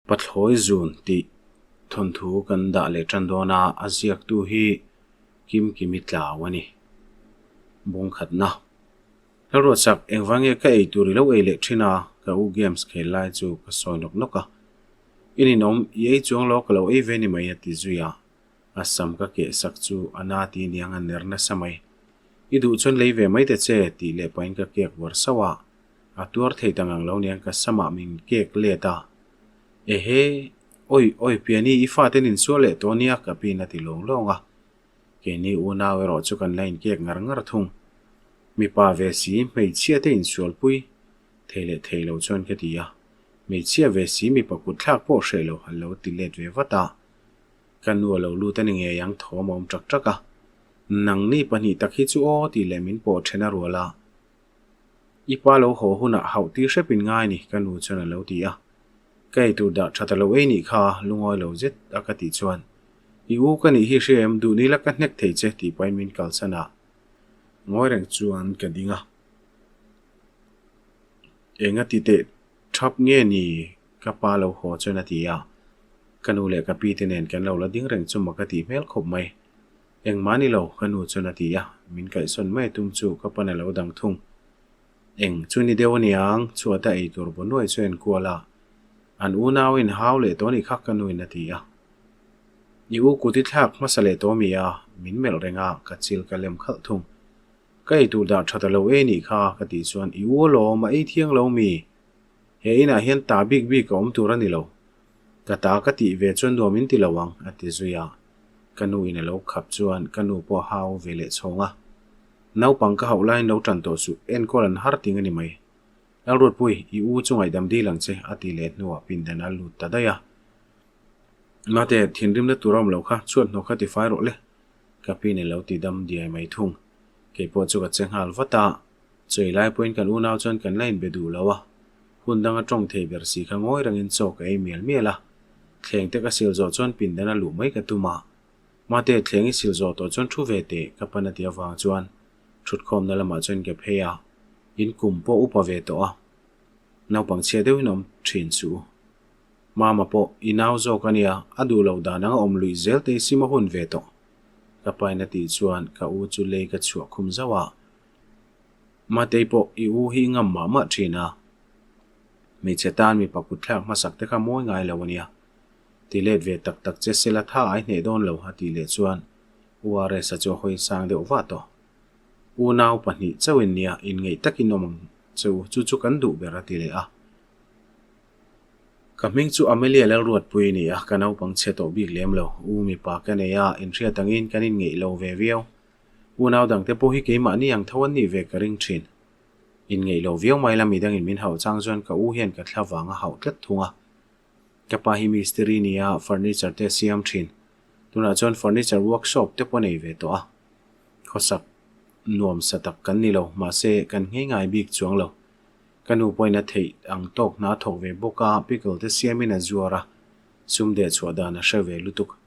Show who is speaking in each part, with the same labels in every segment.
Speaker 1: Pathlawi zun tih thawnthu kan dah leh tan dawn a, a ziaktu hi Kimkimi Tlau a ni. Bungkhatna. Lalruatsak, engvang nge ka ei tur i lo ei leh thin a? Ka u games khel lai chu ka sawi nawk nawk a. I ninawm, i ei chuang lo ka lo ei ve ni mai a ti zui a. A sam ka keh sak chu a na ti niang a ner nasa mai. I duh chuan lei ve mai ta che tih leh pahin ka kek vawr sauh a. A tuar thei ta ngang lo niang ka samah min kek let a. Ehe, awi awi Piani i faten insual leh tawh nia ka pin a ti lawng lawng a. Keini unau erawh chu kan la inkek ngar ngar thung. Mipa ve si hmeichhia te insualpui thei leh thei lo chuan ka ti a. Hmeichhia ve si mipa kutthlak pawh hreh lo a lo ti let ve vat a. Ka nu a lo lut a ni ngei ang thawm a awm tak tak a. Nangni pahnih tak hi chu aw tih leh min pawh then a rual a. I pa lo haw hunah hauh tir hrep in ngai ni ka nu chuan a lo ti a. Ka eitur dah tha ta lo ei nih kha lungawi lo zet a ka tih chuan I u ka nih hi hria em duh nila ka hnek thei che tih pahin min kalsan a. Ngawi reng chuan ka ding a. Enga ti teh thap nge ni ka pa lo haw chuan a ti a. Ka nu leh ka pi te nen kan lo la ding reng chu mak a tih hmel khawp mai. Engmah ni lo, ka nu chuan a ti a, min kaihsawn mai tum chu ka pan a lo dang thung. Eng chu ni deuh aniang, chhuata ei tur bu nuai chu en kual a, an unau in hau leh tawh nih kha ka nu in a ti a. I u kut i thlak hmasa leh tawh mi a, min melh reng a, ka chil ka lem khalh thung. Ka ei tur dah tha ta lo e nih kha, ka tih chuan i u alawm a ei thiang lo mi? He inah hian ta bik bik a awm tur a ni lo. Ka ta ka tih ve chuan nuam in ti lo ang, a ti zui a. Ka nu in a lo khap chuan ka nu pawh a hau ve leh chhawng a. Naupang ka hauh laiin lo tan tawh suh, enkawl an har ting a ni mai. Lalruatpui, i u chu ngaihdam dil ang che, a ti leh hnuah pindan a lut ta daih a. Mate, thinrimna tur a awm lo kha, chhuat hnawk kha tifai rawh le, ka pin a lo ti dam diai mai thung. Keipawh chu ka che nghal vat a. Chei lai pawhin kan unau chuan kan la inbe duh lo a, hun danga tawng thei ber si kha ngawi rengin chaw ka ei mial mial a, thleng te ka sil zawh chuan pindan a luh mai ka tum a, Mate thleng i sil zawh tawh chuan thu ve teh ka pan a ti avang chuan thutkhawmna lamah chuan ka phei a, in kum pawh upa ve tawh a, naupang chhia deuhin awm thin suh u. Mama pawh i nau zawk a nia, a duh loh dan anga awm luih zel te i sim a hun ve tawh ka pain a tih chuan ka u chu lei ka chhuah khum zauh a. Matei pawh i u hi i ngam mah mah thin a, hmeichhe tan mipa kutthlak hmasak te kha mawi ngai lo a nia. Ti let ve tak tak che sela tha ai hneh dawn lo a tih leh chuan URS-a chu a hawi sang deuh vah tawh. Unau pahnih chauhin nia inngeih takin awm ang che u, chu chu kan duh ber a ti leh a. Ka hming chu Amelia Lalruatpui a ni a, ka naupang chhe tawh bik lem lo. U mipa ka nei a, inhriat angin kan inngeih lo ve viau. Unau dangte pawh hi keimahni ang tho an nih ve ka ring thin. Inngeih lo viau mai la midangin min hauh chang chuan ka u hian ka thla vang a hauh tlat thung a. Ka pa hi mistiri nia furniture te a siam thin. Tunah chuan furniture workshop te pawh a nei ve tawh a. Khawsak nuam sa tak kan ni lo, mahse kan nghei ngai bik chuang lo. Ka nu pawhin a theih ang tawk hna a thawk ve bawk a, pickle te siamin a zuar a, sum deh chhuah dan a hre ve lutuk.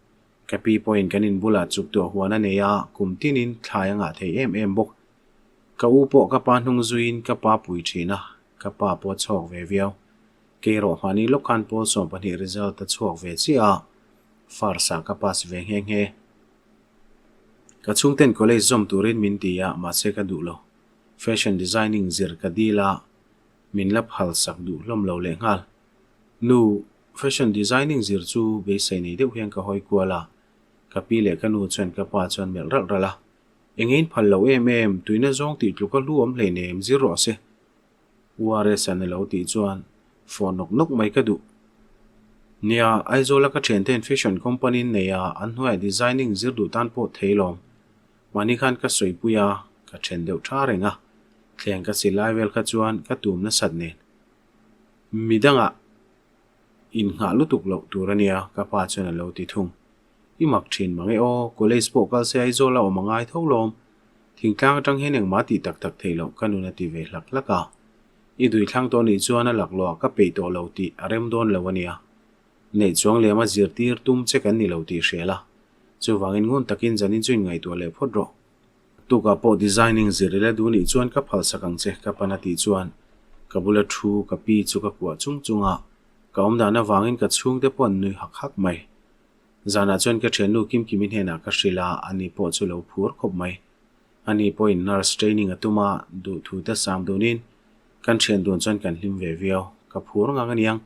Speaker 1: Ka pi pawhin kan in bulah chuk tuah huan a nei a, kum tinin thlai a ngah thei em em bawk. Ka u pawh ka pa hnung zuiin ka pa pui thin a, ka pa pawh a chhawk ve viau. Kei rawh hmani lawk khan pawl 12 result a chhuak ve chiah a, first ah ka pass ve nghe nghe. Ka chhungten college zawm turin min ti a, mahse ka duh lo. Fashion designing zir ka dil a, min la phal sak duh hlawm lo lehnghal. Nu, Fashion designing zir chu beisei nei deuh hian ka hawi kual a, ka pi leh ka nu chuan ka pa chuan melh ralh ralh a, Eng in phal lo em em, tuina zawng tih tluk a hlu awm hleinem, zir rawh se. URS an alo tih chuan fawh nawk nawk mai ka duh. Nia, Aizawl a ka thiante'n fashion company in nei a, an hnuaiah designing zir duh tan pawh thei lawm. Mahni khan ka sawipui a, ka then deuh tha reng a, thleng ka si lai vel kha chuan ka tum nasat nen. Midangah innghah lutuk loh tur a nia, ka pa chuan a lo ti thung. I mak thin mang e aw, college pawh kal se Aizawl a awm a ngai tho lawm. Thingtlang atang hian engmah tih tak tak theih loh ka nun a ti ve hlak hlak a. I dui thlang tawh nih chuan a laklawh ah ka peih tawh lo tih a rem dawn lo a nia. Neih chuang lem a zirtir tum che kan ni lo tih hria la. Chuvangin ngun takin zanin chu inngaihtuah leh phawt rawh. Tukah pawh designing zir ila duh nih chuan ka phalsak ang che ka pan a tih chuan ka bula thu ka pi chu ka kuah chung chung a. Ka awm dan avangin ka chhungte pawh an nui hak hak mai. Zanah chuan ka thiannu Kimkimi hnenah ka hrilh a, ani pawh chu lo phur khawp mai. Ani pawhin nurse training a tum a, duhthute sam dunin kan thian dun chuan kan hlim ve viau. Ka phur ngang aniang,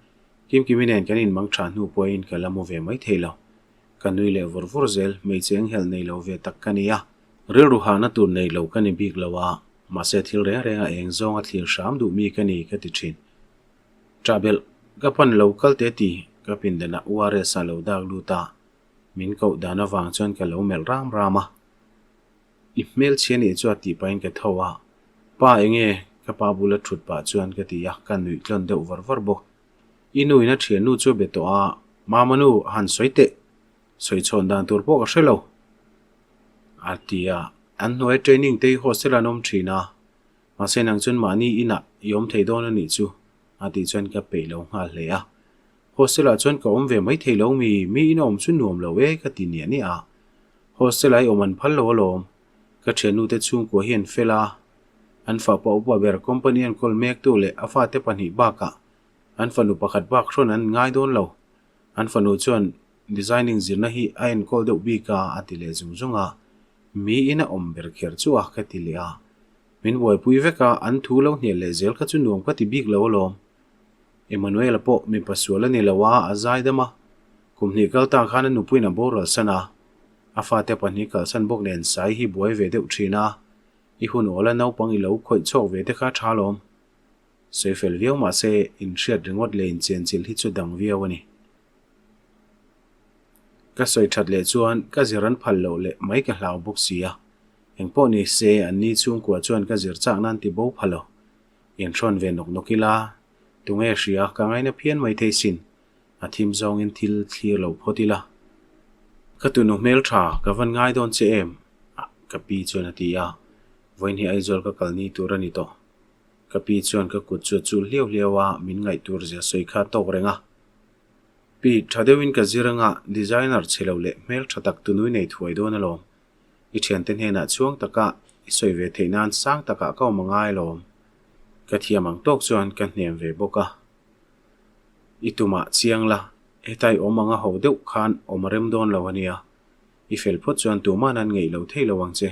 Speaker 1: Kimkimi nen kan inmang tha hnu pawhin ka la mu ve mai thei lo. Ka nui leh vur vur zel, hmeichhe enghelh nei lo ve tak ka ni a. Rilru hahna tur nei lo ka ni bik lo a, mahse thil reng reng a eng zawng a thlir hram duh mi ka ni ka ti thin. Ṭahbelh ka pan lo kal te ti ka pindanah URS a lo dak lut a, min koh dan avang chuan ka lo melh ram ram a. I hmelchhia nih chu a tih pahin ka tho a, Pa enge ka pa bula ṭhut pah chuan ka ti a, ka nuih tlawn deuh var var bawk. I nu in a ṭhiannu chu a be tawh a, Mama nu a han sawi teh, sawi chhawn dan tur pawh ka hre lo a ti a, an hnuai training te hi hostel an awm ṭhin a, Mahse nang chuan mahni inah i awm thei dawn a nih chu a tih chuan ka peih lo nghal hle a. Hostel ah chuan ka awm ve mai thei lo mi, mi ina awm chu nuam lo e ka ti niah niah a. Hostel ah i awm an phal lo alawm. Ka thiannu te chhungkua hi an fel a, an fapa upa ber company enkawl mek tu leh a fate pahnih bakah an fanu pakhat bak hrawn an ngai dawn lo. An fanu chuan designing zirna hi a enkawl deuh bik a a ti leh zung zung a. Mi ina awm ber kher chu a ka ti leh a. Min buaipui vek a, an thu lo hnial leh zel kha chu nuam ka ti bik lo alawm. Emmanuel-a pawh mipa sual a ni lo a, a zai dam a. Kum hnih kal ta khan a nupuiin a boral san a, a fate pahnih kalsan bawk nen sai hi buai ve deuh thin a, i hun awl a naupang i lo khawih chhuak ve te kha tha alawm. Sawi fel viau mah se, inhriat ringawt leh inchenchilh hi chu dang viau a ni. Ka sawi that leh chuan ka zir an phal loh leh mai ka hlau bawk si a. Engpawh ni se, an ni chhungkua chuan ka zir chak nan ti bo pha lo. Inhrawn ve nawk nawk ila, tunge hria ka ngaina phian mai thei sin, a thim zawngin thil thlir lo phawt ila. Ka tunu hmel tha ka van ngai dawn che em? Ka pi chuan a ti a, vawiin hi Aizawl ka kal ni tur a ni tawh. Ka pi chuan ka kut chu a chul hliau hliau a, min ngaih tur zia sawi kha tawk reng a. Pi, tha deuhin ka zir anga designer chhe lo leh hmel tha tak tunui nei thuai dawn alawm. I thiante hnenah chhuang taka i sawi ve theih nan sang takah ka awm a ngai alawm. Ka thiam ang tawk chuan ka hnem ve bawk a. I tumah chiang la, hetai awm anga ho deuh khan awm a rem dawn lo ania. I fel phawt chuan tuman an ngeih lo thei lo ang che.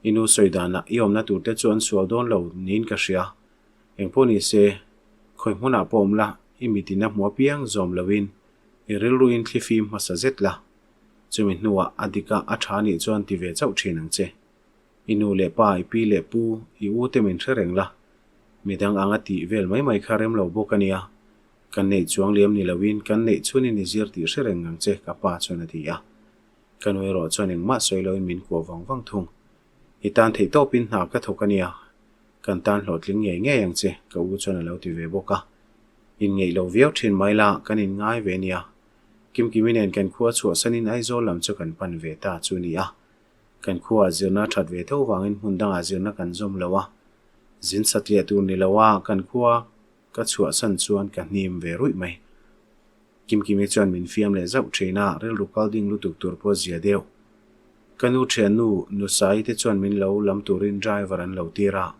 Speaker 1: I nu sawi danah i awmna turte chu an sual dawn lo niin ka hria. Engpawh ni se, khawi hmunah pawh awm la, i mitin a hmu apiang zawm loin i rilruin thlifim hmasa zet la. Chumi hnuah a dik a, a tha nih chuan ti ve chauh thin ang che. I nu leh pa, i pi leh pu, i u te min hre reng la. Midang anga tih vel mai mai kha rem lo bawk a nia. Kan neih chuang liam ni loin kan neih chhunin i zir tih hre reng ang che ka pa chuan a ti a. Ka nu erawh chuan engmah sawi loin min kuah vang vang thung. I tan theih tawpin hna ka thawk a nia. Kan tan hlawhtling ngei ngei ang che ka u chuan a lo ti ve bawk a. Inngeih lo viau thin mai la kan inngai ve nia. Kimkimi nen kan khua chhuahsanin Aizawl lam chu kan pan ve ta chu ni a. Kan khuaah zirna a that ve tho vangin hmun dangah zirna kan zawm lo a. Zin satliah tur ni lo a kan khua ka chhuahsan chuan ka hnim ve ruih mai. Kimkimi chuan min fiam leh zauh thin a, rilru kal ding lutuk tur pawh zia deuh. Ka nu thiannu Nusai te chuan min lo lam turin driver an lo tir a.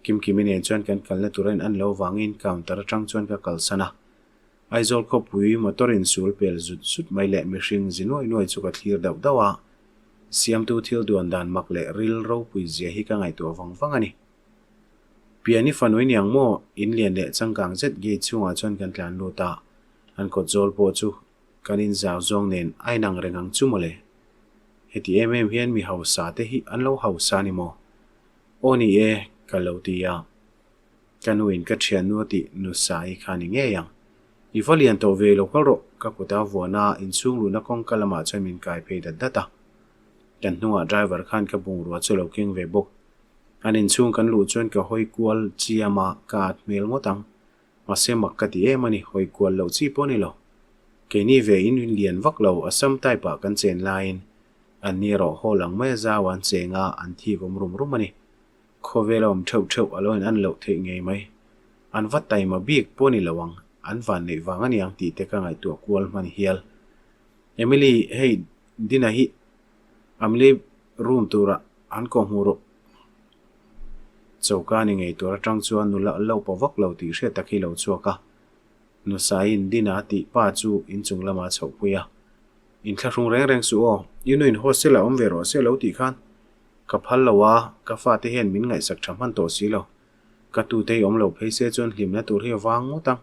Speaker 1: Kimkimi nen chuan kan kalna tur a in an lo vangin counter atang chuan ka kalsan a. Aizawl khawpui motor in sul pel zut zut mai leh mihring zi nuai nuai chu ka thlir dauh dauh a, siamtu thil duan dan mak leh ril ropui zia hi ka ngaihtuah vang vang a ni. Piani fanui niang maw in lian leh changkang zet gate chhungah chuan kan tlan lut a, an kawt zawl pawh chu kan in zau zawng nen a inang reng ang chu mawle. Heti em em hian mi hausa te hi an lo hausa a ni maw? Aw ni e, ka lo ti a. Ka nu in ka thiannu a tih nu Sai kha ni ngei ang. I va lian tawh ve lo kal rawh, ka kut a vuan a, inchhung luhna kawngka lamah chuan min kai phei dat dat a. Kan hnungah driver khan ka bungrua chu lo keng ve bawk. An inchhung kan luh chuan ka hawi kual chiam a, ka at hmel ngawt ang. Mahse mak ka ti em a ni, hawi kual loh chi pawh a ni lo. Keini ve in lian vak lo, Assam type ah kan chen laiin an ni erawh hall ang mai a zau an cheng a, an thik awm rum rum a ni. Khawvel a awm theuh theuh a lo in an loh theih ngei mai. An va taima bik pawh ni lo ang, an van neih vang a niang tih te ka ngaihtuah kual hman hial. Emily, hei Dina hi Amli room turah an kawh hmuh rawh. Choka ni ngei tur atang chuan nula lo pa vak lo tih hriat tak hi lo chhuak a. Nusaiin Dina tih pa chu inchung lamah a chhohpui a. Inthlahrung reng reng suh aw, i nuin hostel ah awm ve rawh se lo tih khan ka phal lo a, ka fate hian min ngaihsak tha hman tawh si lo. Ka tute hi awm lo phei se chuan hlimna tur hi a vang ngawt ang.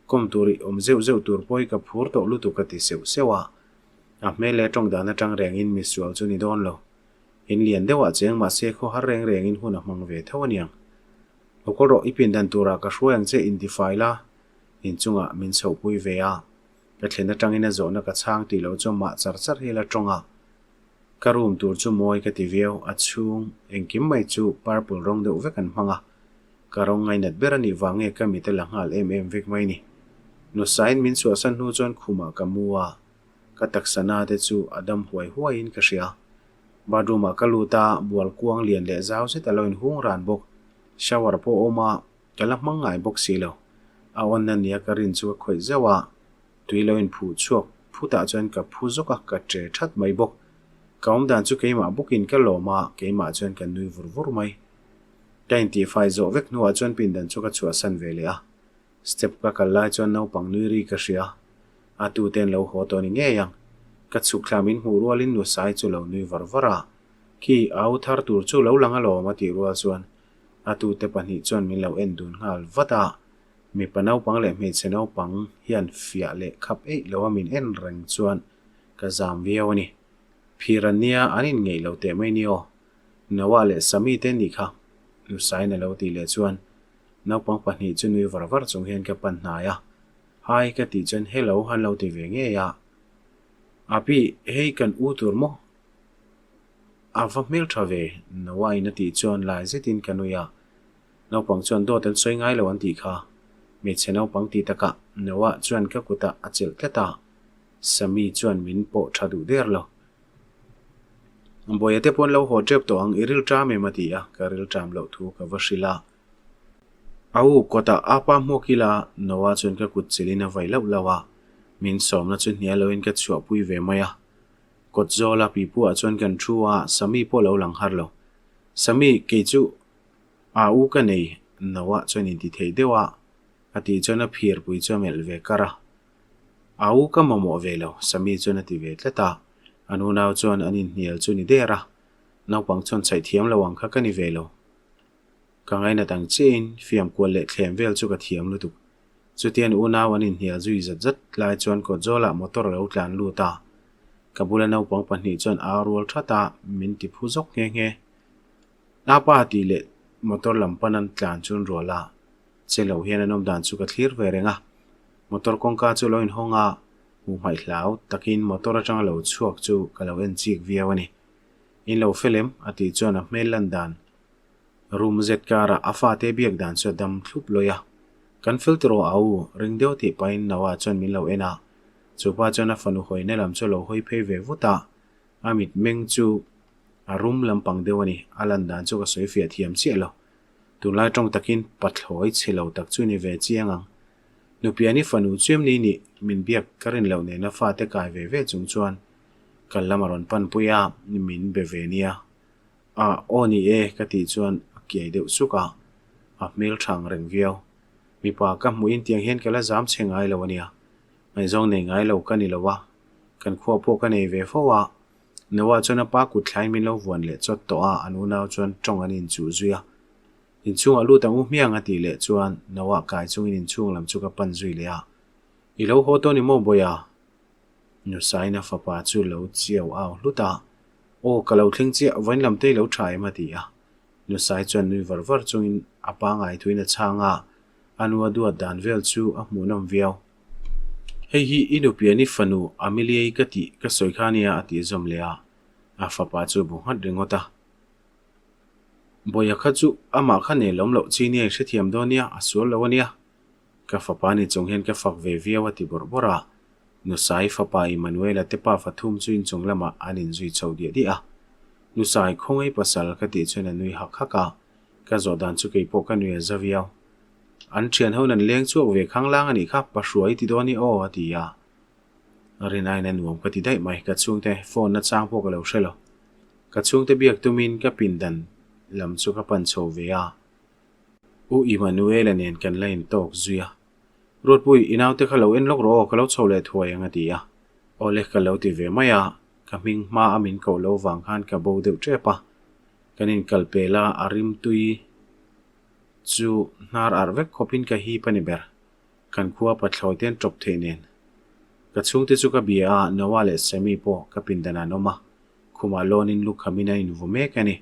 Speaker 1: Kawm tur i awm zeuh zeuh tur pawh hi ka phur tawh lutuk ka ti seuh seuh a. A hmel leh tawng dan atang rengin misual chu ni dawn lo. In lian deuhah cheng mahse khaw har reng rengin hun a hmang ve tho aniang. Lo kawl rawh i pindan turah ka hruai ang che intifai la, inchungah min chhohpui ve a. Ka thlen atangin a zawhna ka chhang tih loh chu mah char char hi la tawng a. Ka room tur chu mawi ka ti viau, a chhung engkim mai chu purple rawng deuh vek an hmang a. Ka rawng ngainat ber a nih vang nge ka mit a la nghal em em vek mai ni. Nusain min chhuahsan hnu chuan khumah ka mu a, ka taksa na te chu a dam huai huaiin ka hria. Bathroom ah ka lut a, bual kuang lian leh zau zet a lo inhung ran bawk. Shower pawh a awm a, Ka la hmang ngai bawk si lo. A awnna nia ka rin chu ka khawih zeuh a, tui lo inphuh chhuak phutah chuan ka phu zawk a, ka ṭe ṭhat mai bawk. Ka awmdan chu keimah bawkin ka lawm a, keimah chuan ka nui vur vur mai. Ka intihfai zawh vek hnuah chuan pindan chu ka chhuahsan ve leh a. Step ka kal lai chuan naupang nui ri ka hria. A tute an lo haw tawh ni ngei ang. Ka chhuk thla min hmuh rualin Nusai chu lo nui var var a. Khi au thar tur chu lo lang alawm a tih rual chuan A tute pahnih chuan min lo en dun nghal vat a, mipa naupang leh hmeichhe naupang hian fiah leh khap eih lo a min en reng chuan ka zam viau a ni. Phir an nia an inngeih lo teh mai ni aw. Noah leh Sami te nih kha Nusain a lo tih leh chuan naupang pahnih chu nui var var chung hian ka pan hnai a, Hi ka tih chuan hello han lo ti ve ngei a. Api, hei kan u tur maw? A va hmel tha ve, Noah-in a tih chuan lai zetin ka nui a. Naupang chuan dawt an sawi ngai lo an tih kha. Hmeichhe naupang tih takah Noah chuan ka kutah a chelh tlat a, Sammy chuan min pawh tha duh der lo. Bawiha te pawn lo haw tep tawh ang, i ril ṭam em a ti a, ka ril ṭam loh thu ka va hrilh a. A u kawtah a pa hmuak ila Noah chuan ka kut chelhin a vai lauh lauh a, min sawmna chu hnial loin ka chhuahpui ve mai a. Kawt zawla pipu ah chuan kan thu a, Sami pawh lo lang har lo. Sami, kei chu a u ka nei, Noah chuan inti thei deuh a, a tih chuan a phir pui chu a melh ve kar a. A u ka mamawh ve lo, Sami chuan a ti ve tlat a. An unau chuan an inhnial chu ni der a, naupang chuan chhaih thiam lo ang kha ka ni ve lo. Ka ngainat ang chiahin fiam kual leh thlem vel chu ka thiam lutuk. Chutian unau an inhnial zui zat zat lai chuan kawtzawlah motor a lo tlan lut a. Ka bula naupang pahnih chuan au rual that a, min ti phu zawk nghe nghe. Napa tih leh motor lam pan an tlan chun rual a, che lo hian an awm dan chu ka thlir ve reng a. Motor kawngka chu a lo inhawng a, hmuh hmaih hlau takin motor atanga lo chhuak chu ka lo en chik viau a ni. In lo fel em? a tih chuan a hmel lan dan Room zet karah a fate biak dan chu a dam thlup lawih a. Kan fel tiraw a u, ring deuh tih pahin Noah chuan min lo en a. Chupa chuan a fanu hawina lam chu a lo hawi phei ve vut a. A mitmeng chu a rum lampang deuh a ni, a lan dan chu ka sawi fiah thiam chiah lo. Tunlai tawng takin pathlawi chhe lo tak chu ni ve chiang ang. Nupiani fanu chu em ni nih min biak ka rin loh nena fate kai ve ve chung chuan kal lam a rawn panpui a, min be ve nia. A aw ni e ka tih chuan a kiai deuh suk a, a hmel thang reng viau. Mipa ka hmuhin tiang hian ka la zam chhe ngai lo a nia. Ngaihzawng nei ngai lo ka ni lo a, kan khua pawh ka nei ve fo a. Noah chuan a pa kut thlain min lo vuan leh chawt tawh a, an unau chuan tawng an inchuh zui a. Inchhungah lut ang u hmiang a tih leh chuan Noah kai chungin inchhung lam chu ka pan zui leh a. I lo haw tawh ni maw Bawiha? Nusaina fapa chu lo chiau au hlut a. Aw, ka lo thleng chiah, vawiin lam te i lo tha em a ti a. Nusai chuan nui var var chungin a pangai thuin a chhang a, a nu a duat dan vel chu a hmuhnawm viau. Hei hi i nupian i fanu Amelia-i ka tih ka sawi kha nia a tih zawm leh a, a fapa chu a bu nghat ringawt a. Bawiha kha chu amah kha nelawm loh chi nia i hrethiam dawn nia, a sual lo a nia. Ka fapa ni chung hian ka fak ve viau a ti bawrh bawrh a. Nusai fapa Immanuela te pa fathum chu inchung lamah an inzui chho diah diah a. Nusai khawngaih pasal ka tih chuan a nui hak hak a, ka zawh dan chu kei pawh ka nui a za viau. An thian ho nan leng chhuak ve khanglang a nih kha, pahruai ti dawn i aw a ti a. Rinaiin a nuam ka ti daih mai, ka chhungte phone na chang pawh ka lo hre lo. Ka chhungte biak tumin ka pindan lam chu ka pan chho ve a. U Immanuela nen kan la intawk zui a. Ruatpui, i naute kha lo en lawk rawh aw, ka lo chho leh thuai ang a ti a. Awle ka lo ti ve mai a, ka hming hma a min koh lo vang khan ka bo deuh tep a. Kan inkal pel a, a rimtui chu hnar arh vek khawpin ka hip a ni ber. Kan khua pathlawi te an tawp theih nen. Ka chhungte chu ka bia a, Noah leh Sammy pawh ka pindan an awm a, khumah lawnin lukhamin an invu mek a ni.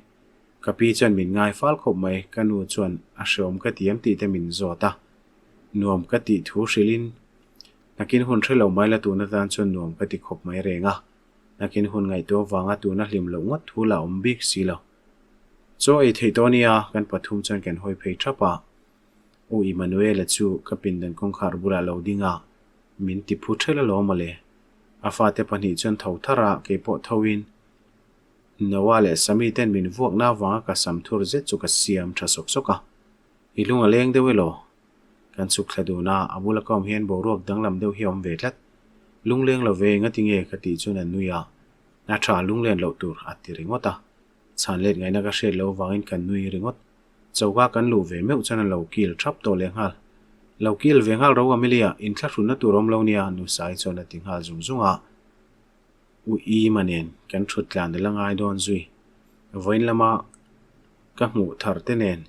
Speaker 1: Ka pi chuan min ngai fal khawp mai, ka nu chuan a hreawm ka ti em tih te min zawt a. Nuam ka tih thu hrilhin nakin hun hre lo mai la tun atan chuan nuam ka ti khawp mai reng a, nakin hun ngaihtuah vanga tuna hlim loh ngawt thu la awm bik si lo. Chaw ei theih tawh nia, kan pathum chuan kan hawi phei thap a. U Immanuela chu ka pindan kawngkhar bulah lo ding a, min ti phu ṭhelh alawm mawle. A fate pahnih chuan tho thar a, keipawh thoin Noah leh Sammy ten min vuakna avanga ka sam thur zet chu ka siam tha sawk sawk a. I lung a leng deuh elaw? Kan chhuk thla dun a, a bula ka awm hian boruak danglam deuh hi a awm ve tlat. Lung leng lo ve engati nge ka tih chuan a nui a, a tha lunglen loh tur a ti ringawt a. Chhan let ngaihna ka hriat loh avangin ka nui ringawt. Choka kan luh ve meuh chuan a lo kil thap tawh leh nghal. Lo kil ve nghal ro Amelia, inthlahrunna tur awm lo nia Nusai chuan a ti nghal zung zung a. U Ima nen kan thut tlan a la ngai dawn zui. Vawiin lama ka hmuh thar te nen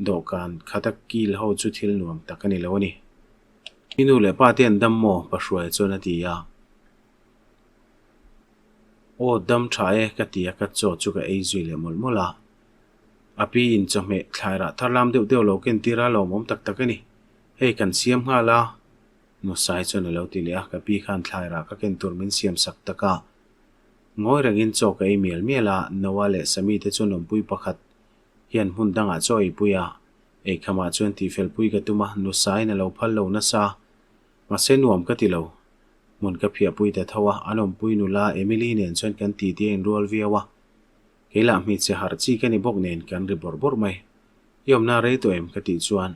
Speaker 1: dawhkan khata kil ho chu thil nuam tak a ni lo a ni. I nu leh pa te an dam maw? Pahruaia chuan a ti a. Aw dam tha e ka ti a, ka chaw chu ka ei zui leh mawlh mawlh a. A pi in chawhmeh thlai rah thar lam deuh deuh lo ken tir a lawmawm tak tak a ni. Hei kan siam nghal a. Musai chuan a lo ti leh a, ka pi khan thlai rah ka ken tur min siam sak tak a. Ngawi rengin chaw ka ei mial mial a, Noah leh Sammy te chuan awmpui pakhat hian hmun dangah chaw ei pui a, eikhamah chuan tihfelpui ka tum a, Nusaiin a lo phal lo nasa. Mahse nuam ka ti lo. Hmun ka phiahpui ta tho a, an awmpui nula Emily nen chuan kan titi a inrual viau a. Kei lah hmeichhe harh chi ka ni bawk nen kan ri bawrh bawrh mai. I awmna rei tawh em? ka tih chuan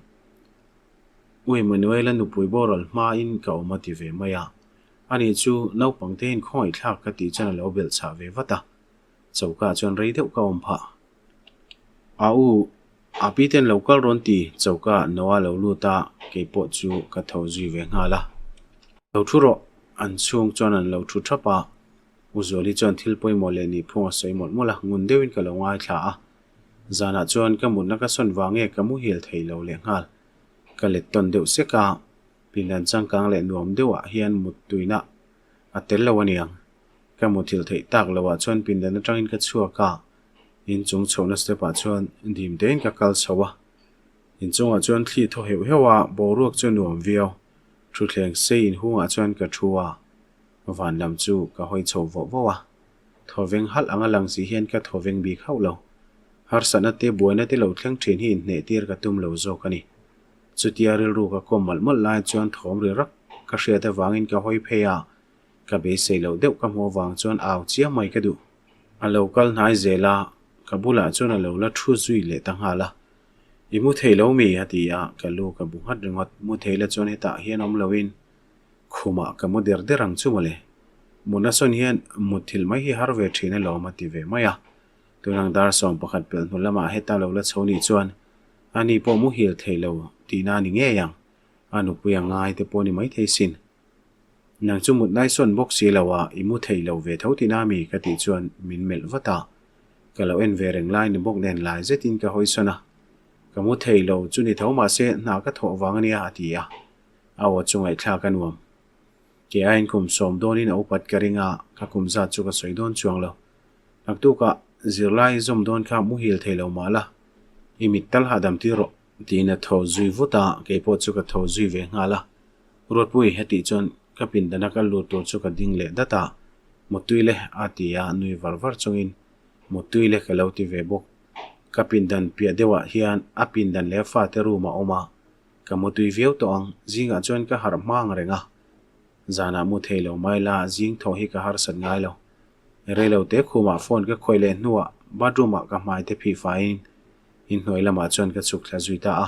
Speaker 1: U Emmanuel-a nupui boral hmain ka awm a ti ve mai a. Ani chu naupang te in khawngaihthlak ka tih chuan a lo belh chhah ve vat a. Choka chuan rei deuh ka awm phah. A u, a pi ten lo kal rawn ti choka Noah lo lut a, kei pawh chu ka tho zui ve nghal a. Lo thu rawh, an chhung chuan an lo thu thap a. U Zuali chuan thil pawimawh leh nihphung a sawi mawlh mawlh a, ngun deuhin ka lo ngaithla a. Zanah chuan ka mutna ka sawn vang nge ka muhil thei lo leh nghal. Ka let tawn deuh sek a, pindan changkang leh nuam deuhah hian mut tuina a tel lo aniang. Ka muthilh theih tak loah chuan pindan atangin ka chhuak a, inchung chhohna step ah chuan dim tein ka kal chho a. Inchungah chuan thli thaw heuh heuh a, boruak chu nuam viau. Thutthleng sei inhungah chuan ka thu a, van lam chu ka hawi chho vawh vawh a. Thawveng halh anga lang si hian ka thawveng bik hauh lo. Harsatna te buaina te lo thleng thin hi inhneh tir ka tum lo zawk a ni. Chutia rilru ka kawm mawlh mawlh lai chuan thawm ri rak ka hriat avangin ka hawi phei a, ka beisei loh deuh ka hmuh avang chuan au chiang mai ka duh. A lo kal hnai zel a, ka bulah chuan a lo la thu zui leh ta nghal a. I mu thei lo mi? a ti a, ka lu ka bu nghat ringawt. Mu thei la chuan hetah hian awm loin Khumah ka mu der der ang chu mawle. Mutna sawn hian mutthilh mai hi har ve thin alawm a ti ve mai a. Tunang dar 11 pelh hnu lamah heta lo la chho nih chuan ani pawh muhil thei lo tihna a ni ngei ang. A nupui a ngai te pawh ni maithei sin. Nang chu mut nai sawn bawk si lo a, i mu thei lo ve tho tihna mi ka tih chuan min melh vat a. Ka lo en ve reng lai ni bawk nen lai zetin ka hawi sawn a. Ka mu thei lo chu ni tho mahse hna ka thawh vang ania a ti a. A aw chu ngaihthlak a nuam. Ke aiin kum sawm dawnin a upat ka ring a, ka kum zat chu ka sawi dawn chuang lo. Naktukah zirlai zawm dawn kha muhil thei lo mah la, i mit tal hahdam tir rawh. Tiin a tho zui vut a, keipawh chu ka tho zui ve nghal a. Ruatpui hetih chuan ka pindana ka lut tur chu ka ding leh dat a, Mutui le a ti a, nui var var chungin Mutui le ka lo ti ve bawk. Ka pindan piah deuhah hian a pindan leh a fate room a awm a, Ka mu tui viau tawh ang, zingah chuan ka harh hma ang reng a. Zanah mu thei lo mai la, zing thaw hi ka harsat ngai lo. Rei lo te khumah phone ka khawih leh hnuah bathroom ah ka hmai te phih faiin inhnuai lamah chuan ka chhuk thla zui ta a.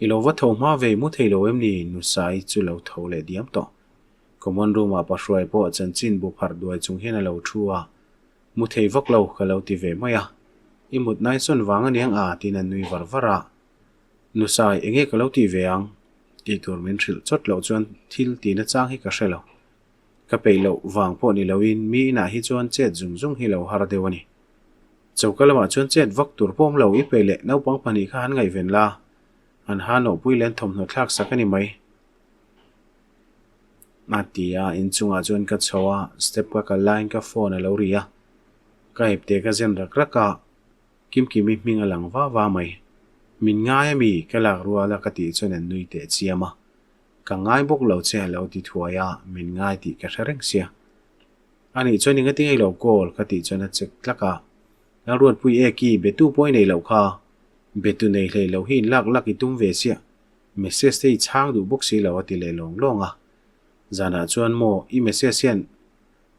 Speaker 1: I lo va tho hma ve, mu thei lo em ni? Nusai chu lo tho leh diam tawh. Common room ah pahruai pawh chanchin bu pharh duai chung hian a lo thu a. Mu thei vak lo ka lo ti ve mai a. I mut nai sawn vang aniang a tiin a nui var var a. Nusai, enge ka lo tih ve ang? Tih tur min hrilh chawt loh chuan thil ti nachang hi ka hre lo. Ka peih loh vang pawh ni loin mi inah hi chuan chet zung zung hi lo har deuh a ni. Choka lamah chuan chet vak tur pawh awm lo i peih leh naupang pahnih kha han ngaihven la, an ha nawhpui leh an thawmhnaw thlak sak a ni mai. A ti a, inchungah chuan ka chho a, step ka kal laiin ka phone a lo ri a, ka ipte ka zen rak rak a, Kimkimi hming a lang va va mai. Min ngai a mi? Ka lak rual a ka tih chuan an nui teh chiam a. Ka ngai bawk lo che a lo ti thuai a, min ngai tih ka hre reng sia. A nih chuan enga tinge i lo call? Ka tih chuan a check tlak a. Lalruatpui e ki, betu pawh i nei loh kha. Betu nei hlei loh hi in lak lak i tum ve chiah. Message te i chhang duh bawk si lo a ti leh lawng lawng a. Zanah chuan maw i message hian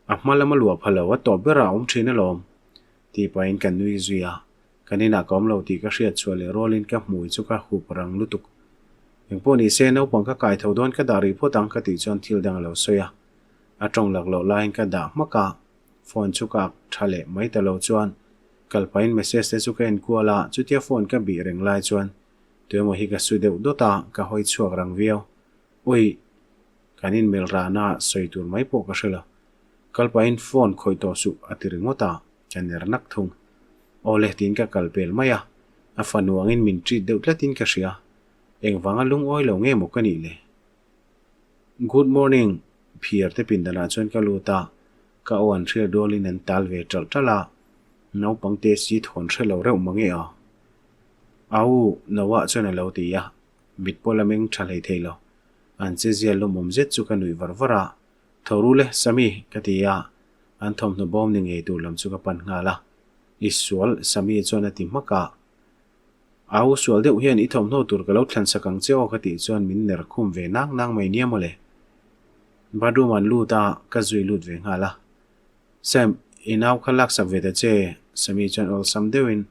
Speaker 1: a hma lama luah pha lo a tawp berah a awm thin alawm. Tih pahin ka nui zui a, kan inah ka awm lo tih ka hriat chhuah leh rualin ka hmui chu ka hup rang lutuk. Engpawh ni se naupang ka kai tho dawn ka dah rih phawt ang ka tih chuan thil dang a lo sawi a, a tawng lak loh laiin ka dah hmak a, phone chu ka ak tha leh mai ta lo chuan kal pahin message te chu ka en kual a, chutia phone ka bih reng lai chuan tuemaw hi ka su deuh dawt a, ka hawi chhuak rang viau. Ui! Kan inmelh rahna sawi tur mai pawh ka hre lo. Kal pahin phone khawih tawh suh a ti ringawt a, ka ner nak thung. Awle tiin ka kal pel mai a, a fanu angin min treat deuh tlatin ka hria. Engvanga lungawi lo nge maw ka nih le? Good morning, phiar te pindanah chuan ka lut a, ka aw an hriat rualin an tal ve ṭalh ṭalh a, naupang te si thawn hre lo reuh mange aw. Au, Noah chuan a lo ti a, mit pawh la meng ṭha hlei thei lo. An chezia lawmawm zet chu ka nuih var var a, Tho ru le, Sami, ka ti a, an thawmhnaw bawm ni ngei tur lam chu ka pan nghal a. I sual, Sami chuan a ti hmak a. Au, sual deuh hian i thawmhnaw tur ka lo thlan sak ang che aw ka tih chuan min ner khum ve nang nang mai nia mawle. Bathroom an lut a, ka zui lut ve nghal a. Sam, i nau kha laksak ve ta che, Sami chuan awlsam deuhin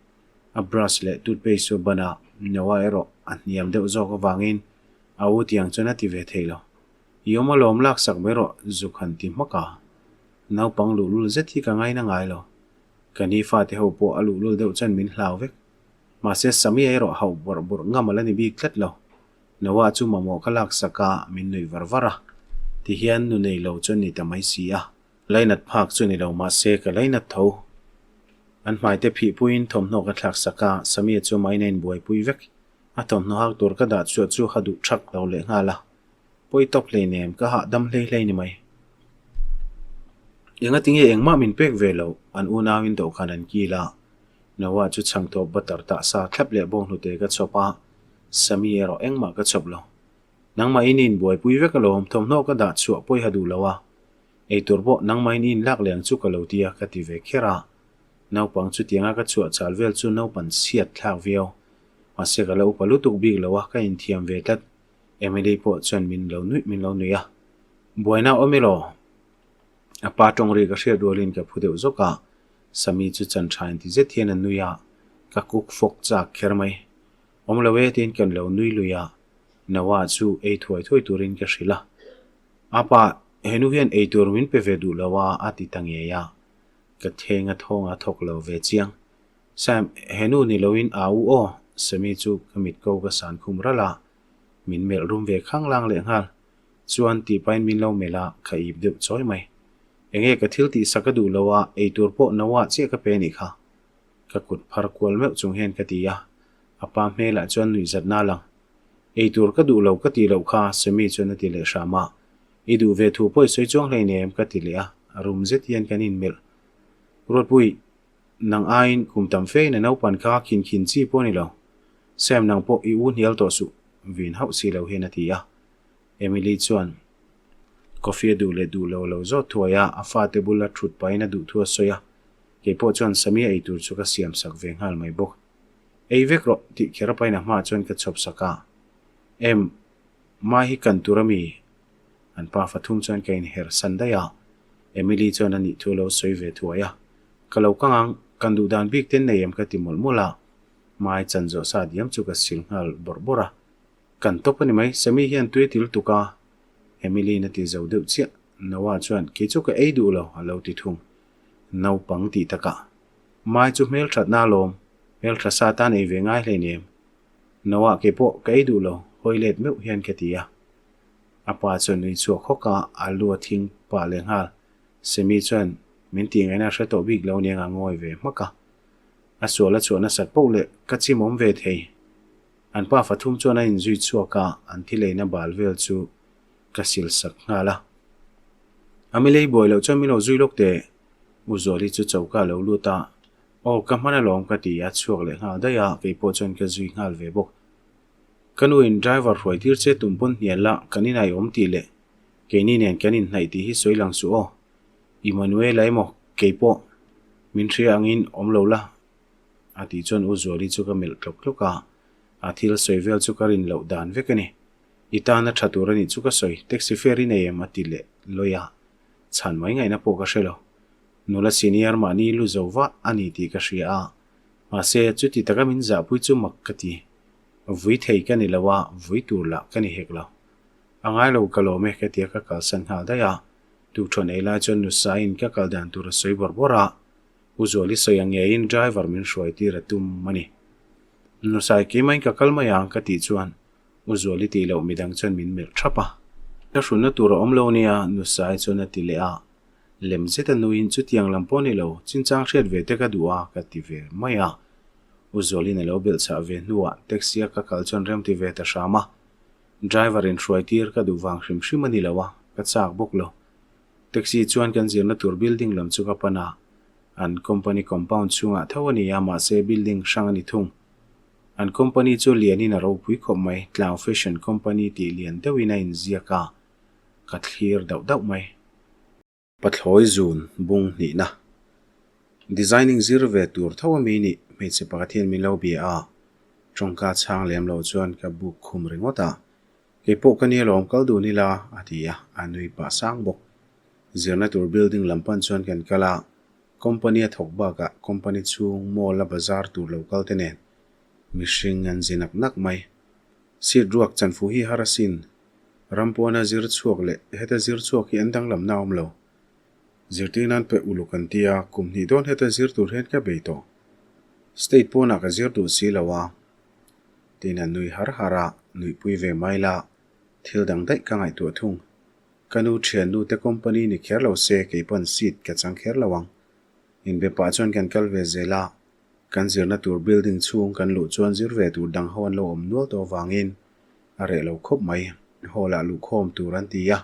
Speaker 1: a brush leh toothpaste chu a ban a, Noah erawh a hniam deuh zawk avangin a u tiang chuan a ti ve thei lo. I awm alawm laksak mai rawh zuk han ti hmak a. Naupang luhlul zet hi ka ngaina ngai lo. Ka ni fate ho pawh a luhlul deuh chuan min hlau vek. Mahse Samia erawh hauh bawrh bawrh ngam a la ni bik tlat lo. Noah chu mamawh ka laksak a, min nuih var var a. Tihian nu nei lo chuan ni ta mai si a. Lainat phak chu ni lo mahse ka lainat tho. An hmaite phihpuiin thawmhnaw ka thlaksak a, Samia chu maina inbuaipui vek. A thawmhnaw hak tur ka dah chhuah chu ha duh thak lo leh nghal a. Pawi tawp hlei nem, ka hahdam hlei hlei ni mai. Enga tinge engmah min pek ve loh, an unauin dawhkan an kil a. Noah chu chhang tawp butter tah sa thlap leh bawnghnute ka chhawp a, Sammy erawh engmah ka chhawp lo. Nangmahin i inbuaipui vek alawm, thawmhnaw ka dah chhuah pawi ha duh lo a. Eitur pawh nangmahin i inlak leh ang chu ka lo ti a, ka ti ve kher a. Naupang chutianga ka chhuah chal vel chu naupan chhiat thlak viau. Mahse ka la upa lutuk bik lo a, ka inthiam ve tlat. Emily pawh chuan min lo nuih min lo nuih a, Buaina awm elaw? A pa tawng ri ka hriat rualin ka phu deuh zawk a, Sammy chu chan tha inti zet hian a nui a, ka kuk fawk chak kher mai. Awm lo e tiin kan lo nui lui a, Noah chu ei thuai thuai turin ka hrilh a. Apa, henu hian ei tur min pe ve duh lo a, a ti ta ngei a, ka theng a thawng a thawk lo ve chiang. Sam, henu ni loin au aw, Sammy chu ka mit ko ka san khum ralh a, min melh rum ve khang lang leh nghal. Chuan tih pahin min lo melh a, ka ip deuh chawi mai. Enge ka thil tih sak ka duh lo a, eitur pawh Noah chiah ka pe anih kha. Ka kut phar kual meuh chung hian ka ti a, a pa hmelah chuan nuihzatna a lang. Eitur ka duh lo ka tih loh kha, Sammy chuan a ti leh hram a. I duh ve thu pawh i sawi chuang hleinem ka ti leh a, rum zet hian kan inmelh. Ruatpui. Nang aiin kum tam fe in a naupan kha khin khin chi pawh a ni lo. Sam nang pawh i u hnial tawh suh, vin hauh si lo hian a ti a. Emily chuan coffee a duh leh duh lo a lo zawt thuai a, a fate bula thut pahin a duh thu a sawi a. Kei pawh chuan Samia ei tur chu ka siam sak ve nghal mai bawk. Ei vek rawh tih kher pahin a hmaah chuan ka chhawp sak a. Em, mai hi kan tur a mi? An pa fathum chuan ka inher san daih a, Emily chuan a nih thu a lo sawi ve thuai a. Ka lo kang ang, kan duh dan bik ten nei em ka ti mawlh mawlh a, mai chan zawh sa diam chu ka sil nghal bawrh bawrh a. Kan tawp a ni mai, Sammy hian tui a til tuk a, Emily-in a ti zo deuh chiah. Noah chuan, Kei chu ka ei duh lo, a lo ti thung. Naupang tih takah, Mai chu hmelthatna alawm, hmeltha sa tan ei ve ngai hleinem. Noah kei pawh ka ei duh lo, Hawi let meuh hian ka ti a. A pa chuan nui chhuak hawk a, a lu a thing pah leh nghal. Semi chuan min tih ngaihna a hre tawh bik lo aniang a ngawi ve hmak a. A sual a chhuah nasat poh leh ka chimawm ve thei. An pa fathum chuan a inzui chhuak a, an thileina bal vel chu ka sil sak nghal a. A milei buai loh chuan min lo zui lawk teh. U Zuali chu choka a lo lut a, Aw ka hman alawm ka ti a, chhuak leh nghal daih a, kei pawh chuan ka zui nghal ve bawk. Ka nu in driver hruai tir che tum pawn hnial la, kan inai awm tih leh keini nen kan inhnaih tih hi sawi lang suh aw. Emmanuela emaw kei pawh min hria angin awm lo la a tih chuan U Zuali chu ka melh tlawk tlawk a, a thil sawi vel chu ka rin loh dan vek a ni. I tan a tha tur a nih chu ka sawi, taxi fare i nei em? a ti leh lawi a, chhan mai ngaihna pawh ka hre lo. Nula senior mahni lu zo vah a ni tih ka hria a, mahse chuti taka min zahpui chu mak ka ti. Vui thei ka ni lo a, vui tur lah ka ni hek lo. A ngai lo ka lawm e ka tia ka kalsan nghal daih a, tukṭhawn ei lai chuan Nusaiin ka kal dan tur a sawi bawrh bawrh a, U Zuali sawi ang ngeiin driver min hruai tir a tum a ni. Nusai keimahin ka kal mai ang ka tih chuan U Zuali tih loh midang chuan min melh thap a. Ka hrunna tur a awm lo nia Nusai chuan a ti leh a, lem zet a nuiin chutiang lam pawh ni lo, chinchang hriat ve te ka duh a ka ti ve mai a. U Zuali'n a lo belhchhah ve hnuah taxi a ka kal chuan rem ti ve ta hram a. Driver in hruai tir ka duh vang hrim hrim a ni lo a, ka chak bawk lo. Taxi chuan kan zirna tur building lam chu ka pan a, an company compound chhungah tho a ni a mahse building hrang a ni thung. An company chu lianin a ropui khawp mai, Tlau Fashion Company tih lian deuhin a inziak a, ka thlir dauh dauh mai. Pathlawi zun bung hnihna. Designing zir ve tur tho a mi nih hmeichhe pakhat hian min lo bia a, tawngka chhang lem lo chuan ka buk khum ringawt a, Kei pawh ka nia lawm kal dun ila a ti a, a nui pah sang bawk. Zirna tur building lam pan chuan kan kal a, company a thawk bakah company chhung mall a bazar tur lo kal te nen mihring an zi nak nak mai. Seat ruak chanfu hi har asin. Ram pawna zir chhuak leh heta zir chhuak hi an danglamna a awm lo. Zirtir nan pe uluk an ti a, kum hnih dawn heta zir tur hian ka bei tawh. State pawnah ka zir duh si lo a. Tiin a nui har har a, nuihpui ve mai la, thil dang daih ka ngaihtuah thung. Ka nu thiannu te company ni kher lo se kei pawn seat ka chang kher lo ang. Inbe pah chuan kan kal ve zel a, kan zirna tur building chhung kan luh chuan zir ve tur dang ho an lo awm nual tawh avangin a reh lo khawp mai. Hall ah luhkhawm tur an ti a,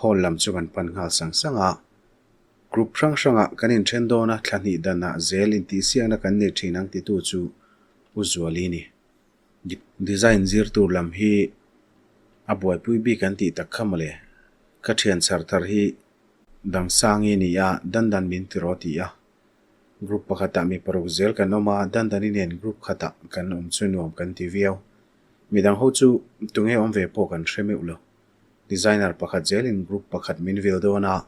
Speaker 1: hall lam chu kan pan nghal sang sang a. Group hrang hrangah kan inthen dawn a, thla hnih danah zel intihsiakna kan nei thin ang titu chu U Zuali ni. Design zir tur lam hi a buaipui bik an tih tak kha mawle. Ka thian chhar thar hi Dangsangi ni a, Dandan min ti rawh ti a. Group pakhatah mi paruk zel kan awm a, Dandani nen group khatah kan awm chu nuam kan ti viau. Midang ho chu tunge awm ve pawh kan hre meuh lo. Designer pakhat zelin group pakhat min vil dawn a,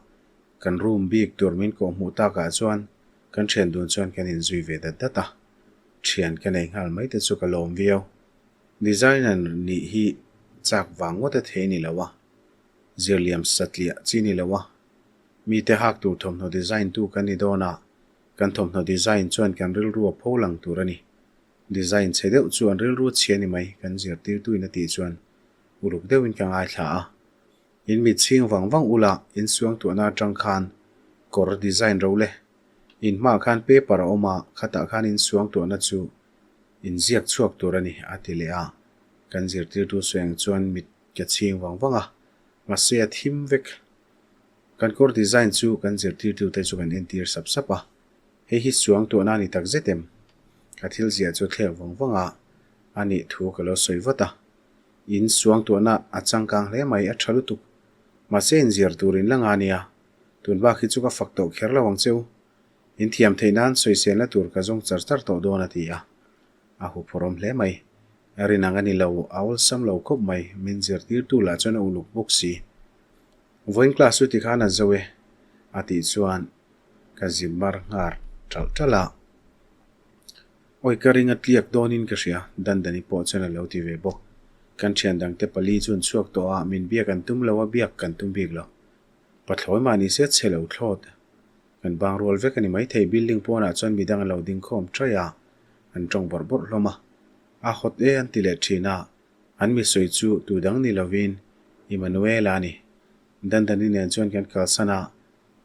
Speaker 1: kan room bik tur min kawhhmuh takah chuan kan thian dun chuan kan inzui ve dat dat a. Thian ka nei nghal mai te chu ka lawm viau. Designer nih hi chak vang ngawt a thei ni lo a, zirliam satliah chi ni lo a. Mite hak tur thawmhnaw design tu kan ni dawn a, kan thawmhnaw design chuan kan rilru a pho lang tur a ni. Design chhe deuh chu an rilru chhia ni mai kan zirtirtuin a tih chuan uluk deuhin ka ngaithla a. In mit chhing vang vang ula in suangtuahna atang khan kawr design ro le. In hmaah khan paper a awm a, khatah khan in suangtuahna chu in ziak chhuak tur a ni, a ti leh a. Kan zirtirtu sawi ang chuan mit ka chhing vang vang a, mahse a thim vek. Kan kawr design chu kan zirtirtute chu kan entir sap sap a, hei hi suangtuahna a ni tak zet em? Ka thil ziah chu thlek vang vang a, a nih thu ka lo sawi vat a. In suangtuahna a changkang hle mai, a tha lutuk. Mahse inzir tur in la nga nia, Tun bak hi chu ka fak tawh kher lo ang cheu. In thiam theih nan sawiselna tur ka zawng char char tawh dawn a ti a. A huphawrhawm hle mai. Rin ang a ni lo, a awlsam lo khawp mai, min zirtirtu lah chuan a uluk bawk si. Vawiin class chu tikhan a zo e a tih chuan ka zi mar nghar ṭalh ṭalh a. Awi ka ring a tliak dawnin ka hria, Dandani pawh chuan a lo ti ve bawk. Kan ṭhian dangte pali chu an chhuak tawh a, min biak an tum lo a, biak kan tum bik lo. Pathlawi mah ni se chhe lo thlawt. Kan bang rual vek a ni maithei building pawnah chuan midang an lo ding khawm ṭaih a, an ṭawng bawrh bawrh hlawm a. A hawt e an ti leh ṭhin a. An mi sawi chu tu dang ni lovin Immanuela a ni. Dandani nen chuan kan kalsan a,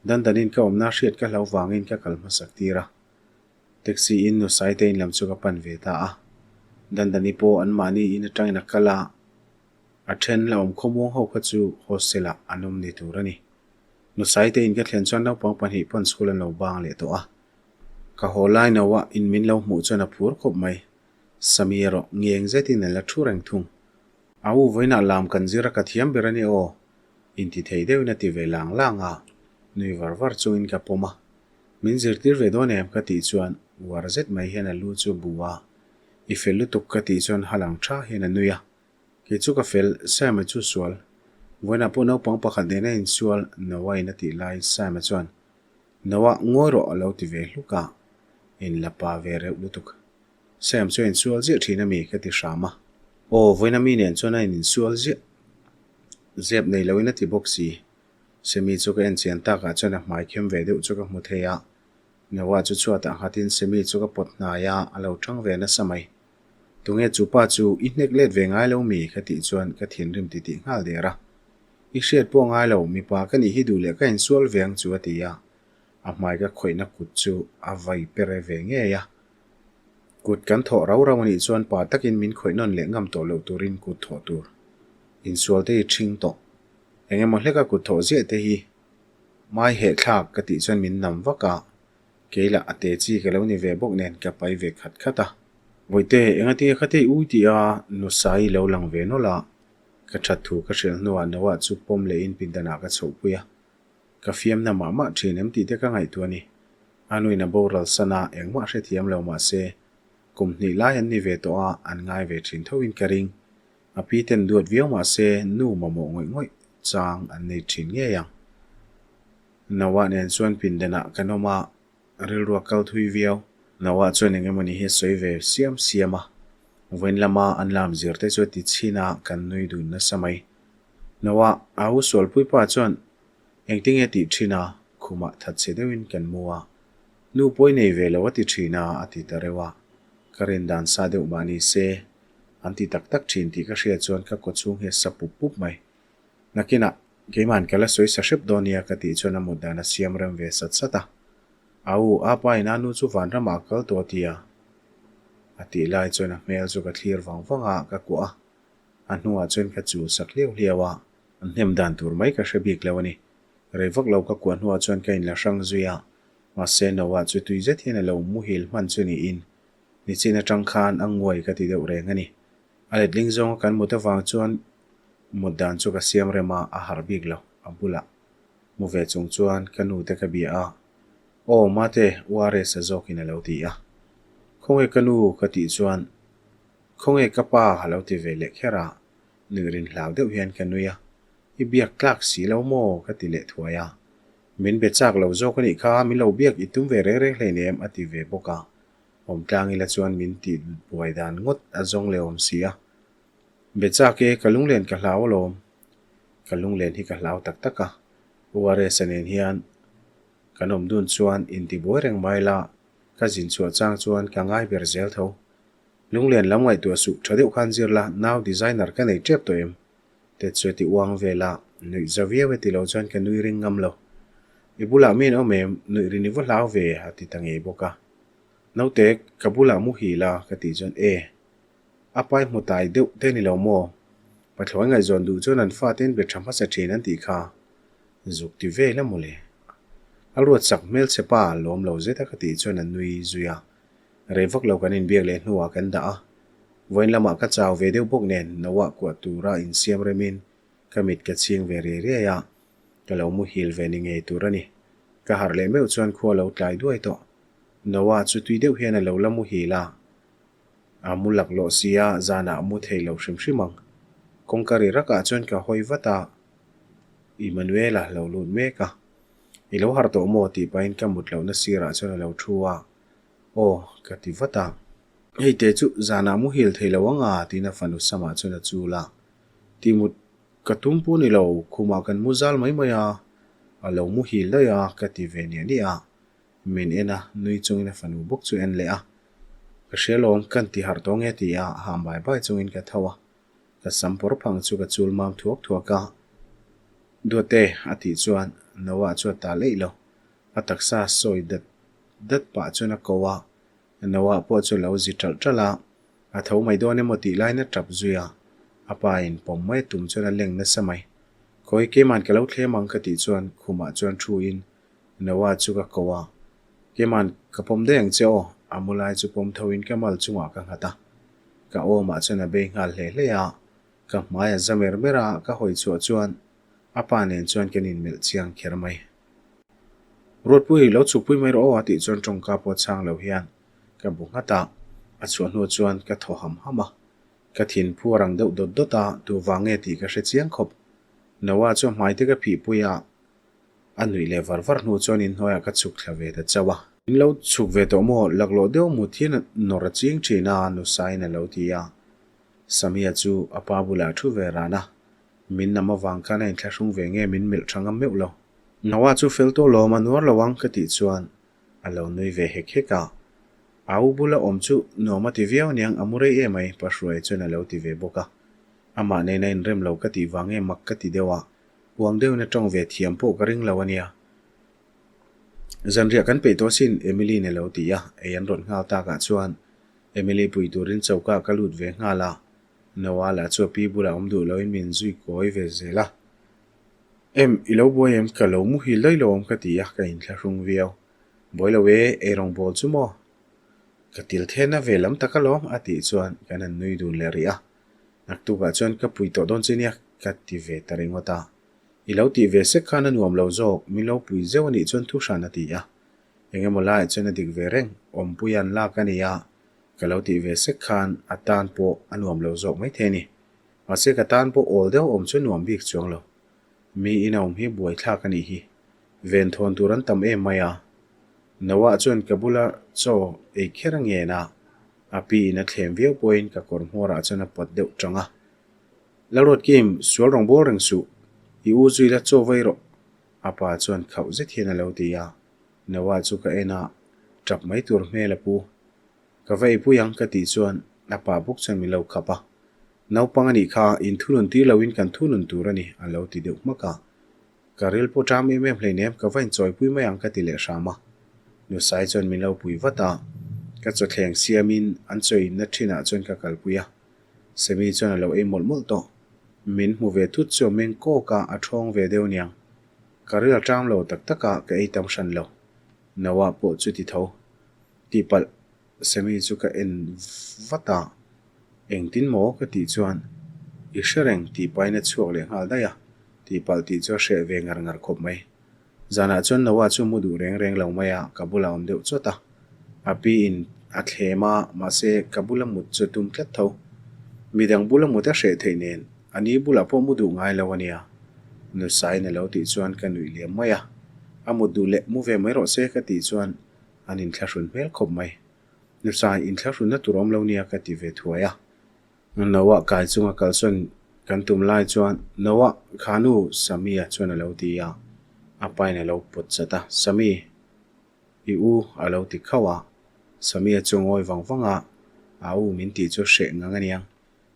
Speaker 1: Dandanin ka awmna hriat ka hlau vangin ka kal hmasak tir a. Taxi in nu Saite in lam chu ka pan ve ta a. Dandani pawh anmahni in atangin a kal a, a then la awm khawmuang ho kha chu hostel ah an awm ni tur a ni. Nu Saite in ka thlen chuan naupang pahnih pawn school an lo bang leh tawh a. Ka haw lai no a in min lo hmuh chuan a phur khawp mai. Sami erawh ngeng zetin a la thu reng thung. A u vawiinah lam kan zir a ka thiam ber a ni aw. Inti thei deuhin a ti ve lang lang a, nui var var chungin ka pawm a. Min zirtir ve dawn em ka tih chuan uar zet mai hian a lu chu bu a, I fel lutuk ka tih chuan ha lang tha hian a nui a. Kei chu ka fel, Sam-a chu sual. Vawiinah pawh naupang pakhat nena insual Noah-in a tih lai Sam-a chuan Noah ngawi rawh a lo ti ve hluk a, in la pa ve reuh lutuk. Sam chu a insual ziah thin a mi ka ti hram a. Aw, vawiina mi nen chuan a in insual ziah. Zep nei loin a ti bawk si. Semi chu ka en chian takah chuan a hmai khem ve deuh chu ka hmu thei a. Noah chu chhuatah nghatin Semi chu ka pawt hnai a, a lo tang ve nasa mai. Tunge chu pa chu i hnek let ve ngai lo mi ka tih chuan ka thinrim titih nghal der a. I hriat pawh ngai lo, mipa ka nih hi duh leh ka insual ve ang chu a ti a. A hmai ka khawihna kut chu a vai pere ve ngei a. Kut kan thawh rau rau a nih chuan pa takin min khawih nawn leh ngam tawh loh turin kut thawh tur. Insual te hi ṭhing tawh. Eng emaw hleka kut thawh ziah te hi mai heh thlak ka tih chuan min nam vak a, kei lah a te chi ka lo ni ve bawk nen ka pai ve khat khat a. Vawite, engatinge kha te i ui tih a Nusai lo lang ve nawlh a, ka that thu ka hrilh hnuah Noah chu pawm lehin pindanah ka chhohpui a. Ka fiamna mah mah thin em tih te ka ngaihtuah a ni. A nuin a boral san a, engmah hrethiam lo mah se, kum hnih lai an ni ve tawh a, an ngai ve thin thoin ka ring. A pi ten duat viau mah se, nu mamawh ngawih ngawih chang an nei thin ngei ang. Noah nen chuan pindanah kan awm a, rilru a kal thui viau. Noah chuan eng emawni hi a sawi ve siam siam a, vawiin lama an lam zir te chu a ti chhin a, kan nui dun nasa mai. Noah, a u sualpuipa chuan Engtinge tih thin a, khumah thatchhe deuhin kan mu a, nu pawi nei ve lo a ti thin a, a ti ta reuh a. Ka rin dan sa deuh mah ni se, an ti tak tak thin tih ka hriat chuan ka kawchhung hi a sa pup pup mai. Nakinah, keima'n ka la sawi sa hrep dawn nia ka tih chuan a mut dan a siam rem ve sat sat a. Au, a pa in a nu chu vanramah a kal tawh a ti a. A tih lai chuan a hmel chu ka thlir vang vang a, ka kuah a. A hnuah chuan ka chul sak hliau hliau a. An hnem dan tur mai ka hre bik lo a ni. Rei vak lo ka kuah hnuah chuan ka inla hrang zui a, mahse Noah chu tui zet hian a lo muhil hman chu niin nichin atang khan a nguai ka ti deuh reng a ni. A letling zawnga kan mut avang chuan mut dan chu ka siam rem a, a harh bik lo. A bulah mu ve chung chuan ka nu te ka bia a, Aw mate, URS a zawkin a lo ti a. Khawnge ka nu? ka tih chuan Khawnge ka pa? a lo ti ve leh kher a. Nui rin hlau deuh hian ka nui a, I biak tlak si lo maw? ka ti leh thuai a. Min be chak lo zawk a nih kha, min lo biak i tum ve reng reng hleinem a ti ve bawk a. Awm tlang ila chuan min tih buai dan ngawt a zawng leh awm si a. Be chak e, ka lunglen ka hlau alawm. Ka lunglen hi ka hlau tak tak a, URS-a nen hian kan awm dun chuan intibuai reng mai la, ka zin chhuah chang chuan ka ngai ber zel tho. Lunglen lam ngaihtuah suh tha deuh khan zir la, nau designer ka nei tep tawh em? Te chu a ti uang vel a, nuih za viau e ti lo chuan ka nui ring ngam lo. I bulah mi an awm em? Nuih rin i va hlau ve a ti ta ngei bawk a. Naute, ka bulah muhil a ka tih chuan e, a pai hmu tai deuh te ni lo maw? Pathlawi ngaihzawn duh chuan an fate an be tha hmasa thin an tih kha zuk ti vel a mawle. A ruat sak hmelchhe pa lawm lo zet a ka tih chuan a nui zui a. Rei vak lo kan inbiak leh hnuah kan dah a, vawiin lamah ka chau ve deuh bawk nen Noah kuah tura insiam remin ka mit ka chhing ve riai riai a, ka lo muhil ve ni ngei tur a ni. Ka harh leh meuh chuan khua lo tlai duai tawh. Noah chu tui deuh hian a lo la muhil a, a mu laklawh si a, zanah a mu thei lo hrim hrim ang. Kawngka ri rakah chuan ka hawi vat a, Immanuela lo lut mek a, I lo harh tawh maw? tih pahin ka mut lohna sirah chuan a lo thu a. Aw, ka ti vat a. Hei te chu zanah muhil thei lo ang a, tiin a fanu samah chuan a chul a. Timut ka tum pawh ni lo, khumah kan mu zal mai mai a, a lo muhil daih a, ka ti ve niah niah a. Min en a, nui chungin a fanu bawk chu en leh a. Ka hria lawm, kan ti harh tawh nge ti a, hah bai bai chungin ka tho a. Ka sam pawr phang chu ka chul mam thuak thuak a. Duate a tih chuan Noah chu a ta leih lo. A taksa sawi dat dat pah chuan a ko a, Noah pawh chu a lo zi ṭalh ṭalh a. A tho mai dawn emaw tih laiin a ṭap zui a, a pa in pawm mai a tum chuan a leng nasa mai. Khawi keiman ka lo thlem ang ka tih chuan khumah chuan thu in Noah chu ka ko a, Keiman ka pawm daih ang che aw, a mu lai chu pawm tho in ka mal chungah ka nghat a. Ka awmah chuan a bei nghal hle hle a, ka hmai a za mer mer a, ka hawi chhuah chuan a pa nen chuan kan inmelh chiang kher mai. Ruatpui, lo chhukpui mai rawh aw a tih chuan tawngka pawh chhang lo hian ka bu nghat a, a chhuah hnu chuan ka thaw ham ham a. Ka thin phu a rang deuh dawt dawt a, tu vang nge tih ka hre chiang khawp. Noah chu a hmai te ka phihpui a, a nuih leh var var hnu chuan inhnuaiah ka chhuk thla ve ta chauh a. In lo chhuk ve tawh maw? Laklawh deuh mut hian nawr a ching thin a, Nusain a lo ti a. Samia chu a pa bulah a thu ve ran a, min nam avang khan a inthlahrung ve nge min melh tha ngam meuh lo. Noah chu fel tawh lawm a nuar lo ang ka tih chuan A lo nui ve hek hek a. A u bula awm chu nuam a ti viau aniang a mu rei em ai, Pa Hruai chuan a lo ti ve bawk a. Amah nena inrem lo ka tih vang nge mak ka ti deuh a, uang deuhin a tawng ve thiam pawh ka ring lo ania. Zanriah kan peih tawh sin, Emily-in a lo ti a, ei an rawn nghal takah chuan Emily pui turin choka ka lut ve nghal a. Noah lah chu a pi bulah awm duh loin min zui kawi ve zel a. Em, i lo buai em? Ka lo muhil daih lo awm ka ti a, ka inthlahrung viau. Buai lo e, eirawng bawl chu maw? Ka til then a ve lam tak alawm, a tih chuan kan han nui dun leh rih a. Naktukah chuan ka pui tawh dawn che nia, ka ti ve ta ringawt a. I lo tih ve sek khan a nuam lo zawk, min lo pui zeuh a nih chuan thu hran a ti a. Eng emaw laiah chuan a dik ve reng, awmpui an lak a ni a, ka lo tih ve sek khan a tan pawh a nuam lo zawk maithei a ni. Mahse ka tan pawh awl deuh awm chu nuam bik chuang lo. Mi in a awm hi buaithlak a nih hi. Ven thawn tur an tam em mai a. Noah chuan ka bula chaw ei kher a ngen a, a pi in a thlem viau pawhin ka kawr hmawrah chuan a pawt deuh tang a. Lalruatkim, sual rawn bawl reng suh. I u zui la chaw vei rawh. A pa chuan khauh zet hian a lo ti a. Noah chu ka en a, tap mai tur hmel a pu. Ka va eipui ang ka tih chuan a pa bawk chuan min lo khap a. Naupang a nih kha, in thunun tir loin kan thunun tur a ni, a lo ti deuh hmak a. Ka ril pawh ṭam em em hleinem, ka va inchawipui mai ang ka ti leh hram a. Nusai chuan min lo pui vat a, ka chawthleng siamin an chawinna ṭhinah chuan ka kalpui a. Semi chuan a lo ei mawlh mawlh tawh. Min hmu ve thut chu a meng kawk a, a ṭhawng ve deuh niang. Ka ril a ṭam lo tak tak a, ka ei tam hran lo. Noah pawh chu ti tho. Tihpalh Semi chu ka en vat a, engtin maw ka tih chuan i hre reng tih pahin a chhuak leh nghal daih a, tihpalh tih chu a hreh ve ngar ngar khawp mai. Zanah chuan Noah chu mu duh reng reng lo mai a, ka bulah a awm deuh chawt a, a pi in a thlem a, mahse ka bula mut chu a tum tlat tho. Midang bula mut a hreh theih nen a ni bulah pawh mu duh ngai lo a nia. Nusain a lo tih chuan ka nuih liam mai a, a mut duh leh mu ve mai rawh se ka tih chuan An inthlahrun hmel khawp mai. Nusa inthlahrunna tur awm lo nia ka ti ve thuai a. Noah kai chunga kalsawn kan tum lai chuan Noah kha nu Samia chuan a lo ti a, a pain a lo pawt chat a, Sami, i u a lo ti khauh a. Samia chu a ngawi vang vang a, a u min tih chu hreh ngang a niang.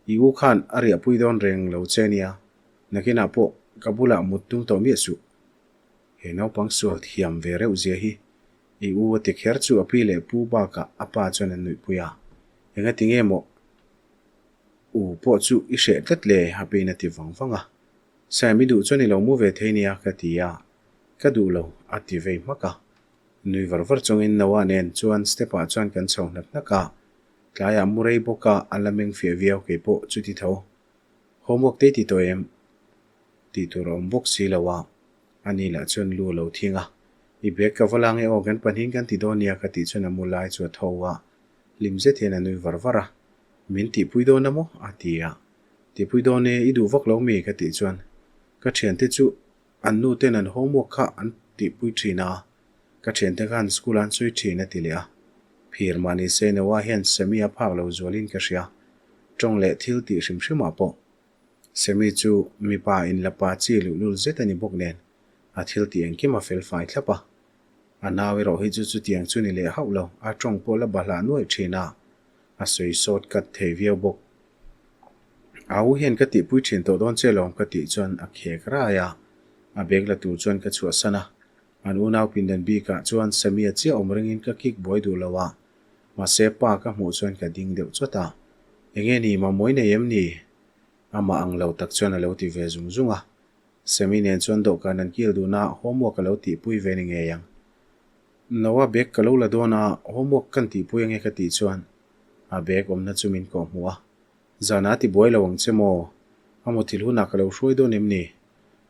Speaker 1: I u khan a riahpui dawn reng lo che nia, nakinah pawh ka bulah mut tum tawh miah suh. He naupang sual thiam ve reuh zia hi i u a ti kher chu a pi leh pu bakah a pa chuan an nuihpui a, engati nge maw u pawh chu i hreh tlat le a piin a ti vang vang a, Sam i duh chuan i lo mu ve thei nia ka ti a, ka duh lo a ti vei hmak a, nui var var chungin Noah nen chuan step ah chuan kan chho hnak hnak a, tlaiah mu rei bawk a a la meng fiah viau keipawh chuti tho homework te i ti tawh em? Tih tur a awm bawk si lo a, ani lah chuan lu a lo thing a. I bag ka va la nge aw, kan pahnihin kan ti dawn nia ka tih chuan a mu lai chu a tho a, hlim zet hian a nui var var a. Min tihpui dawn a maw? a ti a. Tihpui dawn e, i duh vak lo mi? ka tih chuan ka thiante chu an nu ten an homework kha an tihpui thin a, ka thiante khan school an sawi thin a ti leh a. Phir mah ni se Noah hian Sammy a phak lo zualin ka hria, tawng leh thil tih hrim hrimah pawh. Semi chu mipa inlapa chi luhlul zet a ni bawk nen, a thil tih engkim a fel fai thlap a. A nau erawh hi chu chutiang chu ni leh hauh lo, a tawng pawh la bahlah nuaih thin a, a sawi sawt kat thei viau bawk. Au hian ka tihpui thin tawh dawn che lawm ka tih chuan a khek rai a, a bag la tur chuan ka chhuahsan a. An unau pindan bikah chuan Samia chiah awm ringin ka kick buai duh lo a, mahse pa ka hmuh chuan ka ding deuh chawt a. Enge ni mamawih nei em ni? Amah ang lo tak chuan a lo ti ve zung zung a. Sammy nen chuan dawhkan an kil dun a, homework a lo tihpui ve ni ngei ang. Noah bag ka lo la dawn a, homework kan tihpui ange ka tih chuan a bag awmna chu min kawh hmuh a. Zan a ti buai lo ang che maw? A muthilh hunah ka lo hruai dawn em ni?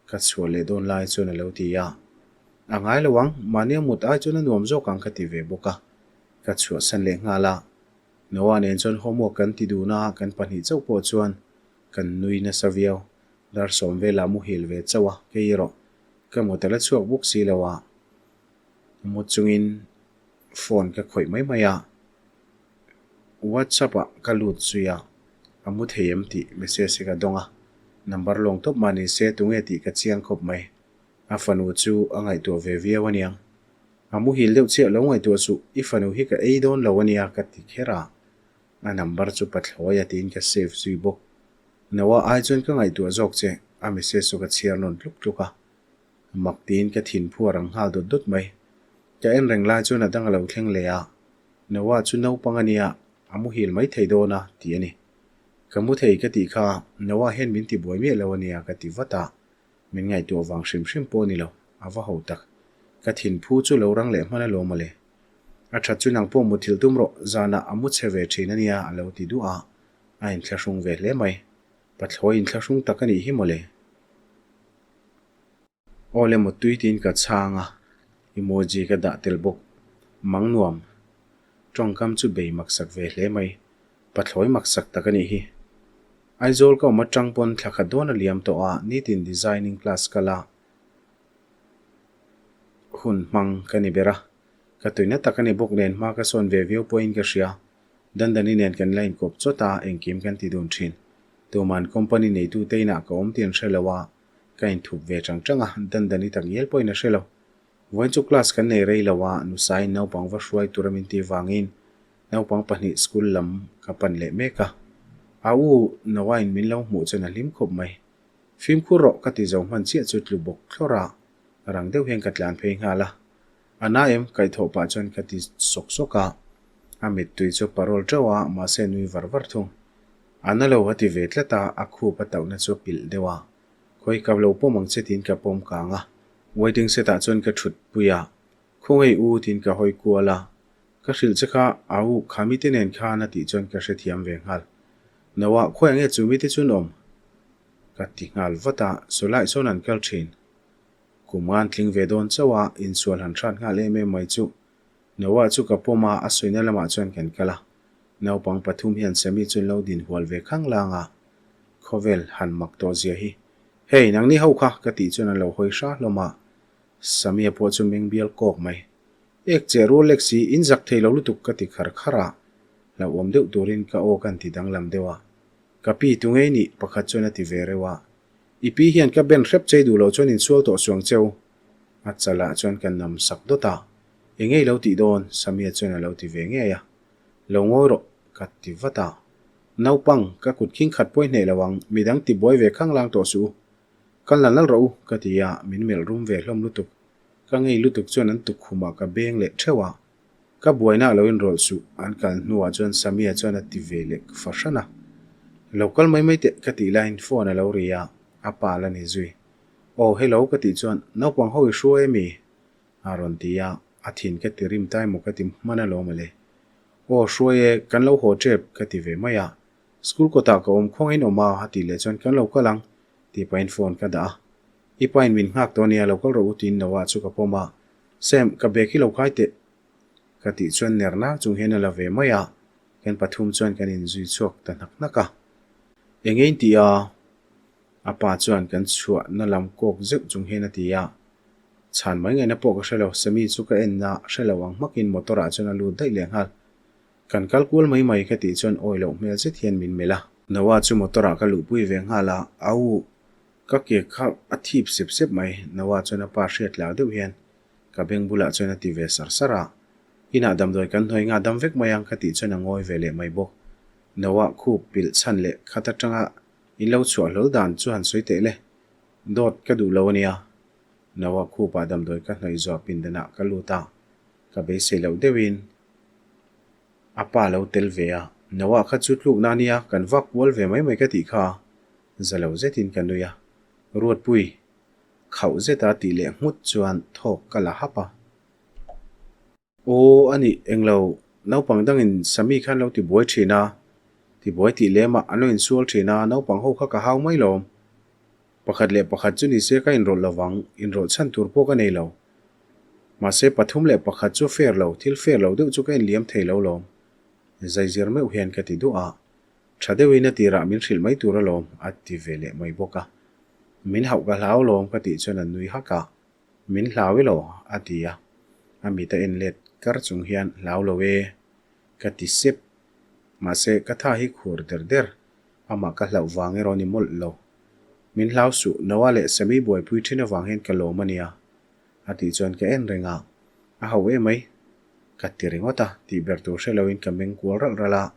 Speaker 1: Ka chhuah leh dawn lai chuan a lo ti a. A ngai lo ang, mahnia mut ai chuan a nuam zawk ang ka ti ve bawk a. Ka chhuahsan leh nghal a. Noah nen chuan homework kan ti dun a, kan pahnih chauh pawh chuan kan nui nasa viau. Dar sawm velah muhil ve chauh a, kei erawh ka mut a la chhuak bawk si lo a. Mu chungin phone ka khawih mai mai a. WhatsApp ah ka lut zui a, a mu thei em tih message hi ka dawng a, number lawng tawp mah ni se tunge tih ka chiang khawp mai. A fanu chu a ngaihtuah ve viau aniang. A muhil deuh chiah lo ngaihtuah suh, i fanu hi ka ei dawn lo ania ka ti kher a, a number chu pathlawi a tiin ka save zui bawk. Noah ai chuan ka ngaihtuah zawk che, a message chu ka chhiar nawn tluk tluk a. Mak tiin ka thin phu a rang nghal dawt dawt mai. Ka en reng lai chuan a dang a lo thleng leh a, Noah chu naupang a nia, a muhil mai thei dawn a, tih a ni. Ka mu thei ka tih kha, Noah hian min ti buai miah lo a nia ka ti vat a, min ngaihtuah vang hrim hrim pawh a ni lo, a va ho tak. Ka thin phu chu lo rang leh hman alawm mawle. A that chu nang pawh muthilh tum rawh, zanah a mu chhe ve thin a nia a lo ti duah a, a inthlahrung ve hle mai. Pathlawi inthlahrung tak a nih hi mawle. Aw le mutui tiin ka chhang a, emoji ka dah tel bawk. Mang nuam. Tawngkam chu bei maksak ve hle mai. Pathlawi maksak tak a nih hi. Aizawl ka awm atang pawn thla khat dawn a liam tawh a, nitin designing class kal a hun hmang ka ni ber a. Ka tuina tak a ni bawk nen hma ka sawn ve viau pawhin ka hria. Dandani nen kan la inkawp chawt a, engkim kan ti dun thin. Tuman company neitute inah ka awm tih an hre lo a, Ka inthup ve chang chang a, Dandani tak ngial pawhin a hre lo. Vawiin chu class kan nei rei lo a, Nusaiin naupang va hruai tura min tih vangin naupang pahnih school lam ka pan leh mek a. A u Noah-in min lo hmuh chuan a hlim khawp mai. Fimkhur rawh ka ti zo hman chiah chu tlu bawk thlawr a, rang deuh hian ka tlan phei nghal a. A na em? Kaihthawh pah chuan ka ti sawk sawk a. A mittui chu parawl teuh a, mahse nui var var thung. A na lo a ti ve tlat a, a khup a tauhna chu a pilh deuh a. Khawi ka lo pawm ang che tiin ka pawm kang a. Waiting set ah chuan ka thut pui a, Khawngei u tiin ka hawi kual a. Ka hrilh che kha, au, kha mite nen khan a tih chuan ka hrethiam ve nghal. Noah, khawiah nge chu mite chu an awm? Ka ti nghal vat a, Sawlai sawn an kal thin. Kum an tling ve dawn chauh a, insual han hrat nghal em em mai chu. Noah chu ka pawm a, a sawina lamah chuan kan kal a. Naupang pathum hian Sammy chu an lo din hual ve khang lang a, khawvel han mak tawh zia hi. Hey, nangni ho kha! ka tih chuan an lo hawi hra hlawm a. Sammy-a pawh chu meng bial kawk mai. Ek che rual lek si, in zak thei lo lutuk ka ti khar khar a. Hlauhawm deuh turin ka aw ka han ti danglam deuh a. Ka pi tu ngei nih? pakhat chuan a ti ve reuh a. I pi hian ka ben hrep chei duh loh chuan insual tawh suang cheu. A chalah chuan ka nam sak dawt a. Engei lo tih dawn? Samia chuan a lo ti ve ngei a. Lo ngawi rawh, ka ti vat a. Naupang, ka kut khing khat pawi hneh lo ang, midang ti buai ve khang lang tawh suh u. Kal nal nal rawh u, ka ti a, min melh rum ve hlawm lutuk. Ka ngei lutuk chuan an tukkhumah ka beng leh theuh a. Ka buaina a lo inrawlh suh, an kal hnuah chuan Samia chuan a ti ve leh fahran a. Lo kal mai mai teh, ka tih laiin phone a lo ri a, a pa la ni zui. Aw, hello, ka tih chuan, naupang ho i hruai ami? A rawn ti a, a thin ka ti rim tai maw ka ti hman alawm ale. Aw hruai e, kan lo haw tep ka ti ve mai a. School kawtah ka awm khawngain awm a, a tih leh chuan kan lo kal ang tih pahin phone ka dah a. I pain min nghak tawh ania lo kal rawh u tiin Noah chu ka pawm a. Sam, ka bag hi lo kai teh ka tih chuan ner nak chung hian a la ve mai a. Kan pathum chuan kan inzui chhuak ta hnak hnak a. Eng nge in tih a? A pa chuan kan chhuahna lam kawk zeuh chung hian a ti a. Chhan mai ngaihna pawh ka hre lo, Sammy chu ka en a, hre lo ang hmakin motor ah chuan a lut daih leh nghal. Kan kal kual mai mai ka tih chuan awi loh hmel zet hian min melh a. Noah chu motor ah ka luhpui ve nghal a, au, ka ke kha a thip sep sep mai, Noah chuan a pa hriat lar deuh hian ka beng bulah chuan a ti ve sar sar a. Inah damdawi kan hnuai nga dam vek mai ang ka tih chuan a ngawi ve leh mai bawk. Noah khup pilh chhan leh khat atanga. In lo chhuah hlawl dan chu han sawi teh le. Dawt ka duh lo a nia. Noah khupah damdawi ka hnawih zawh pindanah ka lut a, ka beisei loh deuhin a pa lo tel ve a. Noah kha chu tlukna a nia, kan vak kual ve mai mai ka tih kha. Za lo zetin ka nui a. Ruatpui, khauh zeta tih leh nghut chuan thawk ka la hap a. Aw, a nih, englo, naupang dangin Sami khan lo tibuai thin a, tibuai tih lemah an lo insual thin a, naupang ho kha ka hau mai lawm. Pakhat leh pakhat chu nise ka inrawlh lo vang, inrawlh chhan tur pawh ka nei lo. Mahse, pathum leh pakhat chu fair lo, thil fair lo deuh chu ka inliam thei lo lawm. Zaizir meuh hian ka ti duh a, tha deuhin a tirah min hrilh mai tur alawm, a ti ve leh mai bawk a. Min hauh ka hlau lawm ka tih chuan a nui hak a. Min hlau i lo, a ti a. A mit a en let kar chung hian hlau lo e, ka ti sep. Mahse, ka tha hi khur der der, amah ka hlauh vang erawh ni mawlh lo. Min hlau suh, Noah leh Sammy buaipui thin avang hian ka lawm a nia, a tih chuan ka en reng a. A ho emai, ka ti ringawt a, tih ber tur hre loin ka meng kual ralh ralh a,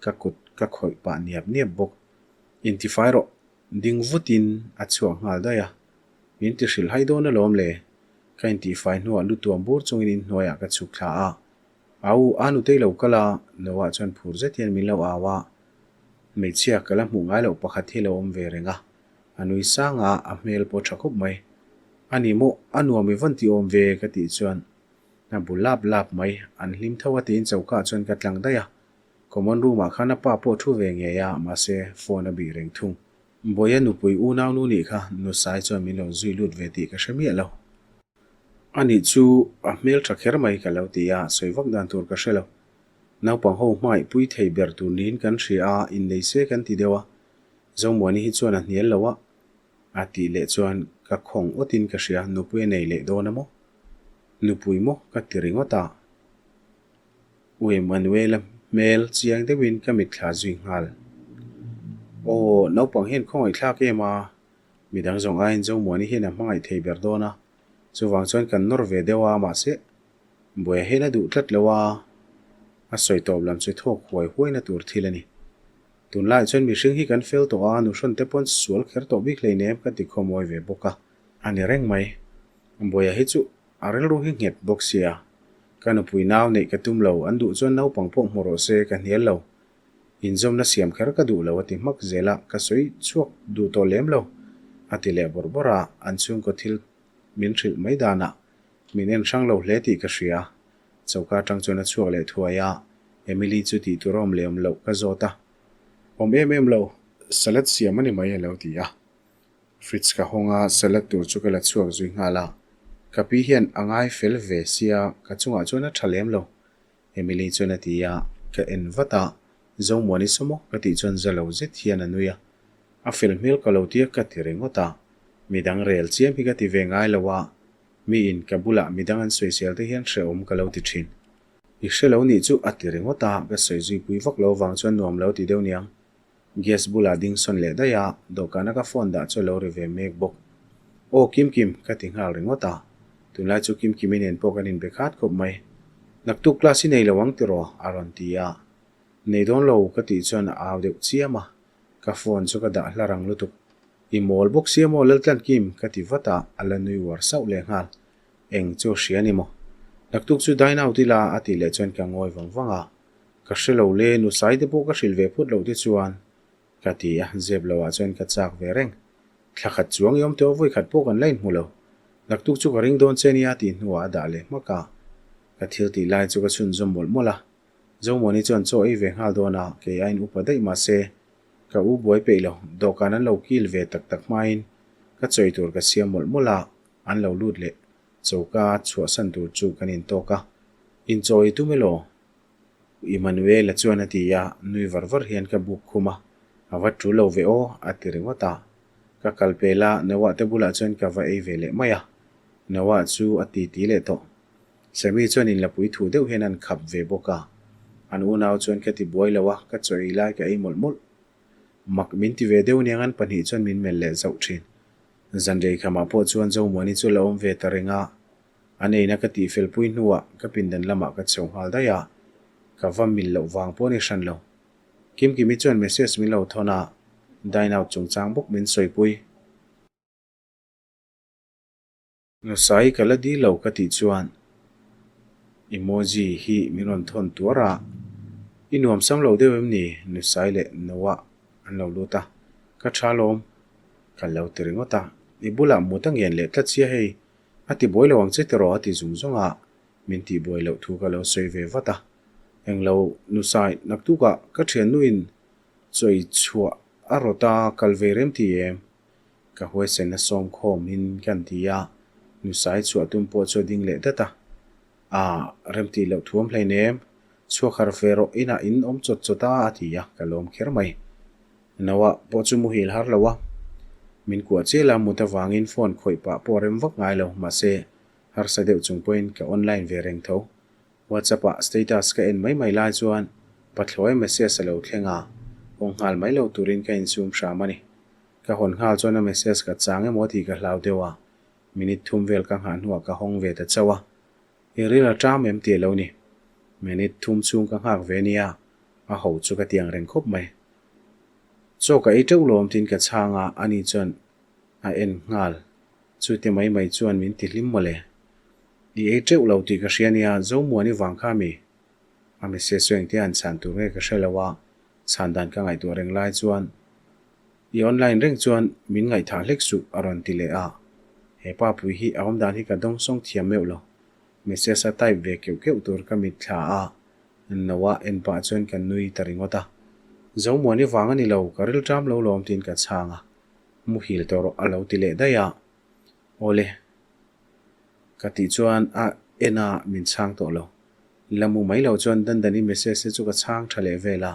Speaker 1: ka kut ka khawih pah niap niap bawk. Intifai rawh, ding vutin a chhuak nghal daih a. Min ti hrilh hai dawn alawm le. Ka intihfai hnuah lu tuam bur chungin inhnuaiah ka chhuk thla a. Au, a nutei lo kal a, Noah chuan phur zet hian min lo au a. Hmeichhia ka la hmuh ngai loh pakhat hi lo awm ve reng a. A nui sang a, a hmel pawh tha khawp mai. A ni maw, a nuam i vawn tih awm ve ka tih chuan a bu lap lap mai. An hlim tho a tiin choka chuan ka tlang daih a. Common room ah khan a pa pawh thu ve ngei a, mahse phone a bih reng thung. Bawiha nupui unau nu nih kha Nusai chuan min lo zui lut ve tih ka hre miah lo. A nih chu a hmel tha kher mai ka lo ti a, sawi vak dan tur ka hre lo. Naupang ho hmangaihpui thei ber tur niin kan hria a, innei se kan ti deuh a. Zomuani hi chuan a hnial lo a, a tih leh chuan ka khawng awtin ka hria, nupui a nei leh dawn a maw? Nupui maw? ka ti ringawt a. U Emmanuel-a hmel chiang deuhin ka mitthla zui nghal. Aw, naupang hian khawngaihthlak em a, midang zawng aiin Zomuani hian a hmangaih thei ber dawn a, chuvang chuan kan nawr ve deuh a, mahse, Buaia hian a duh tlat lo a, a sawi tawp lam chu thawk huai huaina tur thil a ni. Tunlaiah chuan mihring hi kan fel tawh a, nuhrawn te pawn sual kher tawh bik hleinem ka ti khawmawi ve bawk a. A ni reng mai. Buaia hi chu A rilru hi nghet bawk sia. Ka nupui nau neih ka tum lo, an duh chuan naupang pawh hmu rawh se, ka hnial lo. Inzawmna siam kher ka duh lo a ti hmak zel a, ka sawi chhuak duh tawh lem lo, a ti leh bawrh bawrh a, an chhungkaw thil min hrilh mai danah min en hrang lo hle tih ka hria. Choka atang chuan a chhuak leh thuai a, Emily chu tih tur a awm leh awm loh ka zawt a. Awm em em lo, salad siam a ni mai a lo ti a. Fridge ka hawng a, salad tur chu ka la chhuak zui nghal a. Ka pi hian a ngai fel ve sia, ka chungah chuan a tha lem lo. Emily chuan a ti a, ka en vat a, Zomuani saw maw? ka tih chuan za lo zet hian a nui a. A fel hmel ka lo tia ka ti ringawt a, midang rel chiam hi ka ti ve ngai lo a, miin ka bulah midang an sawisel te hian hrehawm ka lo ti thin. I hre lo nih chu a ti ringawt a, ka sawi zui pui vak lo vang chuan nuam lo ti deuh niang. Gas bulah ding sawn leh daih a, dawhkana ka phone dah chu a lo ri ve mek bawk. Aw Kimkim, ka ti nghal ringawt a. Tunlai chu Kimkimi nen pawh kan inbe khat khawp mai. Naktuk class i nei lo ang tiraw? a rawn ti a. Nei dawn lo ka tih chuan a au deuh chiam a. Ka phone chu ka dah hla rang lutuk. I mawl bawk sia maw Laltlankim? ka ti vat a, a la nui uar sauh leh nghal. Eng chu a hria ni maw? Naktuk chu dine out ila a tih leh chuan ka ngawi vang vang a. Ka hre lo le, Nusai te pawh ka hrilh ve phut loh te chuan ka ti a, zep lo ah chuan ka chak ve reng. Thla khat chuang i awm tawh vawi khat pawh kan la inhmu lo. Naktuk chu ka ring dawn che nia tih hnuah a dah leh hmak a. Ka thil tih lai chu ka chhunzawm mawlh mawlh a. Zomuani chuan chaw ei ve nghal dawn a, kei aiin upa daih mah se ka u buai peih lo, dawhkan an lo kil ve tak tak hmain ka chawi tur ka siam mawlh mawlh a, an lo lut leh choka chhuahsan tur chu kan intawk a. Inchaw i tum elaw? Emmanuel-a chuan a ti a, nui var var hian ka buk khum a, a va tul lo ve aw, a ti ringawt a. Ka kal pel a, Noah te bulah chuan ka va ei ve leh mai a. Noah chu a ti ti leh tawh. Sammy chuan inlapui thu deuh hian an khap ve bawk a. An unau chuan ka ti buai lo a, ka chaw ei lai ka ei mawlh mawlh. Mak min ti ve deuh niang an pahnih chuan min melh leh zauh thin. Zanrei khamah pawh chuan Zomuani chu la awm ve ta reng a. A neina ka tihfel pui hnuah ka pindan lamah ka chho nghal daih a, ka va mil loh vang pawh a ni hran lo. Kimkimi chuan message min lo thawn a. Dine out chungchang bawk min sawipui. Nusai ka la dil lo ka tih chuan emoji hi min rawn thawn tuar a, I nuam sam lo deuh em ni? Nusai leh Noah an lo lut a, Ka tha lawm ka lo ti ringawt a, I bulah mut a ngen leh tlat sia hei, a ti buai lo ang che tiraw a ti zung zung a, min tih buai loh thu ka lo sawi ve vat a, Englo Nusai naktukah ka thiannuin chawi chhuah a rawt a kal ve rem ti em? Ka huaisen a sawm khawm in kan ti a, nusai chhuah tum pawh chu a ding leh dat a. Aa, remtih loh thuam hleinem, chhuak har ve rawh inah in awm chawt chawt a a ti a, ka lawm kher mai. Noah pawh chu muhil har lo a, min kuah chial a, mut avangin phone khawih pah pawh a rem vak ngai lo, mahse harsa deuh chung pawhin ka online ve reng tho. WhatsApp ah status ka en mai mai lai chuan pathlawi message a lo thleng a, haw nghal mai lo turin ka insum hram a ni. Ka hawn nghal chuan a message ka chang emaw tih ka hlau deuh a, minute thum vel ka nghah hnuah ka hawng ve ta chauh a. I ril a ṭam em tih a lo ni. Minute thum chhung ka nghak ve nia, a ho chu ka tiang reng khawp mai. Chaw ka ei teuh lawm tiin ka chhang a, ani chuan a en nghal. Chute mai mai chuan min ti hlim mawle. I ei teuh lo tih ka hria nia, Zomuani vang kha mi? A message chu engtia han chhan tur nge ka hre lo a, chhan dan ka ngaihtuah reng lai chuan I online reng chuan min ngaihthah hlek suh a rawn ti leh a. He pa pui hi a awmdan hi ka dawngsawng thiam meuh lo. Message a type ve keuh keuh tur ka mitthla a, Noah en pah chuan ka nui ta ringawt a. Zomuani vang a ni lo, ka rilṭam lo lawm tiin ka chhang a. Muhil tawh rawh a lo ti leh daih a. Awle. Ka tih chuan a en a min chhang tawh lo. La mu mai lo chuan Dandani message te chu ka chhang tha leh vel a.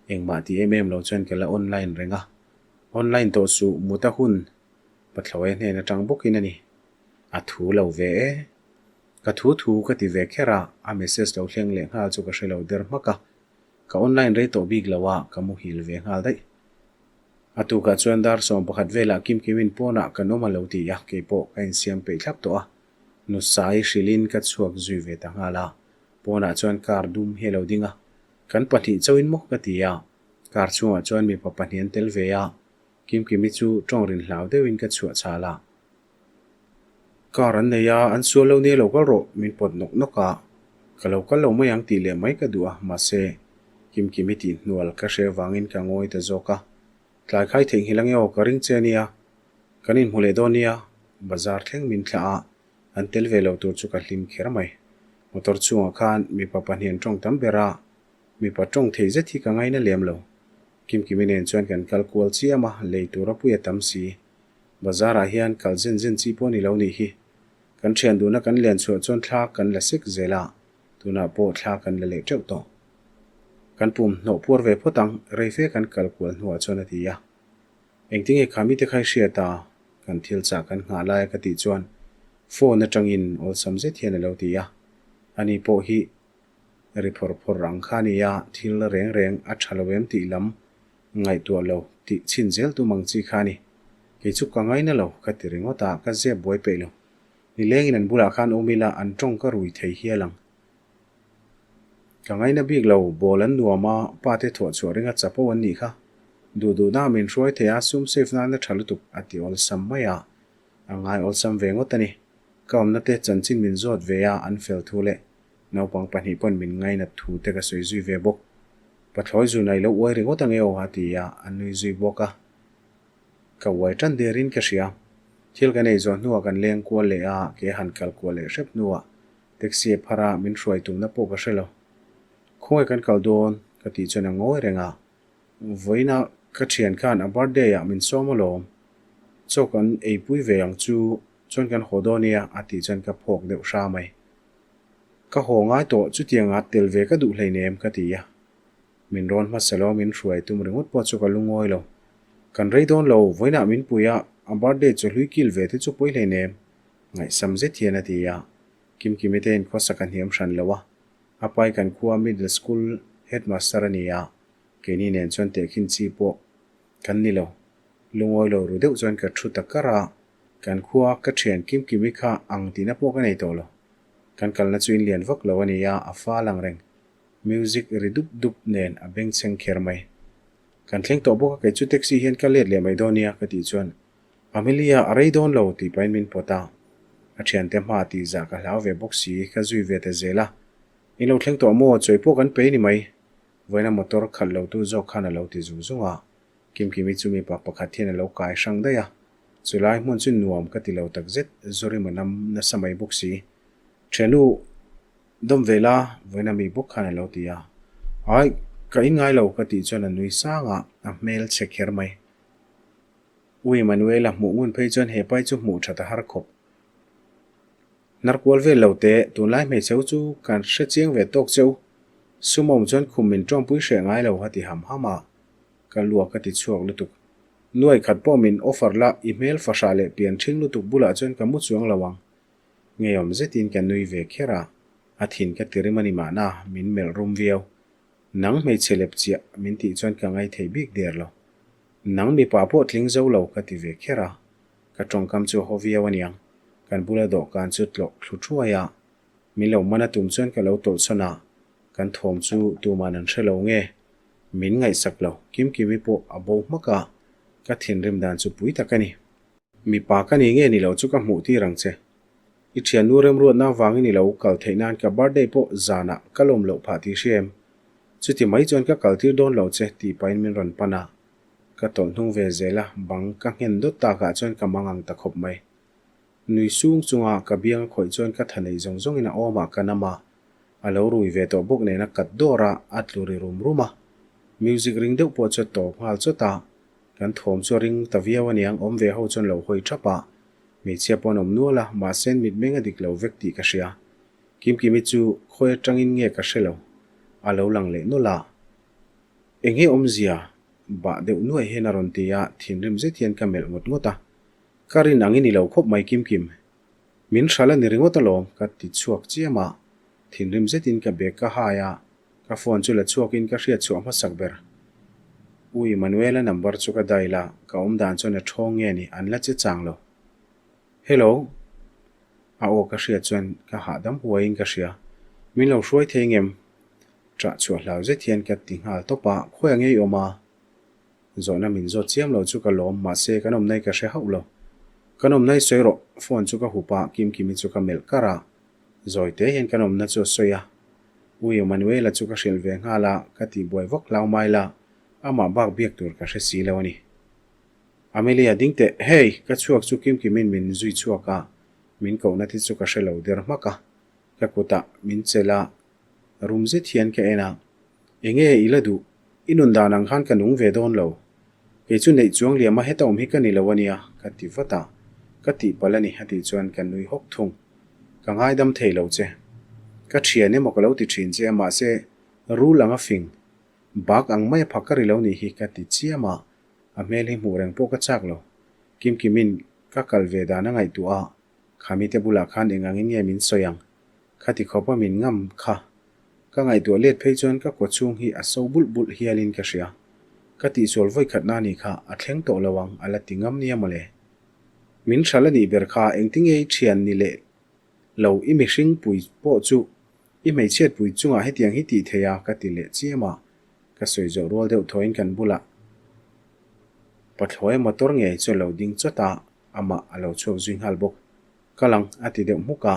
Speaker 1: Engmah ti em em lo chuan ka la online reng a. Online tawh suh mut a hun Pathlawi hnen atang bawkin a ni. A thu lo ve e. Ka thu thu ka ti ve kher a, a message lo thleng leh nghal chu ka hre lo der hmak a. Ka online rei tawh bik lo a, ka muhil ve nghal daih. A tukah chuan dar 11 velah Kimkimin pawnah kan awm a lo ti a, keipawh ka insiam peih thlap tawh a. Nusai hrilhin ka chhuak zui ve ta nghal a, pawnah chuan car dum hi a lo ding a. Kan pahnih chauhin maw ka ti a, car chhungah chuan mipa pahnih an tel ve a, Kimkimi chu tawng rin hlau deuhin ka chhuah chhal a. Car an nei a, an sual lo nia lo kal rawh, min pawt nawk nawk a. Ka lo kal lo mai ang tih leh mai ka duh a, mahse, Kimkimi tih hnual ka hre avangin ka ngawi ta zawk a. Tlai khai theihnghilh ange aw, ka ring che ania. Kan inhmu leh dawn nia, bazar thleng min thlah a, an tel ve lo tur chu ka hlim kher mai. Motor chhungah khan mipa pahnih an tawng tam ber a, mipa tawng thei zet hi ka ngaina lem lo. Kimkimi nen chuan kan kal kual chiam a, lei tur a pui a tam si. Bazar ah hian kal zen zen chi pawh ni lo nih hi. Kan thian duhna kan lian chhuah chuan thla kan la sek zel a, tunah pawh thla kan la leh teuh tawh. Kan pum hnawh puar ve phawt ang, rei fe kan kal kual hnuah chuan a ti a. Engtinge kha mite kha i hriat a? Kan thil chah kan nghah lai a ka tih chuan phone atangin awlsam zet hian a lo ti a. Ani pawh hi ri phawr phawr ang kha a ni a, thil reng reng a tha lo em tih lam Ngaihtuah lo tih chhin zel tum ang chi kha a ni. Kei chu ka ngaina lo, ka ti ringawt a, ka zep buai peih lo. Nilengin an bulah khan awm ila an tawng ka rui thei hial ang. Ka ngaina bik lo, ball an nuam a, pa te thuah chhuah ringa chapo an nih kha. Duh duhna min hruai thei a, sum save nan a tha lutuk, a ti awlsam mai a. A ngai awlsam ve ngawt a ni. Ka awmna te chanchin min zawt ve a, an fel thu leh Naupang pahnih pawn min ngainat thu te ka sawi zui ve bawk. Pathlawi zun a i lo uai ringawt ange aw a ti a, a nui zui bawk a. Ka uai tan der in ka hria. Thil kan ei zawh hnuah kan leng kual leh a, ke han kal kual leh hrep hnuah taxi a phar a, min hruai tumna pawh ka hre lo. Khawngaih kan kal dawn ka tih chuan a ngawi reng a. Vawiina ka thian khan a birthday ah min sawm alawm. Chaw kan eipui ve ang chu chuan kan haw dawn nia a tih chuan ka phawk deuh hra mai. Ka haw ngai tawh chutianga tel ve ka duh hleinem ka ti a. Min rawn hmasa lo min hruai tum ringawt pawh chu ka lungawi lo. Kan rei dawn lo, vawiinah min pui a, a birthday chu hlui kil ve te chu pawi hleinem, ngaihsam zet hian a ti a. Kimkimi te inkhawsa ka hniam hran lo a, a pai kan khua middle school headmaster a ni a, keini nen chuan tehkhin chi pawh kan ni lo. Lungawi lo ru deuh chuan ka thu ta kar a, kan khua ka thian Kimkimi kha ang tihna pawh ka nei tawh lo. Kan kalna chu in lian vak lo a ni a, a fal ang reng. Music ri dup dup nen a bengchheng kher mai. Kan thleng tawh bawk a, kei chu taxi hian ka let leh mai dawn nia ka tih chuan Amelia a rei dawn lo tih pahin min pawt a. A thiante hma tih zah ka hlau ve bawk si, ka zui ve ta zel a. In lo thleng tawh maw, chawi pawh kan pe ni mai. Vawiina motor khalh lo tu zawk khan a lo ti zung zung a. Kimkimi chu mipa pakhat hian a lo kai hrang daih a. Chulai hmun chu nuam ka ti lo takzet, Zorima nam nasa mai bawk si. Thiannu dawm ve la, vawiina mi bawk khan a lo ti a. Ai, ka inngai lo ka tih chuan a nui sang a, a hmel chhe kher mai. U Emmanuela hmuh ngun phei chuan he pai chu hmuh that a har khawp. Hnar kual vel lo teh, tunlai hmeichhe u chu kan hre chiang ve tawk che u. Sum awm chuan khum min tawngpui hreh ngai lo a ti ham ham a, ka luak ka ti chhuak lutuk. Nuai khat pawh min offer la, i hmel fahrah leh pian ṭhing lutuk bulah chuan ka mu chuang lo ang. Ngeiawm zetin ka nui ve kher a, a thin ka ti rim a ni mahna, min melh rum viau. Nang hmeichhe lep chiah min tih chuan ka ngaithei bik der lo. Nang mipa pawh tling zo lo ka ti ve kher a, Ka tawngkam chu a haw viau aniang. Kan bula dawhkan chu tlawh thlu thuai a, min lo man a tum chuan ka lo tawlhsawn a, kan thawm chu tuman an hre lo nge? Min ngaihsak lo, Kimkimi pawh a bo hmak a, ka thinrim dan chu pui tak a ni. Mipa ka ni nge ni lo chu ka hmuh tir ang che. I thiannu remruatna avangin i lo kal theih nan ka birthday pawh zanah ka lawm loh phah tih hria em? Chuti mai chuan ka kal tir dawn lo che tih pahin min rawn pan a. Ka tawlh hnung ve zel a, bang ka nghen dawt takah chuan ka mang ang ta khawp mai. Nui sung chunga ka biang a khawih chuan ka tha nei zawng zawngin a awmah ka nam a, a lo rui ve tawh bawk nen a kat dawr a, a tlu ri rum rum a. Music ring deuh pawh chu a tawp nghal chawt a, kan thawm chu a ring ta viau aniang awm ve ho chuan lo hawi thap a, hmeichhia pawh an awm nual a, mahse an mitmeng a dik lo vek tih ka hria. Kimkimi chu khawi atangin nge ka hre lo, a lo lang leh nawlh a. Eng nge awmzia? Bah deuh nuaih hian a rawn ti a, thinrim zet hian ka melh ngawt ngawt a. Ka rin ang i ni lo khawp mai Kimkim. Min hral a ni ringawt alawm, ka ti chhuak chiam a. Thinrim zetin ka bag ka hai a, ka phone chu la chhuakin ka hriat chhuah hmasak ber. U Emmanuel-a number chu ka dial a, ka awmdan chuan a ṭhawng nge ni, an la che chang lo. Hello. A aw ka hriat chuan ka hahdam huaiin ka hria. Min lo hruai thei ngem? Ṭah chhuah hlau zet hian ka ti nghal tawp a, khawi ngei awm a? Zawhna min zawt chiam lo chu ka lawm, mahse kan awmna hi ka hre hauh lo. Kan awmna hi sawi rawh, phone chu ka hup a, Kimkimi chu ka melh kar a. Zawi te hian kan awmna chu a sawi a. U Emmanuela chu ka hrilh ve nghal a, ka tihbuai vak hlau mai la, amah bak biak tur ka hre si lo a ni. Amelia ding teh, hei! Ka chhuak chu Kimkimin min zui chhuak a, min kohna te chu ka hre lo der hmak a. Ka kutah min chelh a, rum zet hian ka en a, Enge i la duh? I nun dan ang khan ka nung ve dawn lo. Kei chu neih chuang liam a heta awm hi ka ni lo a nia, ka ti vat a. Ka tihpalh a ni a tih chuan ka nui hawk thung. Ka ngaidam thei lo che. Ka thian emaw ka lo ti thin che a, mahse rul ang a fing, bak ang mai a phak ka ri lo nih hi ka ti chiam a, a hmel hi hmuh reng pawh ka chak lo. Kimkimin ka kal ve dan a ngaihtuah a, Khamite bulah khan eng angin nge min sawi ang? Khati khawpa min ngam kha. Ka ngaihtuah let phei chuan ka kaw chhung hi a so bulh bulh hialin ka hria. Ka tihsual vawi khatna ni kha a thleng tawh lo ang a la ti ngam nia mawle. Min hral a nih ber kha engtinge i thian ni leh lo i mihring pui pawh chu i hmeichhiat pui chungah hetiang hi tih thei a ka ti leh chiam a. Ka sawi zawh rual deuh thawiin kan bulah pathlawi motor ngei chu a lo ding chawt a. Amah a lo chhuak zui nghal bawk. Ka lang a ti deuh hmuk a.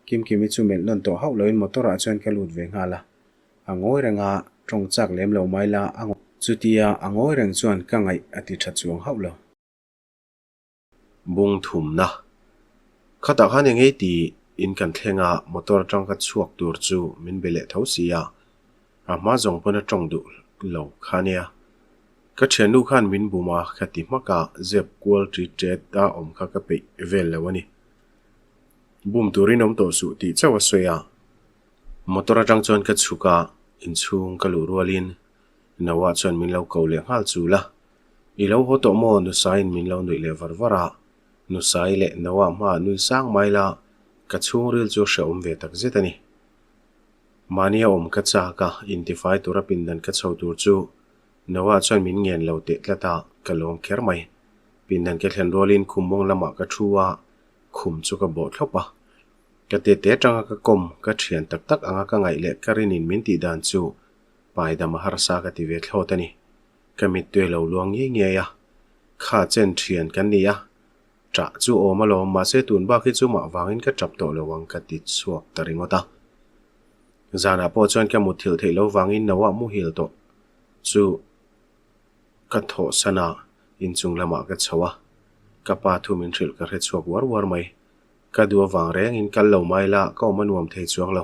Speaker 1: Kimkimi chu melh nawn tawh hauh loin motor ah chuan ka lut ve nghal a. A ngawi reng a, tawng chak lem lo mai la a ngawi. Chutia a ngawi reng chuan ka ngaih a ti tha chuang hauh lo. Bung thumna. Khatah khan eng ei ti in kan thleng a, motor atang ka chhuak tur chu min be leh tho si a. A hma zawng pawn a tawng duh lo kha nia. Ka thiannu khan min bum a, ka ti hmak a, zep kual ṭit ṭet a awm kha ka peih vel lo a ni. Bum turin awm tawh suh tih chauh a sawi a. Motor atang chuan ka chhuk a, inchhung ka luh rualin Noah chuan min lo ko leh nghal chul a. I lo haw tawh maw? Nusaiin min lo nuih leh var var a. Nusai leh Noah hmaah nui sang mai la, ka chhungril chu hrehawm ve tak zet a ni. Mahnia awm ka chak a, intifai tura pindan ka chho tur chu Noah chuan min ngen lo teh tlat a, ka lawm kher mai. Pindan ka thlen rualin khum mawng lamah ka thu a, khum chu ka bawh thlawp a. Ka tete atanga ka kawm, ka thian tak tak anga ka ngaih leh ka rinin min tih dan chu paidam a harsa ka ti ve thlawt a ni. Ka mittui a lo luang ngiai ngiai a, kha chen thian kan ni a, ṭah chu awm alawm mahse tun bak hi chu mah vangin ka ṭap tawh lo ang ka ti chhuak ta ringawt a. Zanah pawh chuan ka mutthilh theih lo vangin no ah muhil tawh chu ka thawhsan a, inchung lamah ka chho a, ka pa thu min hrilh ka hre chhuak uar uar mai. Ka duh avang rengin kal lo mai la ka awm a nuam thei chuang lo.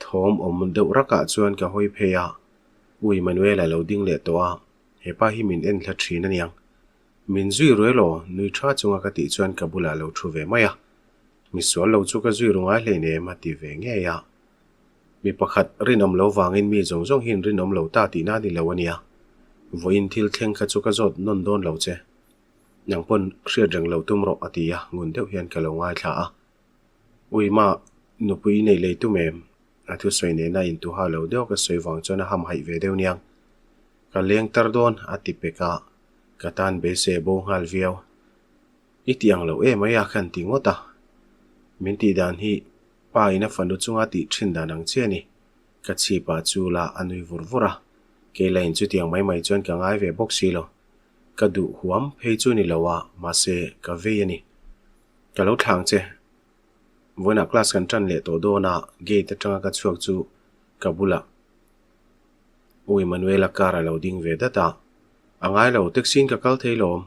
Speaker 1: Thawm awm deuh rakah chuan ka hawi phei a, U Emmanuel a lo ding leh tawh a, he pa hi min en hla thin aniang. Min zui ruai law, nui tha chunga ka tih chuan ka bulah a lo thu ve mai a. Misual lo chu ka zui ru ngai hleinem a ti ve ngei a. Mi pakhat rinawm lo vangin mi zawng zawng hian rinawm lo ta tihna a ni lo ania. Vawiin thil thleng kha chu ka zawt nawn dawn lo che. Nang pawn hriat reng lo tum rawh a ti a, ngun deuh hian ka lo ngaithla a. Uima, nupui i neih lei tum em? A thusawi nena intuha lo deuh ka sawi vang chuan a hamhaih ve deuh niang. Ka leng tar dawn a ti pek a, ka tan beisei a bo nghal viau. I ti ang lo em mai a khan ti ngawt a. Min tih dan hi pa in a fanu chunga tih thin dan ang chiah a ni. Ka chhip ah chu la a nui vur vur a. Kei la in chutiang mai mai chuan ka ngai ve bawk si lo. Ka duh huam phei chu ni lo a, mahse ka vei a ni. Ka lo thlang che. Vawiinah class kan tan leh tawh dawn a, gate atanga ka chhuak chu ka bulah U Emmanuel-a car a lo ding ve dat a. A ngai lo, taxi in ka kal thei lawm.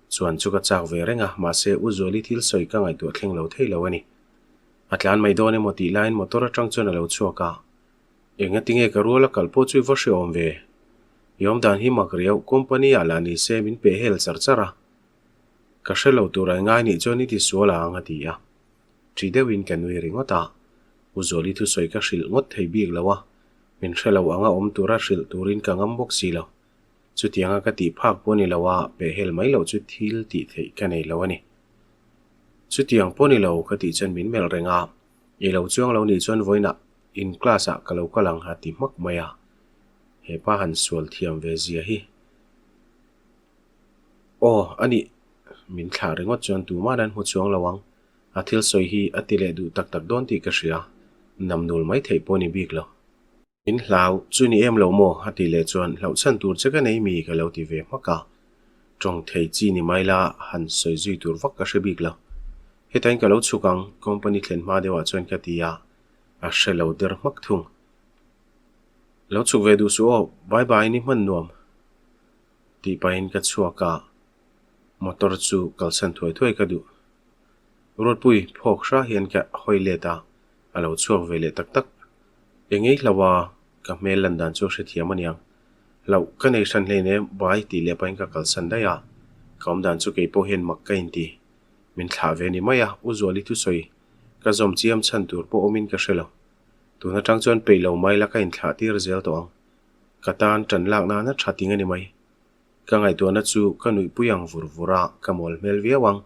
Speaker 1: Chuan chu ka chak ve reng a, mahse U Zuali thil sawi ka ngaihtuah thleng lo thei lo a ni. A tlan mai dawn emaw tih laiin motor atang chuan a lo chhuak a. Engati nge ka rual a kal pawh chu i va hrehawm ve? I awm dan hi mak riau, company ah lah ni se min peh hel char char a. Ka hre lo tur a ngai nih chuan i ti sual ang a ti a. Ṭi deuhin ka nui ringawt a. U Zuali thusawi ka hrilh ngawt thei bik lo a, min hre lo anga awm tura hrilh turin ka ngam bawk si lo. Chutianga ka tih phak pawh ni lo a, pehhel mai loh chu thil tih theih ka nei lo a ni. Chutiang pawh ni lo ka tih chuan min melh reng a, I lo chuang lo nih chuan vawiinah in class ah ka lo kal ang a ti hmak mai a. He pa han sual thiam ve zia hi. Aw, a nih, min thlah ringawt chuan tuma'n an hmu chuang lo ang. A thil sawi hi a ti leh duh tak tak dawn tih ka hria, namnul mai theih pawh ni bik lo. In hlau, chu ni em lo maw? a tih leh chuan hlauh chhan tur che ka nei mi ka lo ti ve hmak a. Tawng thei chi ni mai la, han sawi zui tur vak ka hre bik lo. Hetain ka lo chhuk ang, company thlen hma deuhah chuan ka ti a, a hre lo der hmak thung. Lo chhuk ve duh suh aw, bye bye ni hman nuam tih pahin ka chhuak a, motor chu kalsan thuai thuai ka duh. Ruatpui phawk hra hian ka hawi let a, a lo chhuak ve leh tak tak. Eng ei hlo a, ka hmel lan dan chu a hrethiam aniang. Hlauh ka nei hran hlein e, bai tih leh pahin ka kalsan daih a, ka awm dan chu kei pawh hian mak ka inti. Min thlah ve ni mai a, U Zuali thusawi ka zawm chiam chhan tur pawh awmin ka hre lo. Tun atang chuan peih lo mai la ka inthlah tir zel tawh ang. Ka tan tan lak nana tha ting a ni mai. Ka ngaihtuahna chu ka nuihpui ang vur vur a, ka mawl hmel viau ang.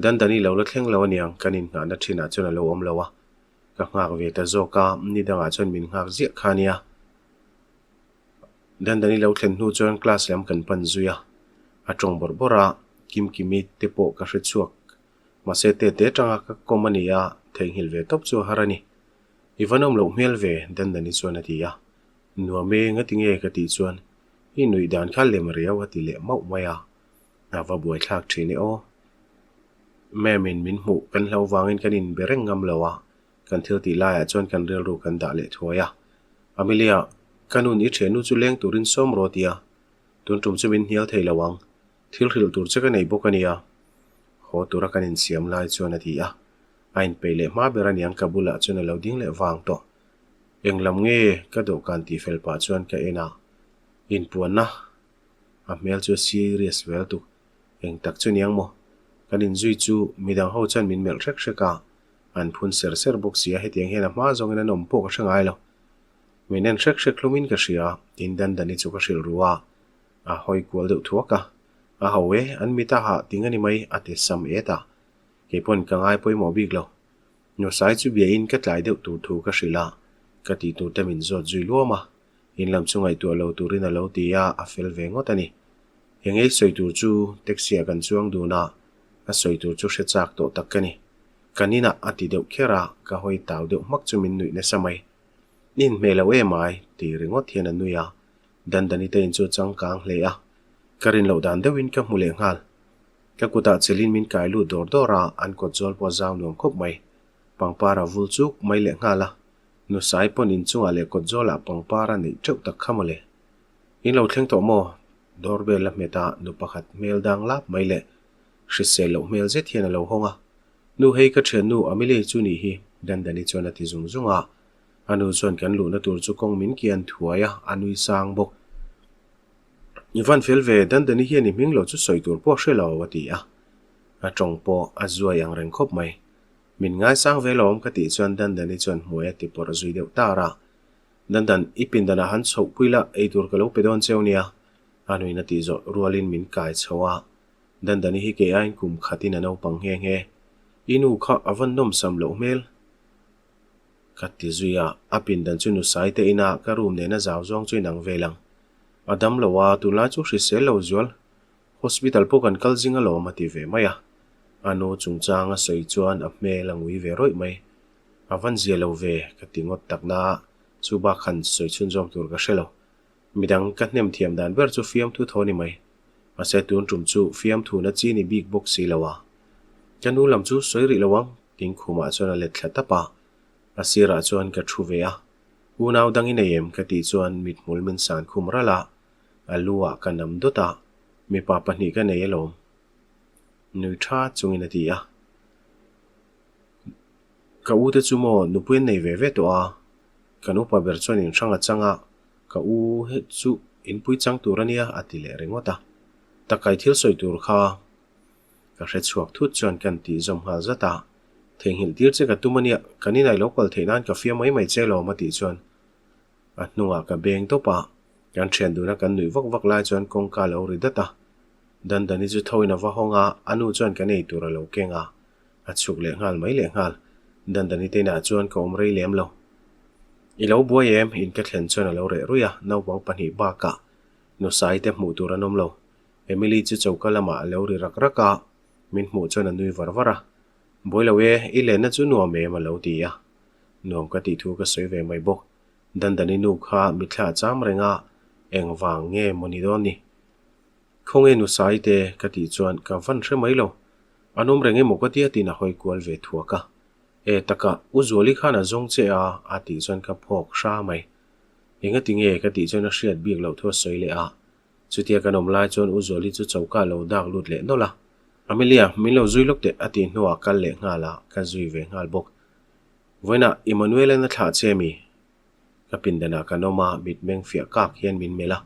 Speaker 1: Dandani lo la thleng lo aniang, kan innghahna thinah chuan a lo awm lo a. Ka nghak ve ta zawk a, ni dangah chuan min nghak ziah kha ania. Dandani lo thlen hnu chuan class lam kan pan zui a, a tawng bawrh bawrh a, Kimkimi te pawh ka hre chhuak. Mahse tete tanga ka kawm a ni a, theihnghilh ve tawp chu a har a ni. I va nawm loh hmel ve, Dandani chuan a ti a. Nuam e, ngati nge ka tih chuan i nuih dan kha lem riau a ti leh mauh mai a, a va buaithlak thin e aw. Ma'am in min hmuh kan hlo vangin kan inbe reng ngam lo a, kan thil tih laiah chuan kan rilru kan dah leh thuai a. Amelia, ka nun i thiannu chu leng turin sawm rawh a ti a, tun tum chu min hnial thei lo ang, thil hrilh tur che ka nei bawk a nia. Haw tura kan insiam lai chuan a ti a, a inpeih leh hma ber aniang ka bulah chuan a lo ding leh vang tawh. Eng lam nge ka dawhkan tih fel pah chuan ka en a, inpuanna a hmel chu a serious vel tuk. Eng tak chu niang maw? Kan inzui chu midang ho chuan min melh hrek hrek a, an phun ser ser bawk si a, hetiang hian a hma zawngin an awm pawh ka hre ngai lo. Min en hrek hrek hlumin ka hria, tin Dandani chu ka hrilh ru a, a hawi kual deuh thuak a, A ho e, an mit a hah ting a ni mai, a ti sam et a, kei pawn ka ngai pawimawh bik lo. Nusai chu biain ka tlai deuh tur thu ka hrilh a, ka tih tur te min zawt zui luam a, in lam chu ngaihtuah lo turin a lo ti a, a fel ve ngawt a ni. Eng ei sawi tur chu taxi ah kan chuang dun a, a sawi tur chu hre chak tawh tak ka ni. Kan inah a ti deuh kher a, ka hawi tau deuh hmak chu min nuih nasa mai. Ni inhmeh lo em ai? ti ringawt hian a nui a. Dandani te in chu changkang hle a, ka rin loh dan deuhin ka hmu leh nghal. Ka kutah chelin min kai lut dawr dawr a, an kawt zawl pawh a zau nuam khawp mai. Pangpar a vul chuk mai leh nghal a, Nusai pawn inchungah leh kawt zawlah pangpar a neih teuh tak kha mawle. In lo thleng tawh maw? Doorbell a hmet a, nu pakhat hmel dang lap mai leh hrisel loh hmel zet hian a lo hawng a. Nu hei ka thiannu Amelie chu nih hi, Dandani chuan a ti zung zung a. A nu chuan kan luhna tur chu kawng min kian thuai a, a nui sang bawk. I van fel ve, Dandani hian i hming lo chu sawi tur pawh hre lo, a ti a. A tawng pawh a zuai ang reng khawp mai. Min ngaisang ve lawm ka tih chuan Dandani chuan hmuai a ti pawrh zui deuh tar a. Dandan, i pindanah han chhoh pui la, eitur ka lo pe dawn cheu nia, a nuin a tih zawh rualin min kai chho a. Dandani hi kei aiin kum khatin a naupang nghe nghe. I nu kha a va nawmsam loh hmel. Ka ti zui a, a pindan chu nusai te ina ka room nena zau zawng chu inang vel ang. A dam lo a, tunlai chu hrisel lo zual. Hospital pawh kan kal zing alawm a ti ve mai a. A nu chungchang a sawi chuan a hmel a ngui ve rawih mai. A van zia lo ve ka ti ngawt tak na a, chu bak han sawi chhunzawm tur ka hre lo. Midang ka hnem thiam dan ber chu fiamthu tho ni mai. Mahse tun tum chu fiamthu na chi ni bik bawk si lo a. Ka nu lam chu sawi rih lo ang, tin khumah chuan a let thla tap a. A sirah chuan ka thu ve a. Unau dang i nei em ka tih chuan mithmul min san khum ralh a. A lu ah ka nam dawt a, mipa pahnih ka nei alawm. Nui tha chungin a ti a. Ka u te chu maw nupui an nei ve ve tawh a, kan upa ber chuan in hrang a chang a, ka u he chu inpui chang tur a nia a ti leh ringawt a. Takai thil sawi tur kha ka hre chhuak thut chuan kan tih zawm nghal zat a, theihnghilh tir che ka tum a nia, kan inai lo kal theih nan ka fiam mai mai che lawm a tih chuan A hnungah ka beng tawp a, kan thian duna kan nuih vak vak lai chuan kawngka a lo ri dat a. Dandani chu thoin a va hawng a, a nu chuan kan ei tur a lo keng a, a chhuk leh nghal mai leh nghal. Dandani te inah chuan ka awm rei lem lo. I lo buai em? In ka thlen chuan a lo reh ruih a, naupang pahnih bakah Nusai te hmuh tur an awm lo. Emily chu choka lamah a lo ri rak rak a, min hmuh chuan a nui var var a. Buai lo e, i lenna chu nuam em? a lo ti a. Nuam ka tih thu ka sawi ve mai bawk. Dandani nu kha mitthla a cham reng a, engvang nge maw ni dawn ni? Khawnge nu Sai te ka tih chuan ka van hre mai lo. An awm reng emaw ka tia tiin a hawi kual ve thuak a. E taka, U Zuali khan a zawng che a, a tih chuan ka phawk hra mai. Engati nge ka tih chuan a hriat bik loh thu a sawi leh a. Chutia kan awm lai chuan U Zuali chu choka a lo dak lut leh nawlh a. Amelia, min lo zui lawk teh a tih hnuah kal leh nghal a, ka zui ve nghal bawk. Vawiinah Emmanuel-a'n a thlah che mi? Ka pindanah kan awm a, mitmeng fiah kak hian min melh a.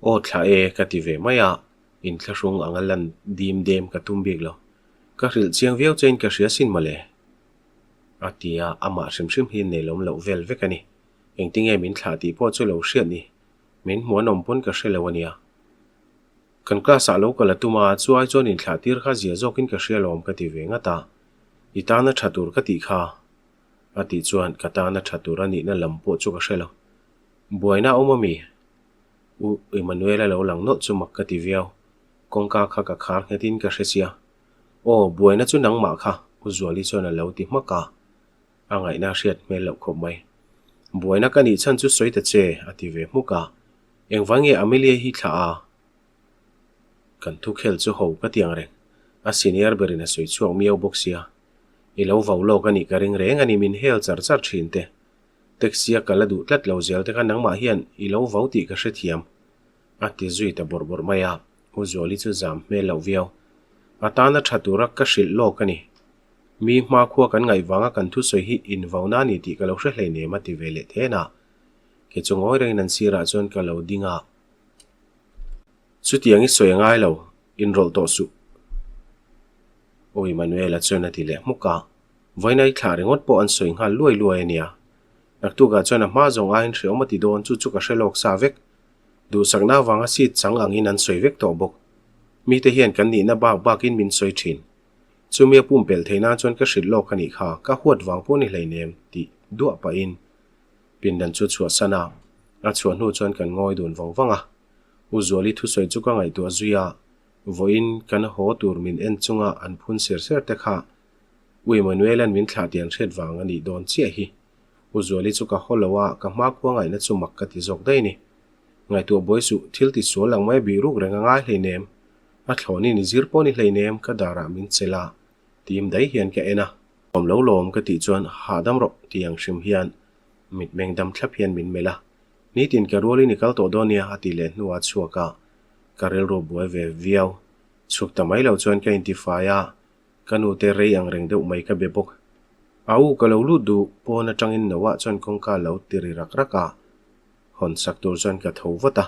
Speaker 1: Aw thlah e, ka ti ve mai a, inthlahrung anga lan dim dem ka tum bik lo. Ka hrilh chiang viau chein ka hria sin mawle. A ti a, amah hrim hrim hi nelawm loh vel vek a ni. Engtinge min thlah tih pawh chu lo hriat ni. Min hmuh an awm pawn ka hre lo a nia. Kan class ah lo kal a tum a, chu ai chuan inthlah tir kha zia zawkin ka hria lawm ka ti ve ngat a. I tana tha tur ka tih kha. A tih chuan ka tana tha tur a nihna lam pawh chu ka hre lo. Buaina a awm a mi? U Emmanuel-a lo lang nawlh chu mak ka ti viau. Kawngka kha ka khar nghetin ka hre sia. Aw, buaina chu nangmah kha, U Zuali chuan a lo ti hmak a. A ngaihna a hriat hmel loh khawp mai. Buaina ka nih chhan chu sawi ta che, a ti ve hmuk a. Engvang nge Amelia hi thlah a? Kan thu khel chu ho ka ti ang reng. A senior berin a sawi chhuak miau bawk sia. I lo vau lawk a nih ka ring reng a ni min hel char char thin te. Taxi a kal a duh tlat lo zel te kha nangmah hian i lo vau tih ka hrethiam. A ti zui ta bawrh bawrh mai a, U Zuali chu zam hmel loh viau. A tana tha tura ka hrilh lawk a ni. Mi hmakhua kan ngaih vanga kan thusawi hi invauna a ni tih ka lo hre hleinem a ti ve leh then a. Ke chu ngawi rengin an sirah chuan ka lo ding a. Chutiang i sawi a ngai lo, inrawlh tawh suh. Aw Emmanuel-a chuan a ti leh hmuk a. Vawiin a i thlah ringawt pawh an sawi nghal luai luai a nia. Naktukah chuan a hma zawng aiin hreawm a ti dawn chu chu ka hre lawk sa vek. Duhsakna avanga seat chang angin an sawi vek tawh bawk. Mite hian kan nihna bak bakin min sawi thin. Chumi a pumpelh theih nan chuan ka hrilh lawk a nih kha, ka huat vang pawh ni hleinem tih duah pahin pindan chu chhuahsan a, a chhuah hnu chuan kan ngawi dun vang vang a. U Zuali thusawi chu ka ngaihtuah zui a, vawiin kan haw tur min en chunga an phun ser ser te kha U Emmanuel-a'n min thlah tih an hriat vang a nih dawn chiah hi. U Zuali chu ka haw lo a, ka hmakhua ngaihna chu mak ka ti zawk daih a ni. Ngaihtuah buai suh, thil ti sual ang mai a bih ruk reng a ngai hleinem. A thlawnin i zir pawh ni hleinem, ka darah min chelh a, tim daih hian ka en a. Awm lo lawm ka tih chuan hahdam rawh tih ang hrim hian mitmeng dam thlap hian min melh a. Nitin ka rualin i kal tawh dawn nia a tih leh hnuah a chhuak a, ka rilru buai ve viau. Chhuk ta mai lo chuan ka intifai a, ka nute rei ang reng deuh mai ka be bawk. A u ka lo lut duh, pawn atangin Noah chuan kawngka lo ti ri rak rak a, hawn sak tur chuan ka tho vat a.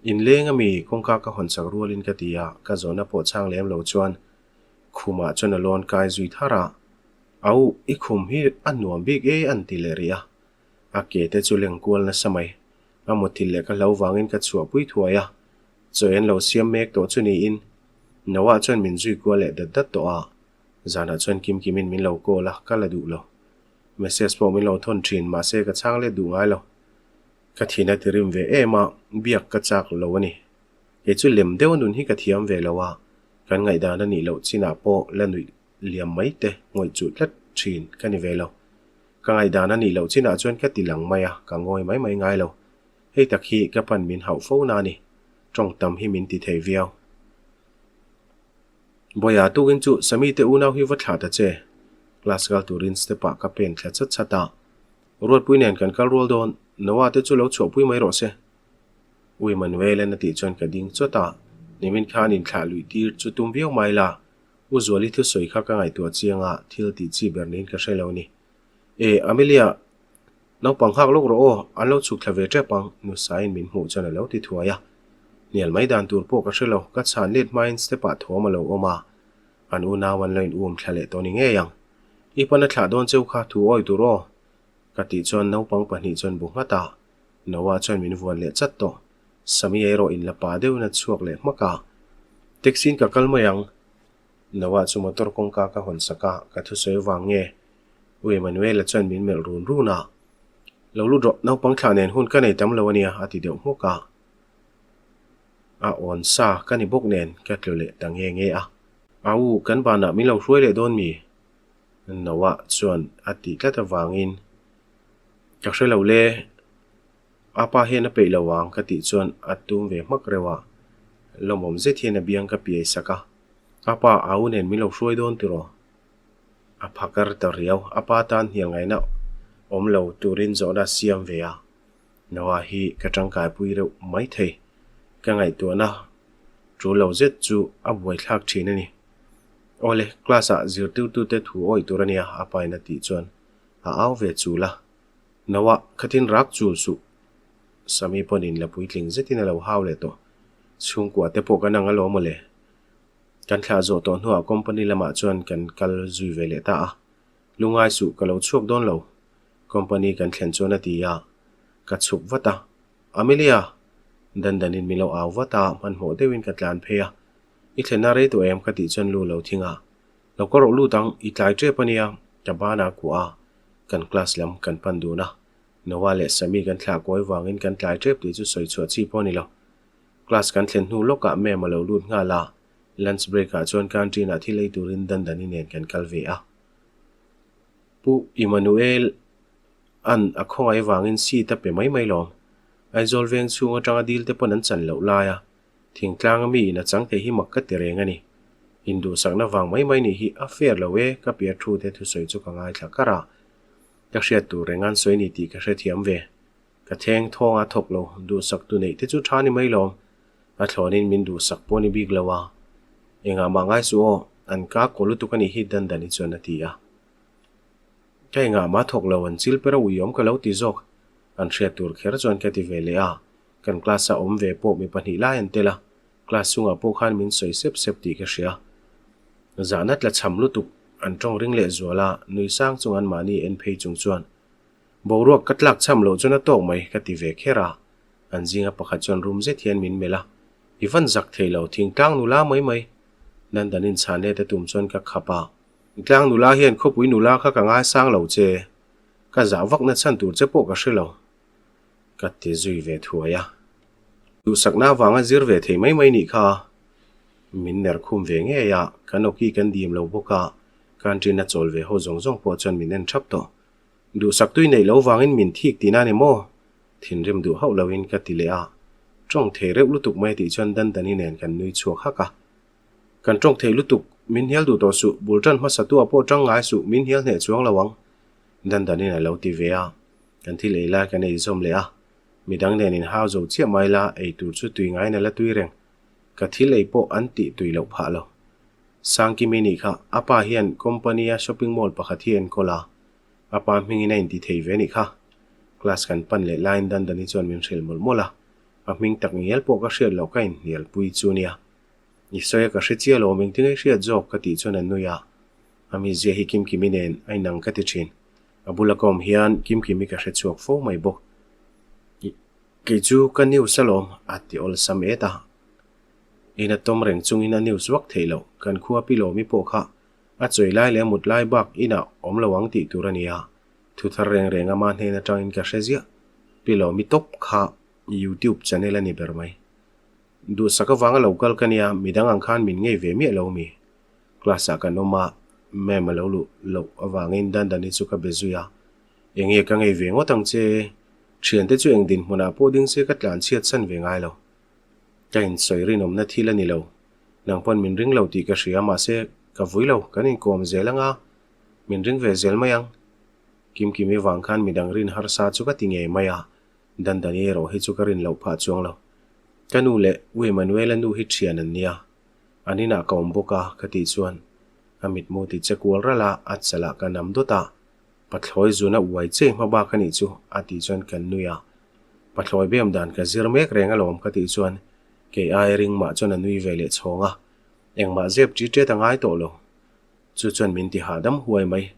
Speaker 1: Inleng ami kawngka ka hawn sak rualin ka ti a, ka zawhna pawh chhang lem lo chuan khumah chuan a lawn kai zui thar a. A u, i khum hi a nuam bik e an ti leh rih a. A ke te chu leng kual nasa mai. A muthilh leh ka hlo vangin ka chhuahpui thuai a. Chaw en lo siam mek tawh chu niin Noah chuan min zui kual leh dat dat tawh a. Zanah chuan Kim Kimin min lo call a, ka la duh lo. Message pawh min lo thawn thin, mahse ka chhang let duh ngai lo. Ka thin a ti rim ve em a, biak ka chak lo a ni. Kei chu lem deuh a nun hi ka thiam ve lo a, kan ngaihdan a nih loh chinah pawh la nuih liam mai te ngawih chuh tlat thin ka ni ve lo. Ka ngaihdan a nih loh chinah chuan ka ti lang mai a, ka ngawi mai mai ngai lo. Hei tak hi ka pan min hauh fo na a ni. Tawng tam hi min ti thei viau. Bawiha tukin chu Sami te unau hi va thlah ta che. Class kal turin step ah ka pen thla chat chat a. Ruatpui nen kan kal rual dawn, Noah te chu lo chhuahpui mai rawh se. Ui Manuel-a'n a tih chuan ka ding chawt a, nimin khan inthlah luih tir chu tum viau mai la, U Zuali thusawi kha ka ngaihtuah chiang a, thil tih chi ber niin ka hre lo ni. E, Amelia, naupang nghak lawk rawh aw, an lo chhuk thla ve tep ang, Nusaiin min hmuh chuan a lo ti thuai a. Hnial mai dan tur pawh ka hre lo, ka chhan let hmain step-ah thawm a lo awm a, an unau an lo in um thla leh tawh ni ngei ang. I pan a thlah dawn cheu kha thu awi tur aw, ka tih chuan naupang pahnih chuan bu nghat a, Noah chuan min vuan leh chat tawh. Samia erawh in la pa deuhin a chhuak leh hmak a, Taxi-in ka kal mai ang. Noah chu motor kawngka ka hawn sak a, ka thusawi vang nge? U Emanuela chuan min melh run run a, Lo lut rawh, naupang thlah nen hun ka nei tam lo a nia, a ti deuh hmawk a. A awn sa ka ni bawk nen ka tlu leh ta nge nge a. A u, kan banah min lo hruai leh dawn mi? Noah chuan a tih tlat avangin ka hre lo le. A pa hian a peih lo ang ka tih chuan a tum ve hmak reuh a, lawmawm zet hian a biang ka piai sak a. A pa au nen min lo hruai dawn tiraw? A phakar ta riau. A pa tan hnial ngaihna awm lo turin zawhna a siam ve a. Noah hi ka tangkaipui reuh mai thei. Ka ngaihtuahna tul lo zet chu a buaithlak thin a ni. Awle, class ah zirtirtute thu awih tur a nia a pa in a tih chuan a au ve chul a. Noah, khatin rak chul suh. Sami pawn in la puitling zetin a lo hau leh tawh. Chhungkua te pawh kan ang alawm mawle. Kan thlah zawh tawh hnuah company lamah chuan kan kal zui ve leh ta a. Lungai suh ka lo chhuak dawn lo. Company kan thlen chuan a ti a. Ka chhuk vat a. Amelia! Dan danin min lo au vat a, hmanhmawh deuhin ka tlan phei a. I thlenna rei tawh em ka tih chuan lu lo thing a. Lo ka rawh lut ang, i tlai tep a nia, ka banah kuah a. Kan class lam kan pan dun a. Noah leh Sammy kan thlah kawi vangin kan tlai tep tih chu sawi chhuah chi pawh a ni lo. Class kan thlen hnu lawkah ma'am a lo lut nghal a, lunch break ah chuan canteen ah thil ei turin Dandani nen kan kal ve a. Pu Emmanuel an a khawngaih vangin seat a pe mai mai lawm. Aizawl veng chhung atanga dil te pawn an chan loh lai a, thingtlang a mi in a chang thei hi mak ka ti reng a ni. Induhsakna vang mai mai nih hi a fair lo e ka piar thu te thusawi chu ka ngaithla kar a. Ka hriat tur reng an sawi ni tih ka hrethiam ve. Ka theng thawng a thawk lo, duhsak tu neih te chu tha ni mai lawm. A thlawnin min duhsak pawh ni bik lo a. Engah mah ngai suh aw, an ka kaw lutuk a nih hi Dandani chuan a ti a. Ka engah mah thawk lo, an chil per a uiawm ka lo ti zawk. An hriat tur kher chuan ka ti ve leh a, kan class a awm ve pawh mi pahnih lai an tel a, class chungah pawh khan min sawi sep sep tih ka hria. Zahna tla cham lutuk, an tawng ring leh zual a, nui sang chung an mahni en phei chung chuan Boruak ka tlak cham loh chuan a tawk mai ka ti ve kher a, an zinga pakhat chuan rum zet hian min melh a, I van zak thei lo, thingtlang nula mai mai. Nandan in chhan let a tum chuan ka khap a, Thingtlang nula hian khawpui nula kha ka ngaisang lo che, ka zah vak na chhan tur che pawh ka hre lo ka ti zui ve thuai a. Duhsakna avanga zir ve thei mai mai nih kha min ner khum ve ngei a, kan awki kan dim lo bawk a, canteen a chawl ve ho zawng zawng pawh chuan min en thap tawh. Duhsak tui neih lo vangin min thik tihna a ni maw? Thinrim duh hauh loin ka ti leh a. Tawng thei reuh lutuk mai tih chuan Dandani nen kan nui chhuak hak a. Kan tawng thei lutuk, min hnial duh tawh suh, bul tan hmasa tu ah pawh tang ngai suh, min hnial hneh chuang lo ang. Dandanin a lo ti ve a, kan thil ei lai kan ei zawm leh a. Midang nen in hau zo chiah mai la, ei tur chu tui ngaiin a la tui reng. Ka thil ei pawh an tih tui loh phah lo. Sangkimi nih kha, a pa hian company a shopping mall pakhat hi a enkawl a, a pa hmingin a inti thei ve nih kha. Class kan pan leh laiin Dandani chuan min hrilh mawlh mawlh a, a hming tak ngial pawh ka hriat loh ka inhnial pui chu nia. I sawi a ka hre chiah lo, engtin nge hriat zawk ka tih chuan a nui a, a mizia hi Kimkimi nen a inang ka ti thin. A bula ka awm hian Kimkimi ka hre chhuak fo mai bawk. Kei chu ka news alawm a ti awlsam et a. In a tawm reng chungin a news vak theih loh, kan khua pi lawmi pawh kha a chawi lai leh a mut lai bak inah awm lo ang tih tur a ni a, thu thar reng reng ama hnen atangin ka hre ziah. Pi lawmi tawp kha YouTube channel a ni ber mai. Duhsak avanga lo kal ka nia, midang ang khan min ngei ve miah lo mi. Class ah kan awm a, ma'am a lo luh loh avangin Dandani chu ka be zui a, Enge ka ngei ve ngawt ang che, thiante chu eng dinhmunah pawh ding se ka tlan chhiat san ve ngai lo. Ka insawi rinawmna thil a ni lo, nang pawn min ring lo tih ka hria mahse ka vui lo, kan inkawm zel anga min ring ve zel mai ang. Kimkimi vang khan midang rin harsa chu ka ti ngei mai a, Dandani erawh hi chu ka rin loh phah chuang lo. Ka nu leh U Emmanuela nu hi thian an nia. An inah ka awm bawk a, ka tih chuan a mitmu ti che kual ralh a, a chalah ka nam dawt a. Pathlawi zuna uai chei hma bak a nih chu, a tih chuan kan nui a. Pathlawi bem dan ka zir mek reng alawm ka tih chuan kei ai ring mah chuan a nui ve leh chhawng a. Engmah zep ṭi ṭet a ngai tawh lo. Chu chuan min ti hahdam huai mai.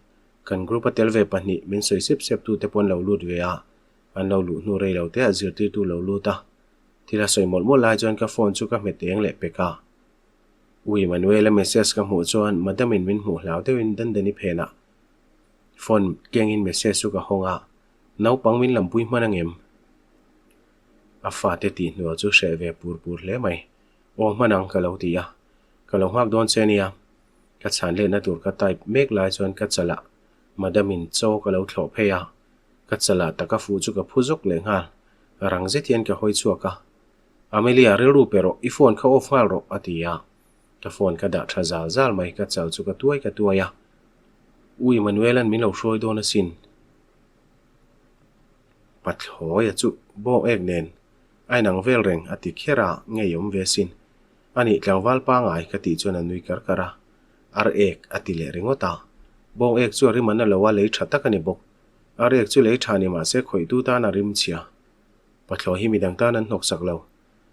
Speaker 1: Kan group a tel ve pahnih min sawi sep sep tute pawn lo lut ve a. An lo luh hnu rei lo te ah zirtirtu lo lut a, thil a sawi mawlh mawlh lai chuan ka phone chu ka hmet eng leh pek a. U Emmanuel-a message ka hmuh chuan Madam in min hmuh hlau deuhin Dandani phenah phone kengin message chu ka hawng a, naupang min lampui hman angem? A fate tih hnual chu hreh ve pur pur hle mai. Aw hman ang ka lo ti a, ka lo nghak dawn che nia. Ka chhan letna tur ka type mek lai chuan ka chalah Madam in chaw ka lo thlawh phei a. Ka chalah taka fuh chu ka phu zawk leh nghal. Rang zet hian ka hawi chhuak a. Amelia, rilru pe rawh, i phone kha off nghal rawh, a ti a. Ka phone ka dah tha zal zal mai, ka chal chu ka tuai ka tuai a. U Emmanuel-a'n min lo hruai dawn asin. Pathlawia chu bawng ek nen a inang vel reng, a ti kher a, ngei awm ve asin. A nih tlangval pangai ka tih chuan a nui kar kar a. Ar ek, a ti leh ringawt a. Bawng ek chu a rim an a lo a, lei tha tak a ni bawk. A riak chu lei tha ni mahse khawihtu tan a rim chhia. Pathlawi hi midang tan an hnawksak lo.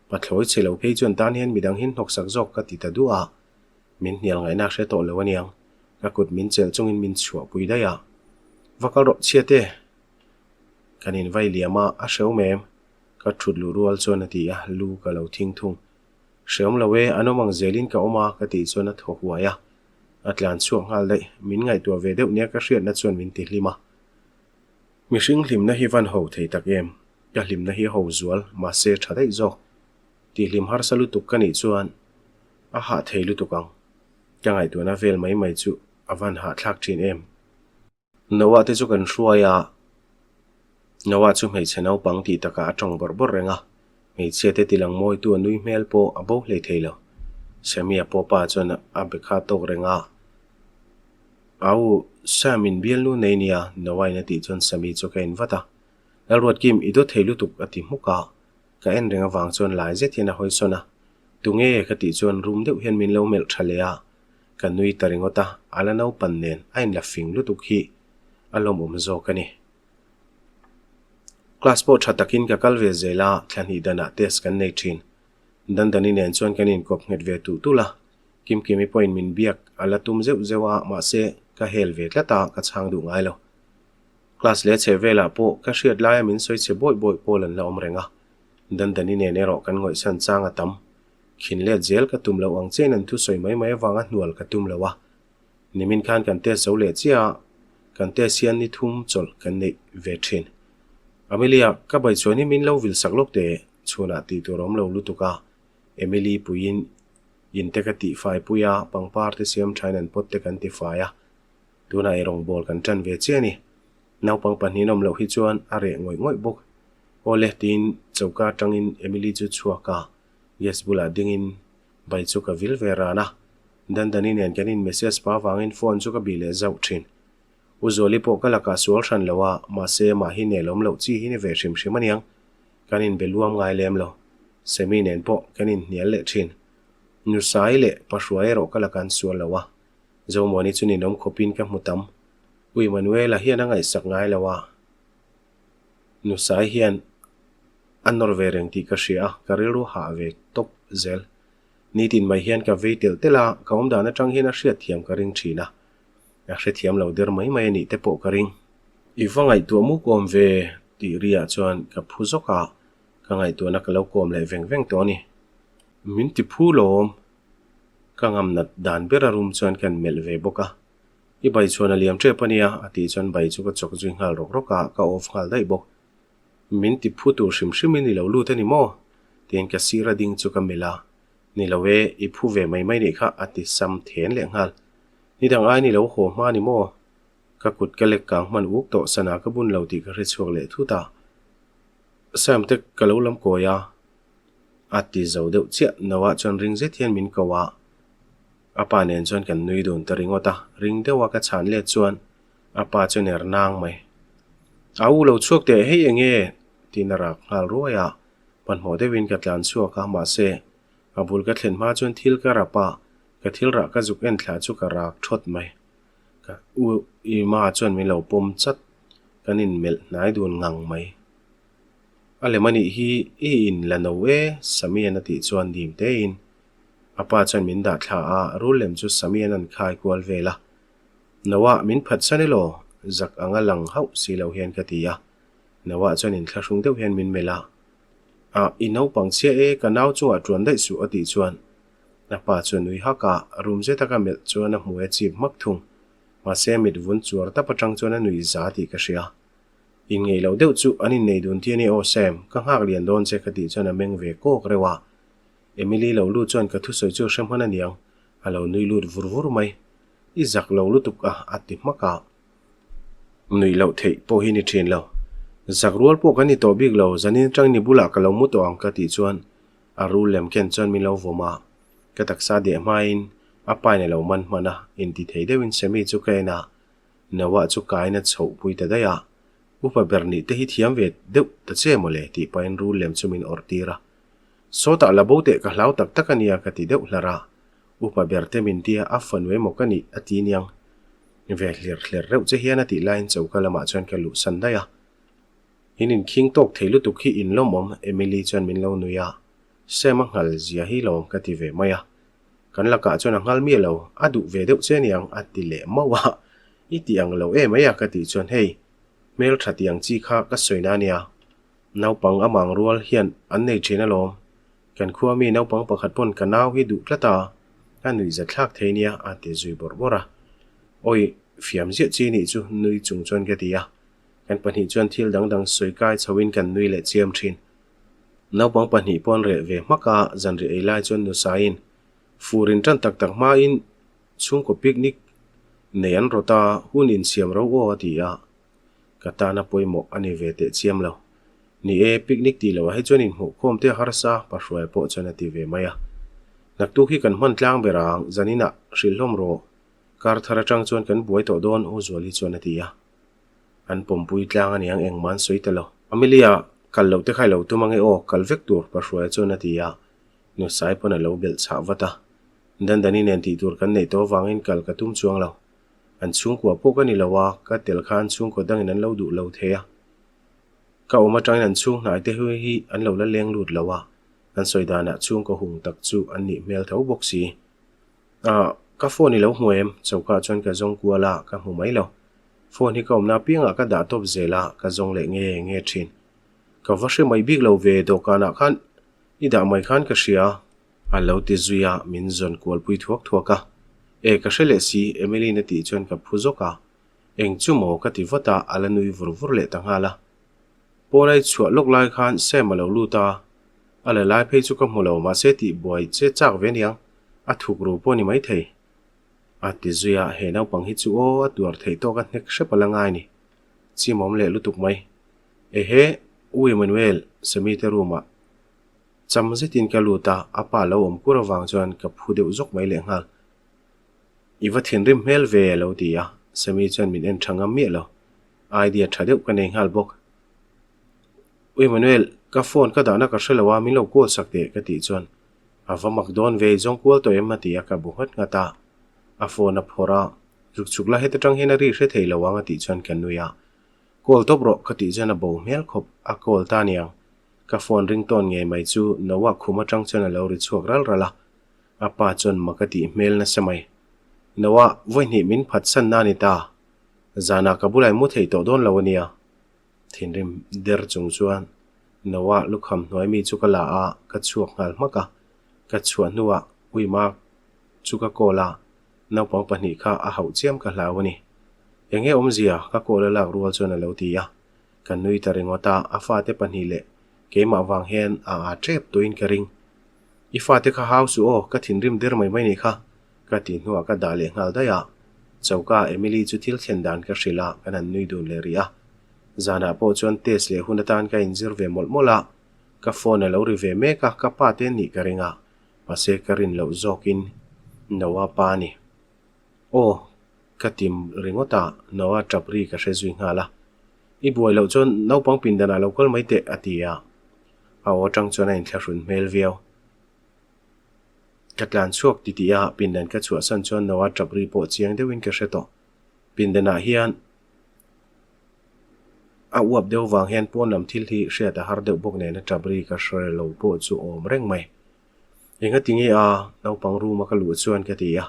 Speaker 1: Pathlawi chhe lo phei chuan tan hian midang hin hnawksak zawk ka ti ta duah a. Min hnial ngaihna hre tawh lo aniang. Ka kut min chelh chungin min chhuahpui daih a. Va kal rawh chhia te! Kan invai liam a, a hrehawm em? Ka thut luh rual chuan a ti a, lu ka lo thing thung. Hrehawm lo e, an awm ang zelin ka awm a ka tih chuan a thaw huai a. A tlan chhuak nghal daih. Min ngaihtuah ve deuh nia ka hriatna chuan min ti hlim a. Mihring hlimna hi van ho thei tak em? Ka hlimna hi a ho zual, mahse tha daih zawk. Tihhlim harsa lutuk ka nih chuan a hah thei lutuk ang. Ka ngaihtuahna vel mai mai chu a van hahthlak thin em? Noah te chu kan hruai a, Noah chu hmeichhe naupang tih takah a tawng bawrh bawrh reng a, hmeichhia te tilang mawitu a nui hmel pawh a bo hlei thei lo. Sammy-a pawh pa chuan a be kha tawk reng a, Au, Sam in bialnu nei nia, Noah-in a tih chuan Sammy chu ka en vat a, Lalruatkim, i dawt thei lutuk a ti hmuk a, ka en reng avang chuan lai zet hian a hawi sawn a, Tunge? ka tih chuan rum deuh hian min lo melh tha leh a, Ka nui ta ringawt a, a la naupan nen a inla fing lutuk hi a lawmawm zawk a ni. Class pawh tha takin ka kal ve zel a, thla hnih danah test kan nei thin. Dandani nen chuan kan inkawp nghet ve tuh tulh a, Kimkimi pawhin min biak a la tum zeuh zeuh a, mahse ka hel ve tlat a, ka chhang duh ngai lo. Class leh chhe velah pawh ka hriat laia min sawi chhe bawih bawih pawl an la awm reng a, Dandani nen erawh kan ngawihsan chang a tam. Khin let zel ka tum loh ang chiahin an thusawi mai mai avanga hnual ka tum lo a. Nimin khan kan test zo leh chiah a, kan test hian ni thum chawlh kan neih ve thin. Amelia, ka bai chuan hi min lo vil sak lawk teh, chhunah tih tur a awm lo lutuk a. Emily puiin in te ka tihfai pui a, pangpar te siam thain an pot te kan tifai a. Tunah ei rawngbawl kan tan ve chiah a ni. Naupang pahnihin awm loh hi chuan a reh ngawih ngawih bawk. Awle tiin choka atangin Emily chu chhuak a, gas bulah dingin bai chu ka vil ve ran a. Dandani nen kan in message pa avangin phone chu ka bih leh zauh thin. U Zuali pawh ka lakah sual hran lo a, mahse amah hi nelawm loh chi hi ni ve hrim hrim aniang. Kan inbe luam ngai lem lo. Semi nen pawh kan inhnial leh thin. Nusai leh Pahruai erawh ka lakah an sual lo a. Zomuani chu ninawm khawpin ka hmu tam. U Emmanuela hian a ngaihsak ngai lo a. Nusai hian a nawr ve reng tih ka hria a, ka rilru hah ve tawp zel. Nitin mai hian ka vei telh telh a, ka awmdan atang hian a hriatthiam ka ring thin a. A hrethiam lo der mai mai a nih te pawh ka ring. I va ngaihtuah muk awm ve tih riah chuan ka phu zawk a, ka ngaihtuahna ka lo kawm leh veng veng tawh a ni. Min ti phu lawm. Ka ngam nat dan ber a rum chuan kan melh ve bawk a. I bai chuan a liam tep a nia, a tih chuan bai chu ka chawk zui nghal rawk rawk a, ka off nghal daih bawk. Min ti phu tur hrim hrimin i lo lut a ni maw? Tiin ka sir a ding chu ka melh a. Ni lo e, i phu ve mai mai nih kha, a ti sam then leh nghal. Ni dang aiin i lo haw hma ni maw? Ka kut ka lek kang hman uk tawh sana ka bun lo tih ka hre chhuak leh thut a. Sam te ka lo lam kawi a, a ti zo deuh chiah. Noah chuan ring zet hian min ko a. A pa nen chuan kan nui dun ta ringawt a, ring deuha ka chhan let chuan a pa chu ner nang mai. A u lo chhuak teh hei eng nge? tiin a rak nghal ruai a, hmanhmawh deuhin ka tlan chhuak a, mahse a bul ka thlen hma chuan thil ka rap a, ka thil rah ka zuk en thla chu ka rak thawt mai. Ka u Ima chuan min lo pawm chat, kan inmelh hnai dun ngang mai. A lem anih hi i in la no e, Samian a tih chuan dim tein A pa chuan min dah thla a, rul lem chu Samian an khai kual vel a. Noah, min phat san elaw? Zak anga lang hauh si lo hian ka ti a. Noah chuan inthlahrung deuh hian min melh a. Ah, i naupang chhia e, ka nau chungah tuan daih suh a tih chuan a pa chuan nui hak a, rum zet a ka melh chuan a hmu e chip hmak thung. Mahse mit vun chuar tap atang chuan a nui za tih ka hria. Inngeih loh deuh chu an innei dun ti a ni aw Sam, ka nghak lian dawn che ka tih chuan a meng ve kawk reuh a. Emily lo lut chuan ka thusawi chu hre hman a niang, a lo nui lut vur vur mai. I zak lo lutuk a, a ti hmak a. Nuih loh theih pawh hi ni thin lo. Zak rual pawh kan ni tawh bik lo, zanin atang ni bulah ka lo mu tawh ang ka tih chuan a rul lem ken chuan min lo vawm a. Ka taksa deh hmain a pain a lo man hman a, inti thei deuhin Sammy chu ka en a, Noah chu kain a chhoh pui ta daih a. Upa ber nih te hi thiam ve deuh ta che mawle tih pahin rul lem chu min awrh tir a. Sawtah la bo teh ka hlau tak tak a nia ka ti deuh hlar a, upa ber te min tia a fanu emaw ka nih a ti niang. Ve hlir hler reuh che hian a tih laiin choka lamah chuan ka luh san daih a. In inkhing tawk thei lutuk hi in lawmawm Emily chuan min lo nui a, Sam a nghal zia hi lawm ka ti ve mai a. Kan lakah chuan a nghal miah lo, a duh ve deuh che niang a ti leh mauh a, i ti ang lo em mai a ka tih chuan hei hmeltha ti ang chi kha ka sawi na nia. Naupang amang rual hian an nei thin alawm. Kan khua mi naupang pakhat pawn ka nau hi duh tlat a, a nuih zat thlak thei nia a ti zui bawrh bawrh a. Awi, fiam ziah chi nih chu nui chung chuan ka ti a. Kan pahnih chuan thil dang dang sawi kai chhoin kan nui leh chiam thin. Naupang pahnih pawn reh ve hmak a, zanriah ei lai chuan nusaiin fur in tan tak tak hmain chhungkaw picnic nei an rawt a, hun insiam ro aw a ti a. Ka tana pawimawh a ni ve teh chiam lo. Ni e, picnic tih loh ah hi chuan inhmuhkhawm te a harsa, Pahruaia pawh chuan a ti ve mai a. Naktuk hi kan hman tlang ber ang, zaninah hrilh hlawm rawh. Kar thar atang chuan kan buai tawh dawn, U Zuali chuan a ti a. An pawmpui tlang a niang engmah an sawi ta lo. Amelia, kal loh te kha i lo tum ange aw, kal vek tur, Pahruaia chuan a ti a. Nusai pawn a lo belh chhah vat a. Dandani nen tih tur kan neih tawh avangin kal ka tum chuang lo. An chhungkua pawh ka ni lo a, ka tel kha an chhungkaw dangin an lo duh lo thei a. Ka awm atangin an chhung hnai te hui hi an lo la leng lut lo a, an sawi danah chhungkaw hung tak chu an nih hmel tho bawk si. Ah, ka phone i lo hmu em? Choka chuan ka zawng kual a, ka hmu mai lo. Phone hi ka awmna apiangah ka dah tawp zel a, ka zawng leh nge nge thin. Ka va hre mai bik lo ve, dawhkanah khan i dah mai khan ka hria. A lo ti zui a, min zawn kualpui thuak thuak a. E, ka hre leh si, Emily-in a tih chuan ka phu zawk a. Eng chu maw ka ti vat a, a la nui vur vur leh ta nghal a. Pawn a i chhuah lawk lai khan Sam a lo lut a, a la lai phei chu ka hmu lo, mahse tih buai che chak ve aniang, a thuk ru pawh a ni maithei. A ti zui a, he naupang hi chu aw, a tuar theih tawk a hnek hrep a la ngai ni. Chimawm leh lutuk mai. Ehe! U Emmanuel, Sammy te room ah cham zetin ka lut a, a pa lo awm kur avang chuan ka phu deuh zawk mai lehnghal. I va thinrim hmel ve a lo ti a, Sammy chuan min en tha ngam miah lo. Idea tha deuh ka nei nghal bawk. U Emmanuel, ka phone ka dahna ka hre lo a, min lo call sak teh ka tih chuan a va mak dawn ve, i zawng kual tawh em a ti a, ka bu nghat nghat a. A phone a phawrh a, zuk chhuk la heta tang hian a ri hre thei lo ang a tih chuan ka nui a. Call tawp rawh ka tih chuan a bo hmel khawp, a call ta niang. Ka phone ring tawn ngei mai chu Noah khum atang chuan a lo ri chhuak ral ral a, a pa chuan mak a tih hmel nasa mai. Noah, vawihnih min phatsan na a ni ta. Zanah ka bulah i mu thei tawh dawn lo a nia. Thinrim der chung chuan Noah lukham hnuai mi chu ka la a, ka chhuak nghal hmak a. Ka chhuah hnuah Uima chu ka call a, naupang pahnih kha a hauh chiam ka hlau a ni. Enge awmzia ka call a lak rual chuan a lo ti a. Ka nui ta ringawt a, a fate pahnih leh keimah vang hian a aa tep tuin ka ring. I fate kha hau suh aw, ka thinrim der mai mai nih kha, ka tih hnuah ka dah leh nghal daih a. Choka Emily chu thil thlen dan ka hrilh a, kan han nui dun leh rih a. Zanah pawh chuan test leh hun atan ka inzir ve mawlh mawlh a, ka phone a lo ri ve mek a, ka pa te nih ka ring a, mahse ka rin loh zawkin Noah pa a ni. Aw, ka ti ringawt a, Noah tap ri ka hre zui nghal a. I buai loh chuan naupang pindanah lo kal mai teh, a ti a. A aw atang chuan a inthlahrun hmel viau. Ka tlan chhuak ti tih a, pindan ka chhuahsan chuan Noah tap ri pawh chiang deuhin ka hre tawh. Pindanah hian a uap deuh vang hian pawn lam thil hi hriat a har deuh bawk nen a tap ri ka hre lo pawh chu awm reng mai. Engati nge a, naupang room a ka luh chuan ka ti a.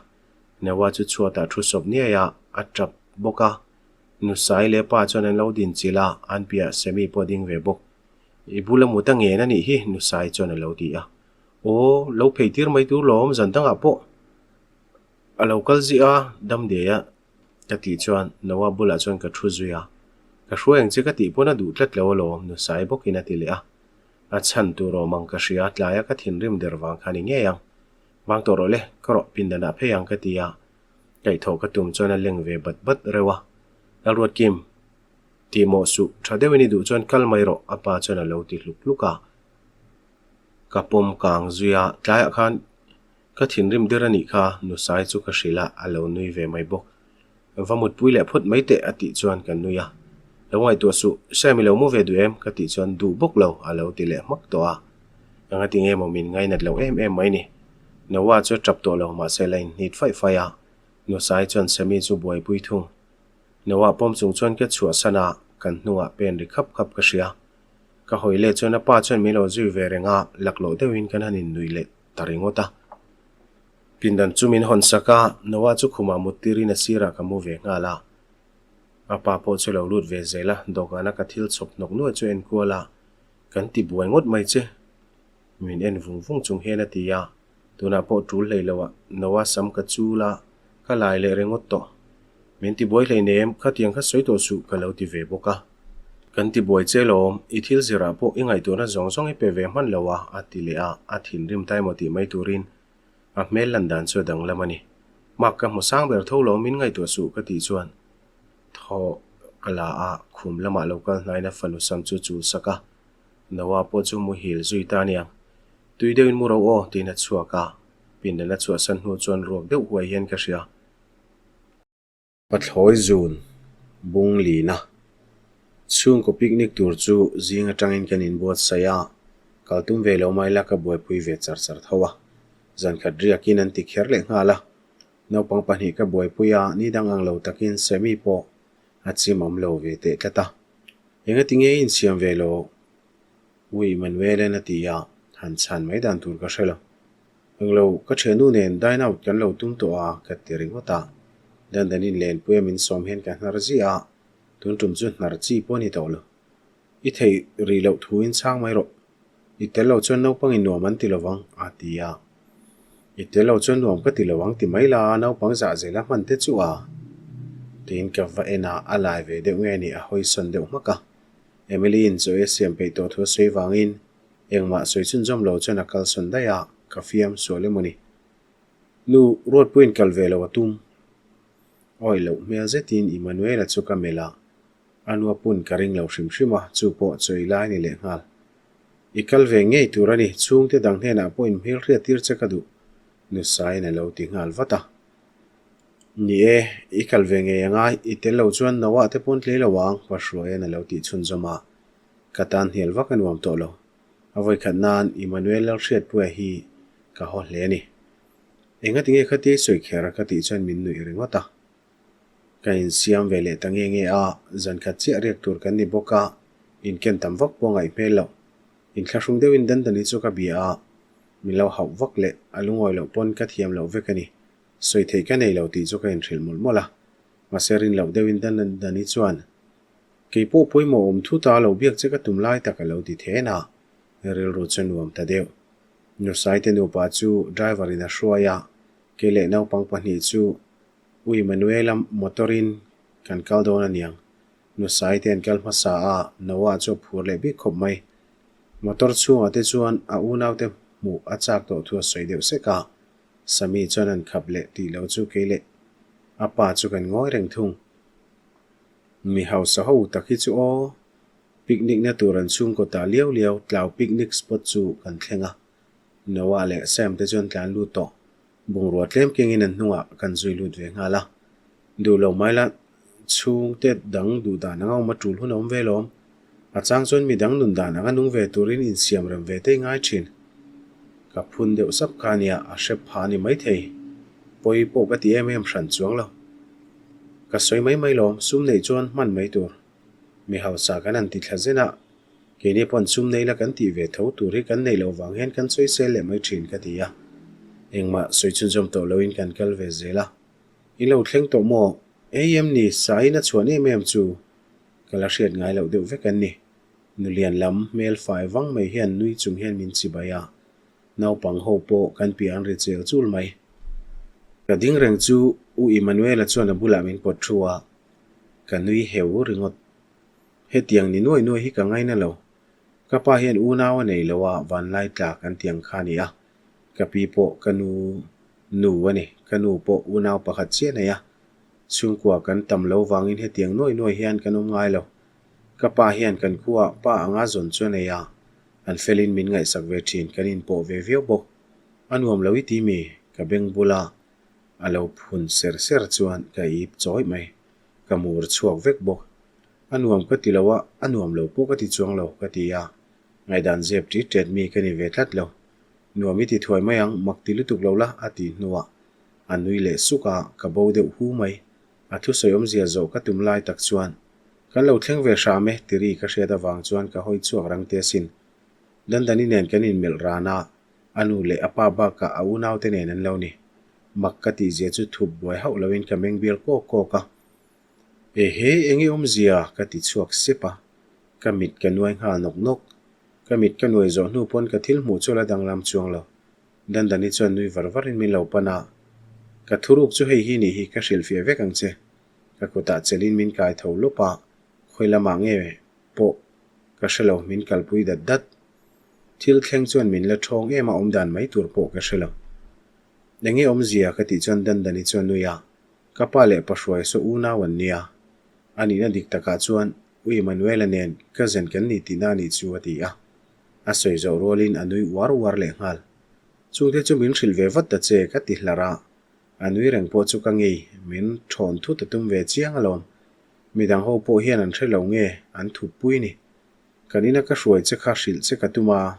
Speaker 1: Noah chu chhuatah thu sawp niai a, a tap bawk a. Nusai leh pa chuan an lo din chilh a, an piah Sammy pawh ding ve bawk. I bula mut a ngen a nih hi, Nusai chuan a lo ti a. Aw, lo phei tir mai tur lawm, zan dangah pawh a lo kal ziah a, dam diai a ka tih chuan Noah bulah chuan ka thu zui a. Ka hruai ang che ka tih pawn a duh tlat lo alawm, Nusai bawkin a ti leh a. A chhan tur awm ang ka hria, tlaia ka thinrim der vang kha ni ngei ang. Vang tawh rawh le, ka rawh pindanah phei ang ka ti a, kaihthawh ka tum chuan a leng ve bat bat reuh a. Lalruatkim, tih mawh suh, tha deuhin i duh chuan kal mai rawh a pa chuan a lo ti hluk hluk a. Ka pawm kang zui a, tlaiah khan ka thinrim der a nih kha, Nusai chu ka hrilh a, a lo nui ve mai bawk. Va mutpui leh phawt mai teh a tih chuan ka nui a. Lo ngaihtuah suh, Sam i lo mu ve duh em? ka tih chuan duh bawk lo a lo ti leh hmak tawh a. Ka ngati nge maw min ngainat loh em em mai ni. Noah chu a tap tawh lo mahse la inhnit faih faih a, Nusai chuan Sammy chu buaipui thung. Noah pawm chung chuan ka chhuahsan a, kan hnungah pen ri khap khap ka hria. Ka hawi leh chuan a pa chuan min lo zui ve reng a, laklawh deuhin kan han innuih leh ta ringawt a. Pindan chu min hawn sak a, Noah chu khumah mut tirin a sirah ka mu ve nghal a. A pa pawh chu lo lut ve zel a, dawhkana ka thil chhawp hnawk nuai chu en kual a, Kan ti buai ngawt mai che. Min en vung vung chung hian a ti a, tunah pawh tul hlei lo ah Noah sam ka chul a, ka lai leh ringawt tawh. Min ti buai hlei nem, khatiang kha sawi tawh suh ka lo ti ve bawk a. Kan ti buai che lawm, i thil zirah pawh i ngaihtuahna zawng zawng i pe ve hman lo a, a ti leh a, a thinrim ta emaw tih mai turin a hmel lan dan chu a danglam a ni. Mark ka hmu sang ber tho lawm, min ngaihtuah suh ka tih chuan thaw ka la a, khum lamah lo kal hnain a fanu sam chu chul sak a, Noah pawh chu muhil zui ta aniang. Tui deuhin mu ro aw tiin a chhuak a, pindan a chhuahsan hnu chuan ruak deuh huai hian ka hria. Pathlawi zun bung lina chhungkaw picnic tur chu zing atangin kan inbuatsaih a, kal tum ve lo mai la ka buaipui ve char char tho a, zankhat riakin an ti kher leh nghal a. Naupang pahnih ka buaipui a, ni dang ang lo takin Sammy pawh a chim awm lo ve teh tlat a. Engati nge i insiam ve lo? U Emmanuel-a'n a ti a, han chhan mai dan tur ka hre lo. Englo, ka thiannu nen dine out kan lo tum tawh a, ka ti ringawt a. Dandanin Lenpuia min sawm hian ka hnar ziah a, tun tum chu hnar chi pawh a ni tawh lo. I theih rih loh thuin chhang mai rawh. I tel lo chuan naupangin nuam an ti lovang, a ti a. I tel lo chuan nuam ka ti lo ang ti mai la, naupang zah zel a hman te chu a. Tiin ka va en a, a lai ve deuh nge ni a hawisawn deuh hmak a. Emily-in chaw ei a siam peih tawh thu a sawi vangin Engmah sawi chhunzawm lo chuan a kalsawn daih a, ka fiam sual emaw ni. Nu, Ruatpuiin kal ve lo a tum. Awi loh hmel zetin Emmanuela chu ka melh a. A nua pun ka ring lo hrim hrim a, chu pawh chawi lai ni lehnghal. I kal ve ngei tur a ni, chhungte dang hnenah pawh inhmel hriat tir che ka duh, Nusaiin a lo ti nghal vat a. Ni e, i kal ve ngei a ngai, i tel lo chuan Noah te pawn tlei lo ang, Hmahruaia'n a lo tih chhunzawm a. Ka tan hnial vak a nuam tawh lo. A vawikhat nan Emmanuel Lalhriatpuia hi ka haw hle a ni. Engati nge khatia i sawi kher ka tih chuan min nuih ringawt a. Ka insiam ve leh ta nge nge a, zan khat chiah riak tur kan ni bawk a, inken tam vak pawh ngaih hmel loh. Inthlahrung deuhin Dandani chu ka bia a, min lo hauh vak leh a lungawi loh pawn ka thiam loh vek a ni. Sawi theih ka nei lo tih chu ka inhrilh mawlh mawlh a. Mahse rin loh deuhin Dandani chuan, Kei pawh pawimawh awm thut a, lo biak che ka tum lai tak a lo ti then a, rilru chu nuam ta deuh. Nusaite nupa chu driver in a hruai a, kei leh naupang pahnih chu U Emmanuel-a motor in kan kal dawn a niang. Nusaite an kal hmasa a, Noah chu a phur leh bik khawp mai. Motor chhungah te chuan a unaute hmuh a chak tawh thu a sawi deuh sek a, Sami chuan an khap leh tih lo chu kei leh a pa chu kan ngawi reng thung. Mi hausa ho tak hi chu aw, picnic na tur an chhungkaw ta liau liau tlau picnic spot chu kan thleng a. Noah leh Sam te chuan tlan lut tawh. Bungrua tlem kengin an hnungah kan zui lut ve nghal a. Duh lo mai la, chhungte dang duh dan anga awm a tul hun a awm ve lawm. A chang chuan mi dang nun dan anga nung ve turin insiam rem ve te i ngai thin. Ka phun deuh sap kha ania, a hrep pha a ni maithei. Pawi pawh ka ti em em hran chuang lo. Ka sawi mai mai lawm, sum neih chuan hman mai tur. Mi hausa kan han ti thla zen a, keini pawn sum nei la kan tih ve tho tur hi kan neih loh vang hian kan sawi sel leh mai thin ka ti a. Engmah sawi chhunzawm tawh loin kan kal ve zel a. I lo thleng tawh maw? Ei em ni, saiin a chhuan em em chu ka la hriat ngai loh deuh vek an ni. Nulian lam hmel fai vang mai hian nui chung hian min chibai a. Naupang ho pawh kan piah an ri chel chul mai. Ka ding reng chu U Emmanuela chuan a bulah min pawt thu a, ka nui heu ringawt. Hetiang ni nuai nuai hi ka ngaina lo. Ka pa hian unau a nei lo a, vanlai tla kan tiang kha a ni a. Ka pi pawh ka nu nu a ni, ka nu pawh unau pakhat chiah a nei a. Chhungkua kan tam lo vangin hetiang nuai nuai hian kan awm ngai lo. Ka pa hian kan khuaah pa anga zawn chu a nei a, An felin min ngaihsak ve thin, kan inpawh ve viau bawk. A nuam lo i ti mi? Ka beng bula a lo phun ser ser chuan ka ip chawih mai. Ka mur chhuak vek bawk. A nuam ka ti lo a, a nuam lo pawh ka ti chuang lo, ka ti a. Ngaihdan zep ṭit ṭet mi ka ni ve tlat lo. Nuam i ti thuai mai ang, mak ti lutuk lo la, a ti hnuah a nui leh suk a, ka bo deuh hu mai. A thusawi awmzia zawh ka tum lai tak chuan Kan lo thleng ve hram e, tiri ka hriat avang chuan ka hawi chhuak rang te asin. Dandani nen kan inmelh ran a, a nu leh a pa bakah a unaute nen an lo ni. Mak ka tihzia chu thup buai hauh loin ka meng bial kawk kawk a. Ehe, enge awmzia? ka ti chhuak sep a, ka mit ka nuai nghal nawk nawk. Ka mit ka nuai zawh hnu pawn ka thil hmuh chu a la danglam chuang lo. Dandani chuan nui var varin min lo pan a, Ka thuruk chu hei hi nih hi, ka hrilhfiah vek ang che. Ka kutah chelin min kai tho lawp a, khawi lamah nge pawh ka hre lo, min kalpui dat dat. Thil thleng chuan min la ṭhawng em a, awmdan mai tur pawh ka hre lo. Enge awmzia ka tih chuan Dandani chuan nui a, ka pa leh pa hruai saw unau an nia. A nihna dik takah chuan U Emmanuel-a nen cousin kan ni tihna a nih chu a ti a. A sawi zawh rualin a nui uar uar leh nghal. Chungte chu min hrilh ve vat ta che ka ti hlarh a. A nui reng pawh chu ka ngei, min thawn thut a tum ve chiang alawm. Midang ho pawh hian an hre lo nge, an thup pui ni. Kan ina ka hruai che kha hrilh che ka tum a,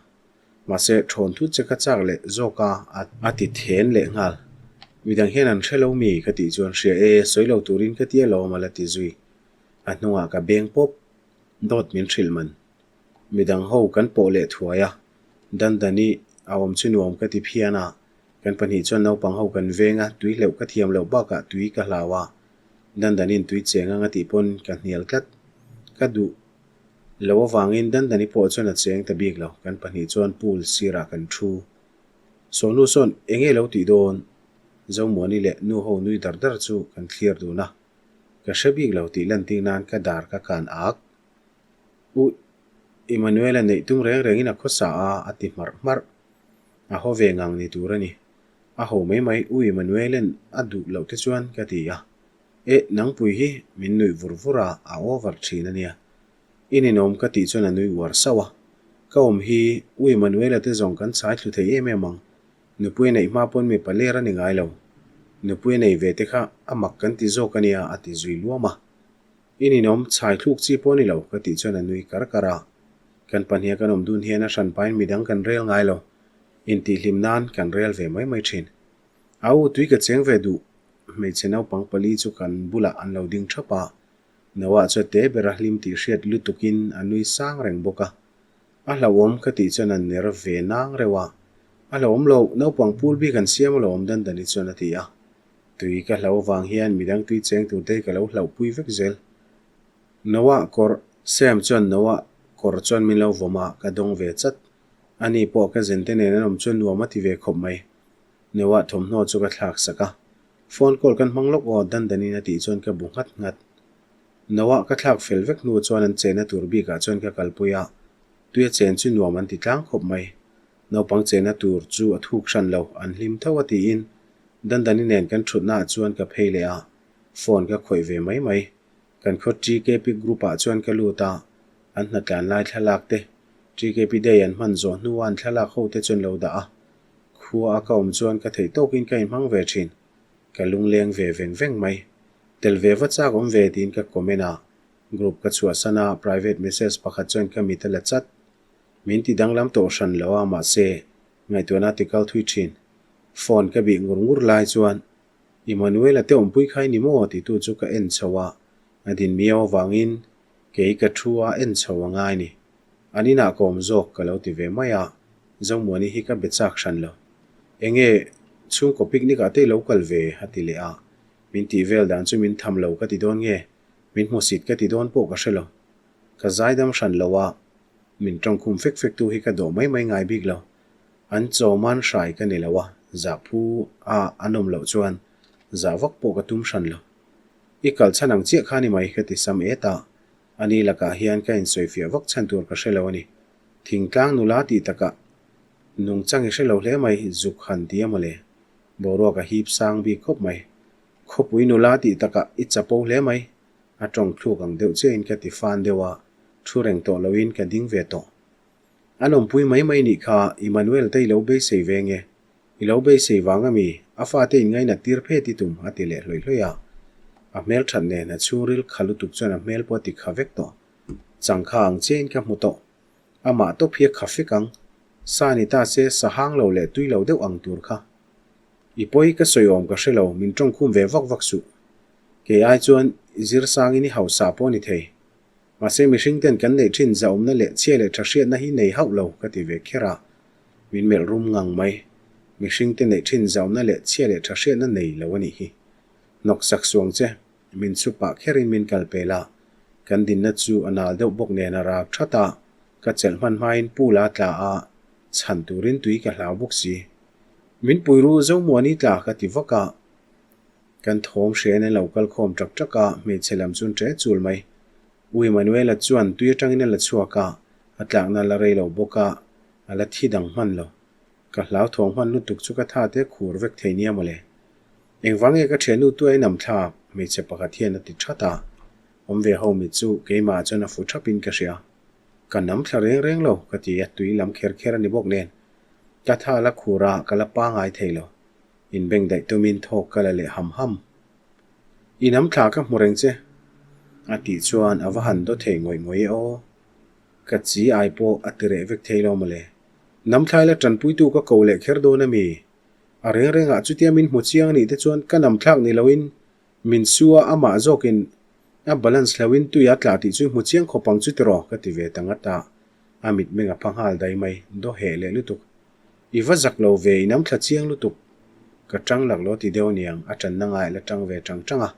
Speaker 1: mahse thawn thut che ka chak leh zawk a, a ti then leh nghal. Midang hian an hre lo mi ka tih chuan hria e, sawi lo turin ka ti alawm a la ti zui. A hnungah ka beng pawp, dawt min hrilh man. Midang ho kan pawh leh thuai a, Dandani a awm chu nuam ka ti phian a, Kan pahnih chuan naupang ho kan veng a, tui hleuh ka thiam loh bakah tui ka hlau a, Dandanin tui cheng anga tih pawn ka hnial tlat. Ka duh lo avangin Dandani pawh chuan a cheng ta bik lo, kan pahnih chuan pool sirah kan thu. Sawhnu sawn enge lo tih dawn? Zomuani leh nu ho nui dar dar chu kan thlir dun a, ka hre bik lo tih lantir nan ka dar ka kan ak. U Emmanuel-a neih tum reng rengin a khawsa a, a ti hmarh hmarh. A haw ve ngang ni tur a ni. A ho mai mai, U Emmanuel-a'n a duh loh te chuan ka ti a. Eh, nangpui hi min nuih vur vur a, a over thin a nia. I ninawm ka tih chuan a nui uar sauh a. Ka awm hi U Emmanuela te zawng kan chhai thlu thei em em ang. Nupui a neih hma pawn mipa ler a ni ngai lo. Nupui a nei ve te kha a mak kan ti zawk a nia a ti zui luam a. I ninawm chhai thluk chi pawh a ni lo ka tih chuan a nui kar kar a. Kan pahniha kan awm dun hian a hran pahin midang kan rel ngai lo. Intihhlim nan kan rel ve mai mai thin. Au, tui ka cheng ve duh. Hmeichhe naupang pali chu kan bulah an lo ding thap a. Noah chu te bera hlim tih hriat lutukin a nui sang reng bawk a. A hlauhawm ka tih chuan a ner ve nang reuh a. A hlauhawm loh, naupang pool bik an siam alawm Dandani chuan a ti a. Tui ka hlauh avang hian midang tui cheng tur te hi ka lo hlauhpui vek zel. Noah kawr. Sam chuan Noah kawr chuan min lo vawm a, ka dawng ve chat. Ani pawh ka zente nen an awm chuan nuam a ti ve khawp mai. Noah thawmhnaw chu ka thlak sak a. Phone call kan hmang lawk aw Dandanin a tih chuan ka bu nghat nghat. Noah ka thlak fel vek hnu chuan an chenna tur bikah chuan ka kalpui a, tuia chen chu nuam an ti tlang khawp mai. Naupang chenna tur chu a thuk hran lo, an hlim tho a tiin Dandani nen kan thutnaah chuan ka phei leh a, phone ka khawih ve mai mai. Kan khaw TKP group ah chuan ka lut a, an hnatlan lai thlalak te, TKP day an hman zawh hnua an thlalak ho te chu an lo dah a, Khua a ka awm chuan ka theih tawkin ka inhmang ve thin. Ka lungleng ve veng veng mai. Tel ve va chak awm ve tiin ka comment a. Group ka chhuahsan a, private message pakhat chuan ka mit a la chat. Min ti danglam tawh hran lo a, mahse, ngaihtuahna ti kal thui thin. Phone ka bih ngur ngur lai chuan, Emmanuel-a te awmpui kha i ni maw? titu chu ka en chho a, a din miau avangin kei ka thu a en chho a ngai ni. An inah ka awm zawk ka lo ti ve mai a, Zomuani hi ka be chak hran lo. Enge chhungkaw picnic ah te i lo kal ve? a ti leh a, min tih vel dan chu min tham lo ka ti dawn nge, min hmusit ka ti dawn pawh ka hre lo. Ka zaidam hran lo a, min tawngkhum fek fek tu hi ka dawh mai mai ngai bik lo. An chaw man hrai ka ni lo a, zah phu a an awm loh chuan zah vak pawh ka tum hran lo. I kal chhan ang chiah kha ni mai ka ti sam et a, Ani lakah hian ka insawifiah vak chhan tur ka hre lo a ni. Thingtlang nula tih takah nungchang i hre lo hle mai, zuk han ti a mawle. Boruak a hip sang bik khawp mai. Khawpui nula tih takah i chapo hle mai. A tawng thluk ang deuh chiahin ka ti fan deuh a, thu reng tawh loin ka ding ve tawh. An awmpui mai mai nih kha Emmanuel te i lo beisei ve nge? I lo beisei vang a mi? A fate in ngainat tir phet i tum a ti leh hlawih hlawih a. A hmel that nen a chhungril kha lutuk chuan a hmel pawh a ti kha vek tawh. Changkha ang chiahin ka hmu tawh. Amah tawp hi a kha fek ang. Sa ni ta se sa hang lo leh tui lo deuh ang tur kha. I pawi ka sawi awm ka hre lo, min tawngkhum ve vak vak suh. Kei ai chuan i zir sangin i hausa pawh a ni thei. Mahse mihring ten kan neih thin zahawmna leh chhia leh tha hriatna hi nei hauh lo ka ti ve kher a, min melh rum ngang mai. Mihring te neih thin zahawmna leh chhia leh tha hriatna nei lo a nih hi. Hnawk sak suang che, min chhu pah kherin min kal pel a, kan dinna chu a nal deuh bawk nen a rak that a, ka chelh hman hmain pool a tla a, chhan turin tui ka hlau bawk si. Min pui ru Zomuani tla ka ti vak a. Kan thawm hriain an lo kal khawm ṭak ṭak a, hmeichhe lam chu an ṭe chul mai. U Emmanuela chuan tui aṭangin a la chhuak a, a tlakna a la rei lo bawk a, a la thi dang hman lo. Ka hlau thawng hman lutuk chu ka tha te khur vek thei nia mawle. Engvang nge ka ṭhiannu tu a inam thlak? Hmeichhe pakhat hian a ti ṭhat a. Awm ve ho mit chu keimah chuan a fu ṭhapin ka hria. Ka nam thla reng reng lo, ka ti a, tui lam kher kher a ni bawk nen. Ka tha la khur a, ka la pangai thei lo. Inbeng daih tumin thawk ka la leh ham ham. I nam thla ka hmu reng che. A tih chuan a va han daw thei ngawih ngawih e aw. Ka chi ai pawh a ti reh vek thei lo mawle. Nam thlai la tanpuitu ka ko leh kher dawn a mi? A reng rengah chutia min hmu chiang a nih te chuan ka nam thlak ni loin min su a amah zawkin a balance hlauhin tui a tla tih chu hmu chiang khawp ang chu tiraw ka ti ve ta ngat a. A mitmeng a pha nghal dai mai, daw heh leh lutuk. I va zak lo ve, i nam thla chiang lutuk. Ka tang lak lo ti deuh aniang, a tanna ngaiah la tang ve tang tang a.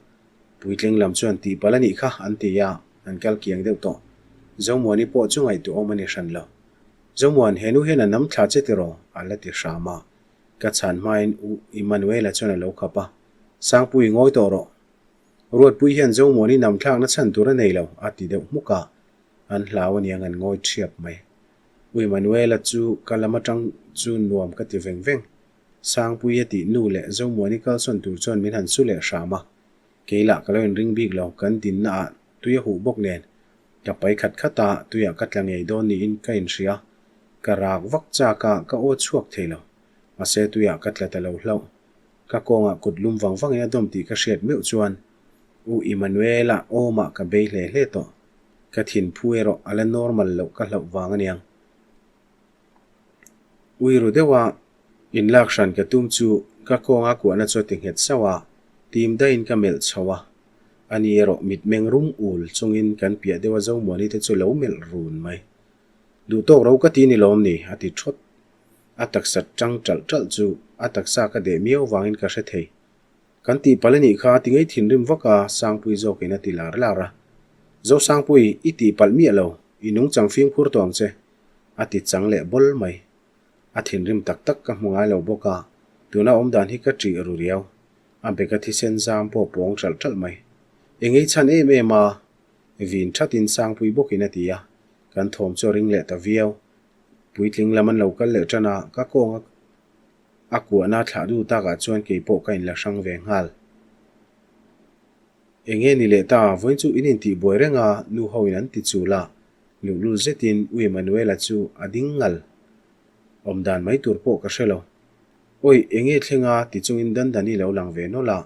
Speaker 1: Puitling lam chuan tihpalh a nih kha an ti a, an kal kiang deuh tawh. Zomuani pawh chu ngaihtuahawm a ni hran lo. Zomuan, he nu hian a nam thla che tiraw? a la ti hram a. Ka chhan hmain U Emmanuela chuan a lo khap a, Sangpui, ngawi tawh rawh. Ruatpui hian Zomuani nam thlakna chhan tur a nei lo, a ti deuh hmuk a. An hlau aniang an ngawi thiap mai. U Emmanuela chu ka lam atang chu nuam ka ti veng veng. Sangpuia tih nu leh Zomuani kalsawn tur chuan min han su leh hram a. Kei lah ka lo inring bik lo, kan dinna ah tui a huh bawk nen ka pai khat khat a, tuiah ka tla ngei dawn niin ka inhria. Ka rak vak chak a, ka aw chhuak thei lo. Mahse tuiah ka tla ta lo hlauh. Ka kawngah kut lum vang vangin a dawm tih ka hriat meuh chuan U Emmanuel-a awmah ka bei hle hle tawh. Ka thinphu erawh a la normal loh ka hlauh vang aniang. Ui ru deuha inlak hran ka tum chu ka kawnga kuahna chu a ti nghet sauh a, tim daihin ka melh chho a. Ani erawh mitmeng rum ul chungin kan piah deuha Zomuani te chu lo melh run mai. Duh tawk ro ka ti ni lawm ni? a ti thawt. A taksa tang ṭalh ṭalh chu a taksa ka deh miau vangin ka hre thei. Kan tih palh a nih kha ti ngei thinrim vak a, Sangpui zawkin a ti lar lar a. Zosangpui, i tih palh miah lo, i nungchang fimkhur tawh ang che, a ti chang leh bawl mai. A thinrim tak tak ka hmu ngai lo bawk a, tuna awm dan hi ka ṭih ru riau. A beka thisen zam pawh pawng ṭalh ṭalh mai. Engei chhan em em a, vin ṭhatin Sangpui bawkin a ti a, kan thawm chu a ring leh ta viau. Puitling lam an lo kal leh ṭan a, ka kawng a a kuahna thlah du takah chuan kei pawh ka inla hrang ve nghal. Eng nge ni leh ta, vawiin chu in intih buai reng a, nu ho in an ti chul a, luhlul zetin U Emmanuel-a chu a ding ngal. Awm dan mai tur pawh ka hre lo. Awi, eng nge thleng a, ti chungin Dandani lo lang ve nawlh a.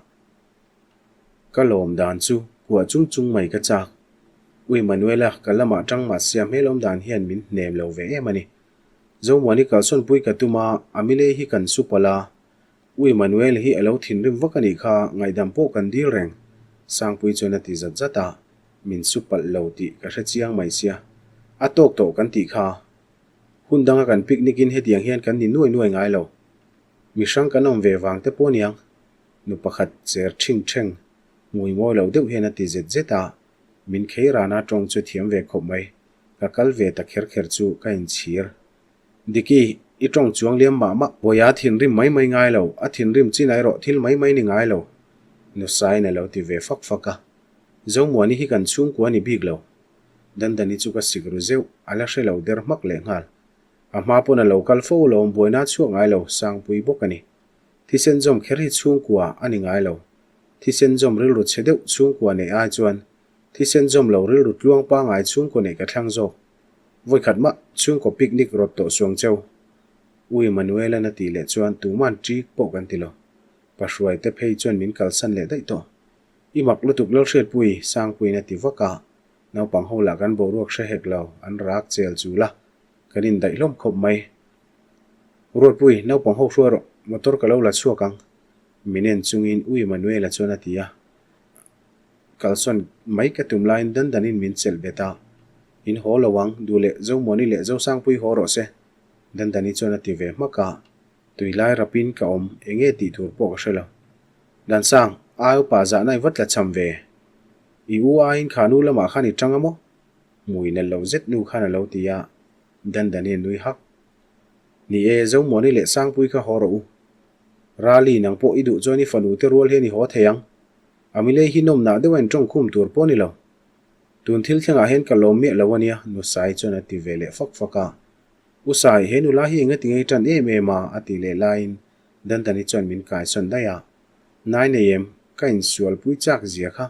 Speaker 1: Ka lawm dan chu kuah chung chung mai ka chak. U Emmanuel-a ka lamah tang mahse a hmel awm dan hian min hnem lo ve em a ni. Zomuani kalsawnpui ka tum a, Amile hi kan su palh a. U Emmanuel hi a lo thinrim vak a nih kha, ngaihdam pawh kan dil reng. Sangpui chuan a ti zat zat a, min su palh lo tih ka hre chiang mai sia. A tawk tawh kan tih kha. Hun danga kan picnic in hetiang hian kan ni nuai nuai ngai lo. Mi hrang kan awm ve vang te pawh aniang. Nu pakhat cher ṭhing ṭheng, hmui mawi lo deuh hian a ti zet zet a, min khei rana ṭawng chu thiam ve khawp mai. Ka kal ve ta kher kher chu ka inchhir. Diki, i ṭawng chuang liam mah mah. Bawiha thinrim mai mai ngai lo, a thinrim chin erawh thil mai mai ni ngai lo. Nusain a lo ti ve fak fak a. Zomuani hi kan chhungkua ni bik lo. Dandani chu ka sik ru zeuh, a la hre lo der hmak leh nghal. A hma pawn a lo kal fo lo, buaina a chhuak ngai lo, Sangpui bawk a ni. Thisen zawm kher hi chhungkua a ni ngai lo. Thisen zawm rilru chhe deuh chhungkua neih ai chuan thisen zawm lo rilru tluang pangai chhungkaw neih ka thlang zawk. Vawikhat mah chhungkaw picnic rawt tawh suang cheu. U Emmanuel-a'n a tih leh chuan tuman ṭik pawh kan ti lo. Pahruai te phei chuan min kalsan leh daih tawh. I mak lutuk Lalhriatpui, Sangpuiin a ti vak a. Naupang ho lah kan boruak hre hek lo, an rak chel chul a. Kan indaih hlawm khawp mai. Ruatpui, naupang ho hruai rawh, motor ka lo la chhuak ang. Min en chungin U Emmanuel-a chuan a ti a. Kalsawn mai ka tum laiin Dandanin min chelh bet a. In haw lo ang, duh leh Zomuani leh Zosangpui haw rawh se. Dandani chuan a ti ve hmak a. Tui lai rapin ka awm, eng nge tih tur pawh ka hre lo. Dansang, ai upa zahna i va tla cham ve. I u aiin kha nu lamah khan i tang a maw? Hmui nalh loh zet nu khan a lo ti a. Dandani a nui hak. Ni e, Zomuani leh Sangpui kha haw rawh u. Rali, nang pawh i duh chuan i fanu te rual hian i haw thei ang. Amilei hi nawmnah deuh a inṭawng khum tur pawh a ni lo. Tun thil thlengah hian ka lawm miah lo a nia, Nu Sai chuan a ti ve leh fak fak a. U Sai, he nula hi enga ti ngei ṭan em em a? a ti leh laiin Dandani chuan min kaisawn daih a. Nai nei em, ka insualpui chak zia kha.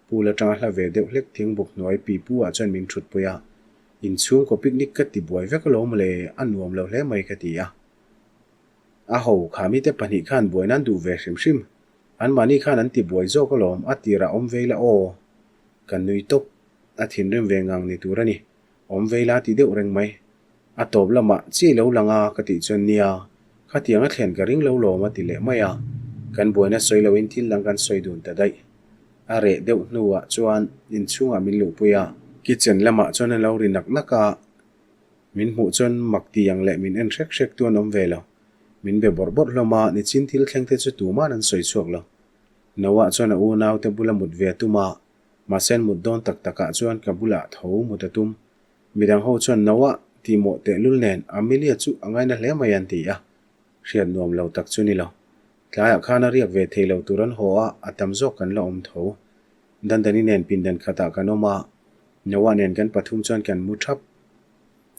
Speaker 1: Pool atanga hla ve deuh hlek thing buk hnuai pi pu ah chuan min thut pui a, inchhungkaw picnic ka ti buai vek alawm le, a nuam lo hle mai ka ti a. A ho, kha mite pahnih khan buai nan duh ve hrim hrim, anmahni khan an ti buai zawk alawm, a tirah awm vei la aw. Ka nui tawp, a thinrim ve ngang ni tur a ni, awm vei la ti deuh reng mai. A tawp lamah chi lo lang a ka tih chuan nia, khatiang a thlen ka ring lo lawm a ti leh mai a, kan buaina sawi loin thil dang kan sawi dun ta daih. A reh deuh hnuah chuan inchhungah min luhpui a. Kitchen lamah chuan a lo ri nak nak a, min hmuh chuan mak ti ang leh min en hrek hrek tu an awm ve lo. Min be bawrh bawrh hlawm a, nichin thil thleng te chu tuman an sawi chhuak lo. Noah chuan a unaute bula mut ve a tum a, mahse an mut dawn tak takah chuan ka bulah tho mut a tum. Midang ho chuan Noah tihmawh tehlul nen Amelia chu a ngaina hle mai an ti a, hriat nuam lo tak chu ni lo. Tlaiah khan a riak ve thei lo tur an haw a, a tam zawk kan la awm tho. Dandani nen pindan khatah kan awm a, Noah nen kan pathum chuan kan mu thap.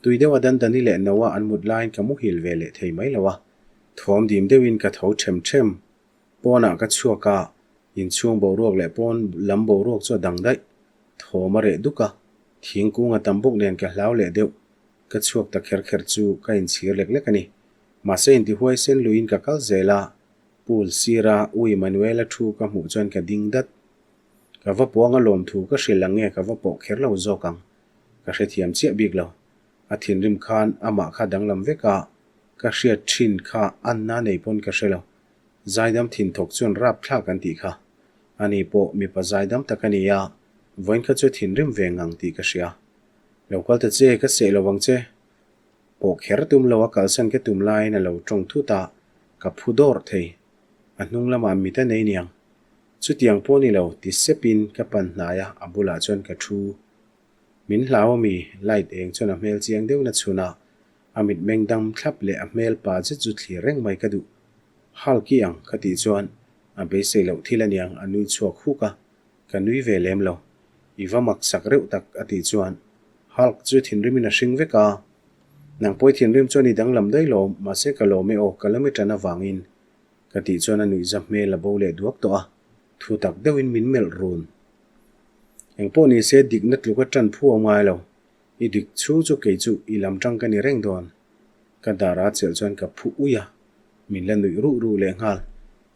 Speaker 1: Tui deuha Dandani leh Noah an mut laiin ka muhil ve leh thei mai lo a, thawm dim deuhin ka tho them them. Pawnah ka chhuak a, Inchhung boruak leh pawn lam boruak chu a dang daih. Thawm a reh duk a, thingkung a tam bawk nen ka hlau leh deuh. Ka chhuak ta kher kher chu ka inchhir lek lek a ni. Mahse intihuai sen luiin ka kal zel a, pool sira U Emmanuel-a thu ka hmuh chuan ka ding dat. Ka va puang a lawmthu ka hrilh ang nge ka va pawh kher lo zawk ang. Ka hrethiam chiah bik lo. A thinrim khan amah kha danglam vek a, ka hriat thin kha anna nei pawn ka hre lo. Zaidam thin thawk chuan rap thlak an tih kha. Ani pawh mipa zaidam tak a ni a, vawiin kha chu thinrim ve ngang tih ka hria. Lo kal ta che, ka seh lo vang che. Pawh kher tum lo a kalsan ka tum laiin a lo tawng thut a, ka phu dawrh thei. A hnung lamah mit a nei niang. Chutiang pawh ni lo, ti sepin ka pan hnai a, a bulah chuan ka thu. Min hlau a mi, light eng chuan a hmel chiang deuhna chhun a, a mitmeng dam thlap leh a hmel pa zet chu thlir reng mai ka duh. Hal ki ang ka tih chuan a beisei loh thil aniang a nui chhuak huk a, ka nui ve lem lo. I va mak sak reuh tak a tih chuan Hulk chu thinrimin a hring vek a, Nang pawi thinrim chuan i danglam daih lawm, mahse ka lawm e aw ka la mi tan avangin ka tih chuan a nuihza hmel a bo leh duak tawh a, thu tak deuhin min melh run. Engpawh ni se dikna tluk a tan phu awm ngai lo, i dik chhung chu kei chu i lam tang ka ni reng dawn. Ka dar a chelh chuan ka phu ui a, min la nuih ruh ruh leh nghal.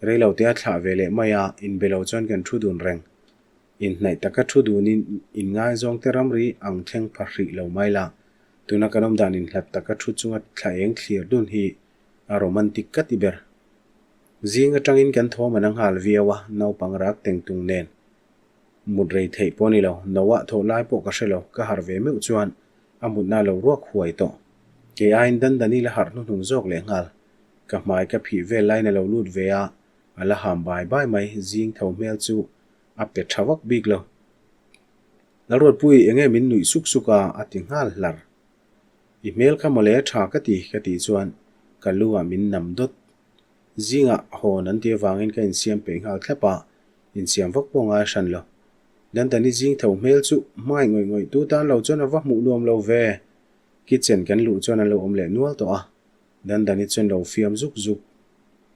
Speaker 1: Reilo te a thlah ve leh mai a, inbe lo chuan kan thu dun reng. Inhnaih taka thu dunin inngaizawng te ramri ang thleng pha hrih lo mai la, tuna kan awm dan inhlat taka thu chunga thla eng thlir dun hi a romantic ka ti ber. Zing atangin kan thawm an a nghal viau a, naupang rak teng tung nen. Mut rei theih pawh ni lo, Noah thawh lai pawh ka hre lo, ka harh ve meuh chuan a mutna a lo ruak huai tawh. Kei aiin Dandani la harh hnuhnung zawk leh nghal. Ka hmai ka phih vel laiin a lo lut ve a, a la ham bai bai mai, zing tho hmel chu a pe tha vak bik lo. Lalruatpui, enge min nuih suk suk a? a ti nghal hlar. I hmel kha mawle a tha ka ti, ka tih chuan ka lu ah min nam dawt. Zingah hawn an tih avangin ka insiam peih nghal thlap a, insiam vak pawh ngai hran lo. Dandani zing tho hmel chu hmai ngawih ngawih tu tan lo chuan a va hmuh nuam lo ve. Kitchen kan luh chuan an lo awm leh nual tawh a, Dandani chuan lo fiam zuk zuk.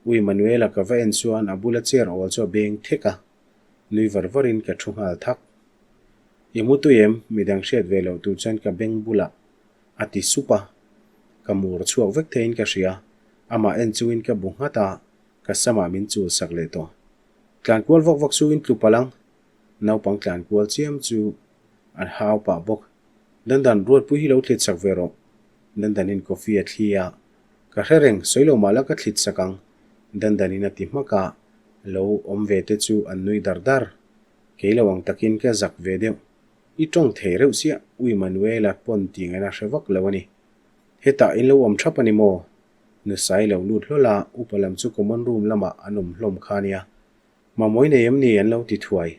Speaker 1: Ui Manuela ka va en chuan a bula chair awl chu a beng thek a, nui var varin ka thu nghal thak. I mu tui em? Midang hriat ve loh tur chuan ka beng bulah a ti sup a, ka mur chhuak vek theiin ka hria. Amah en chungin ka bu nghat a, ka samah min chul sak leh tawh. Tlankual vak vak chu in tlu palh ang. Naupang tlankual chiam chu an hau pah bawk. Dandan, Ruatpui hi lo thlit sak ve rawh. Dandanin coffee a thli a, Ka hre reng, sawi lo mah la ka thlit sak ang. Dandanin a ti hmak a, lo awm ve te chu an nui dar dar. Kei lo ang takin ka zak ve deuh. I tawng thei reuh chiah, U Emmanuela pawn tih ngaihna hre vak lo a ni. Hetah in lo awm thap a ni maw? Nusai lo lut hlawl a, upa lam chu common room lamah an awm hlawm kha a nia. Mamawi nei em ni an lo ti thuai.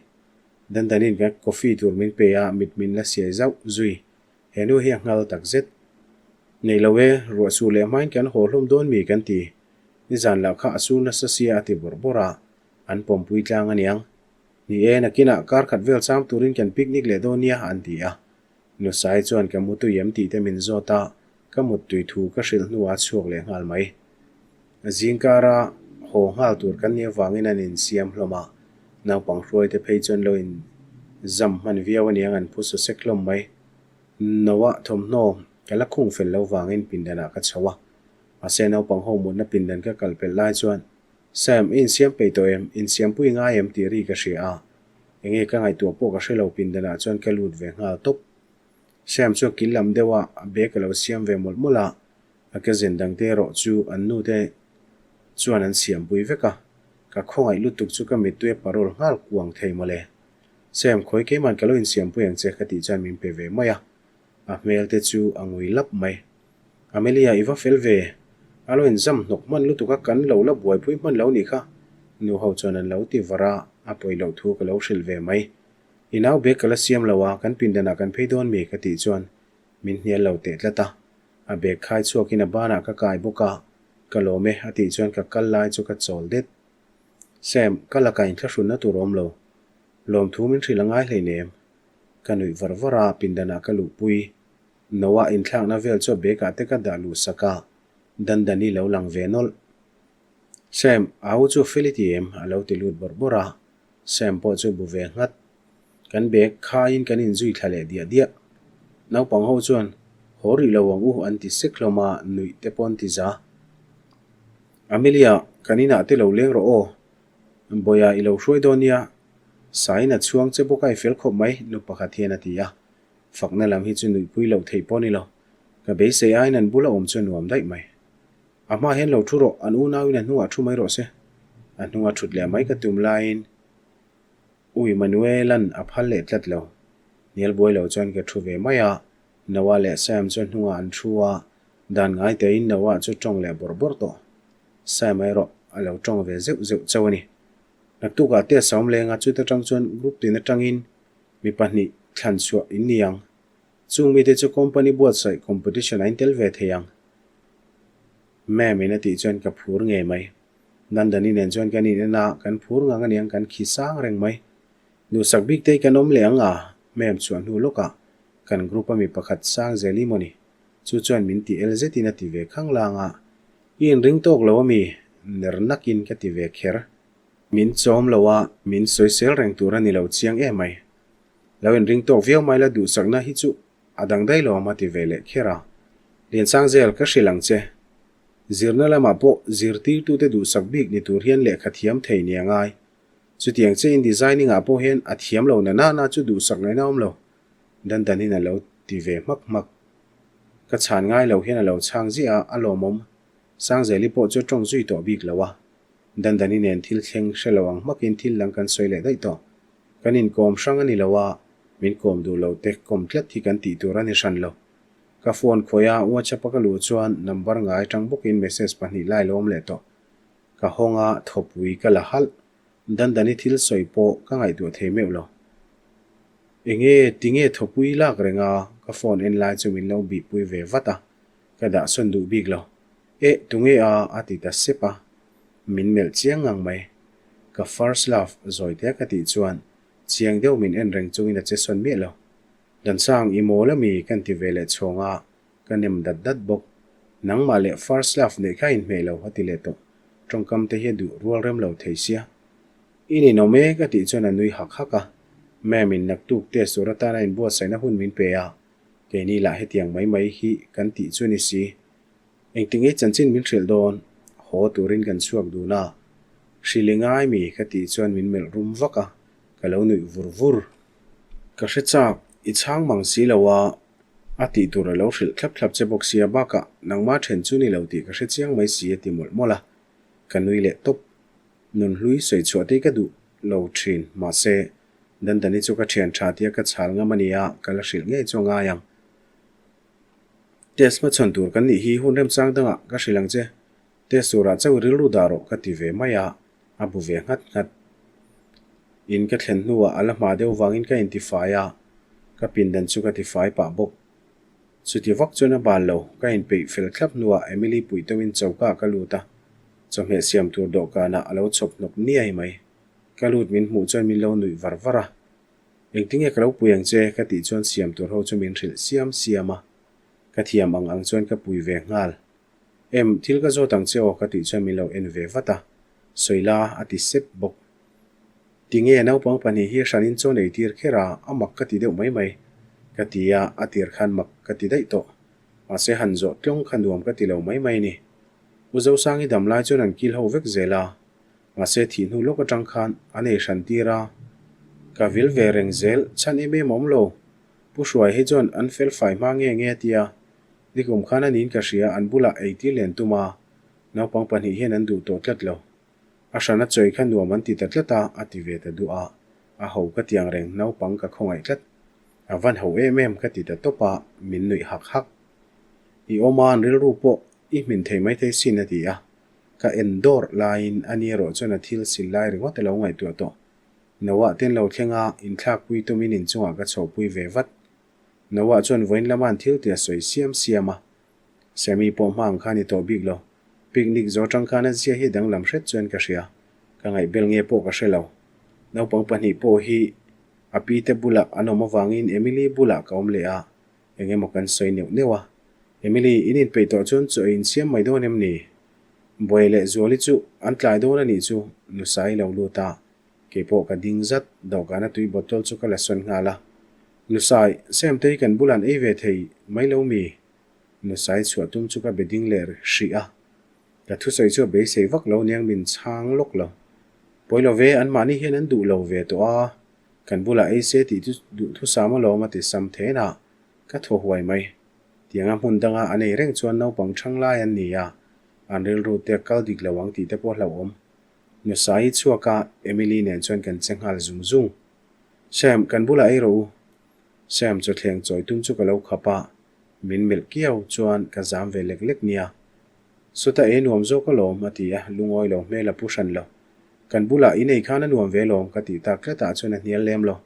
Speaker 1: Dandanin ka coffee tur min pe a, mit min la siai zauh zui. He nu hi a nghal tak zet. Nei lo e, ruah sur leh hmain kan haw hlawm dawn mi kan ti. Nizan lah kha a sur nasa sia a ti bawrh bawrh a, an pawmpui tlang a niang. Ni e, nakinah kar khat vel cham turin kan picnic leh dawn nia an ti a. Nusai chuan ka mutui em tih te min zawt a, ka muttui thu ka hrilh hnuah a chhuak leh nghal mai. Zingkara haw nghal tur kan nih avangin an insiam hlawm a, naupang hruaite phei chuan lo inzam hman viau aniang an phu sawsek hlawm mai. Noah thawmhnaw ka la khung fel lo vangin pindanah ka chho a, mahse naupang ho mutna pindan ka kal pelh lai chuan Sam, i insiam peih tawh em? Insiampui ngai em? tih ri ka hria a, enge ka ngaihtuah pawh ka hre lo pindanah chuan ka lut ve nghal tawp. Sam chuan kil lam deuh a a bag a lo siam ve mawlh mawlh a, a cousin dangte erawh chu an nute chuan an siampui vek a, ka khawngaih lutuk chu ka mittui a parol nghal kuang thei mawle. Sam, khawi keiman ka lo insiampui ang che ka tih chuan min pe ve mai a, a hmel te chu a ngui lap mai. Amelia, i va fel ve. A lo inzam hnawk hman lutuk a, kan lo la buaipui hman lo nih kha. Nu ho chuan an lo ti var a, a pawi loh thu ka lo hrilh ve mai. I nau bag ka la siam lo a, kan pindanah kan phei dawn mi? ka tih chuan min hnial lo teh tlat a. A bag khai chhuakin a banah ka kai bawk a, ka lawm e a tih chuan ka kal lai chu ka chawl det. Sam, ka lakah inthlahrunna tur awm lo. Lawmthu min hrilh a ngai hleinem. Ka nuih var var a, pindanah ka luhpui. Noah inthlakna vel chu a bag ah te ka dah luh sak a, Dandani lo lang ve nawlh. Sam, au chu fel i ti em? a lo ti lut bawrh bawrh a. Sam pawh chu bu ve nghat. Kan bag khaiin kan inzui thla leh diah diah. Naupang ho chuan haw rih lo ang u an ti sek hlawm a, nuih te pawh an ti za. Amelia, kan inah te lo leng rawh aw. Bawiha i lo hruai dawn nia. Saiin a chhuang che bawk a i fel khawp mai, nu pakhat hian a ti a. Fakna lam hi chu nuihpui loh theih pawh a ni lo. Ka beisei aiin an bula awm chu a nuam daih mai. A hma hian lo thu rawh, an unauin a hnungah thu mai rawh se. A hnunga thut leh mai ka tum laiin U Emmanuel-a'n a phal leh tlat lo. Hnial buai lo chuan ka thu ve mai a, Noah leh Sam chu hnungah an thu a, dan ngai tein Noah chu tawng leh bawrh bawrh tawh. Sam erawh a lo tawng ve zeuh zeuh chauh a ni. Naktukah test a awm leng a, chuta tang chuan group tin atangin mi pahnih thlan chhuah in ni ang. Chung mite chu company buatsaih competition a intel ve thei ang. Ma'am in a tih chuan ka phur ngei mai. Nandani nen chuan kan in en a, kan phur ngang aniang kan khi sang reng mai. Duhsak bik te kan awm leh ang a, Ma'am chhuah hnu lawkah kan group a mi pakhat sang zel i mawni? Chu chuan min ti el zetin a ti ve khang lang a, I inring tawk lo ami? Ner nakin ka ti ve kher. Min chawm lo a, min sawisel reng tur a ni lo chiang em mai. Lo inring tawk viau mai la duhsakna hi chu a dang daih lo a ti ve leh kher a. Liansangzel, ka hrilh ang che. Zirna lamah pawh zirtirtute duhsak bik ni tur hian lehkha thiam thei ni a ngai. Chutiang che in designing ah pawh hian a thiam lo na nana chu duhsak ngaihna awm lo. Dan danin a lo ti ve hmak hmak. Ka chhan ngai lo hian a lo chhang ziah a, a lawmawm. Sangzeli pawh chu a tawng zui tawh bik lo a. Dandani nen thil thleng hre lo ang hmakin thil dang kan sawi leh daih tawh. Kan inkawm hrang a ni lo a, min kawm duh lo te kawm tlat hi kan tih tur a ni hran lo. Ka phone khawih a, WhatsApp a ka luh chuan number ngai atang bawkin message pahnih lai lo awm leh tawh. Ka hawng a, thawpui ka la halh. Dandani thil sawi pawh ka ngaihtuah thei meuh lo. Enge tinge thawpui lak reng a, ka phone en lai chu min lo bihpui ve vat a, ka dah sawn duh bik lo. Eh, tunge a? a ti ta sep a. Min melh chiang ngang mai. Ka first love zawi te ka tih chuan chiang deuh min en reng chungin a che sawn miah lo. Dansang i mawl ami kan ti ve leh chhawng a, ka nem dat dat bawk. Nangmah leh first love neih kha inhmeh lo a ti leh tawh. Tawngkam te hi a duh rual rem lo thei sia. I ninawm e ka tih chuan a nui hak hak a. Ma'am in naktuk test tur atana inbuatsaihna hun min pe a, keini lah hetiang mai mai hi kan tih chu ni si. Engtinge chanchin min hrilh dawn? Haw turin kan chhuak dun a. Hrilh i ngai mi? Ka tih chuan min melh rum vak a, ka lo nuih vur vur. Ka hre chak, i chhang mang si lo a, a tih tur a lo hrilh thlap thlap che bawk sia bakah nangma then chu ni lo tih ka hre chiang mai si a ti mawlh mawlh a, ka nui leh tawp. Nunhlui sawi chhuah te ka duh lo thin, mahse Dandani chu ka thian tha tia ka chhal ngam a nia, ka la hrilh ngei chu a ngai ang. Test hmachhawn tur kan nih hi hun remchang dangah ka hrilh ang che. Test turah chauh rilru dah rawh ka ti ve mai a, a bu ve nghat nghat. In ka thlen hnuah a la hma deuh vangin ka intifai a, ka pindan chu ka tifai pah bawk. Chuti vak chuan a bal lo, ka inpeih fel thlap hnuah Emily puih tawhin choka ka lut a, chawhmeh siam tur dawhkanah a lo chhawp hnawk niai mai. Ka lut min hmuh chuan min lo nuih var var a. Engtinge ka lo pui ang che? ka tih chuan siam tur ho chu min hrilh siam siam a, ka thiam ang ang chuan ka pui ve nghal. Em, thil ka zawt ang che aw ka tih chuan min lo en ve vat a, sawi la a ti sep bawk. Tinge naupang pahnih hi hranin chaw nei tir kher a, a mak ka ti deuh mai mai. Ka ti a, a tir khan mak ka ti daih tawh. Mahse han zawh tlawng kha nuam ka ti lo mai mai ni. U Zosangi dam lai chuan an kil ho vek zel a, Mahse thih hnu lawk atang khan an ei hran tir a, ka vil ve reng zel chhan em em awm lo. Pu Hruai hi chuan an fel fai hma nge nge a tia, nikum khan a niin ka hria an bulah ei tir len tum a, naupang pahnih hian an duh tawh tlat lo. A hran a chawi kha nuam an ti ta tlat a, a ti ve ta duh a, a ho ka tiang reng naupang ka khawngaih tlat. A van ho em em ka ti ta tawp a, min nuih hak hak. I awm a an rilru pawh i hmin thei maithei sin a ti a, Ka en dawrh laiin a ni erawh chuan a thil sil lai ringawt a lo ngaihtuah tawh. Noah ten lo thleng a, inthlakpui tumin inchungah ka chhohpui ve vat. Noah chuan vawiin lama an thil tih a sawi siam siam a. Sammy pawh hma ang kha a ni tawh bik lo. Picnic zo atang khan a zia hi danglam hret chuan ka hria. Ka ngaihbel nge pawh ka hre lo. Naupang pahnih pawh hi a pi te bulah an awm avangin Emily bulah ka awm leh a, eng emaw kan sawi neuh neuh a. Emily, in inpeih tawh chuan chaw ei insiam mai dawn em ni? Buai leh Zuali chu an tlai dawn a nih chu, Nusai lo lut a. Keipawh ka ding zat, dawhkana tui bottle chu ka la sawn nghal a. Nusai, Sam te hi kan bulah an ei ve thei mai lo mi? Nusai chhuah tum chu ka be ding leh hrih a. Ka thusawi chu a beisei vak lo niang min chhang lawk lo. Pawi lo ve, anmahni hian an duh lo ve tawh a, kan bulah ei se tih chu duhthusam alawm a ti sam then a, ka thaw huai mai. Tianga hmun danga an ei reng chuan naupang thang lai an ni a, an rilru te kal dik lo ang tih te pawh hlauhawm. Nusai chhuak a, Emily nen chuan kan che nghal zung zung. Sam, kan bulah ei rawh u. Sam chawthleng chawi tum chu ka lo khap a, min melh kiau chuan ka zam ve lek lek nia. Sawta ei nuam zawk alawm, a ti a, lungawi lo hmel a pu hran lo. Kan bulah i nei khan a nuam ve lawm, ka tih tak tlatah chuan a hnial lem lo.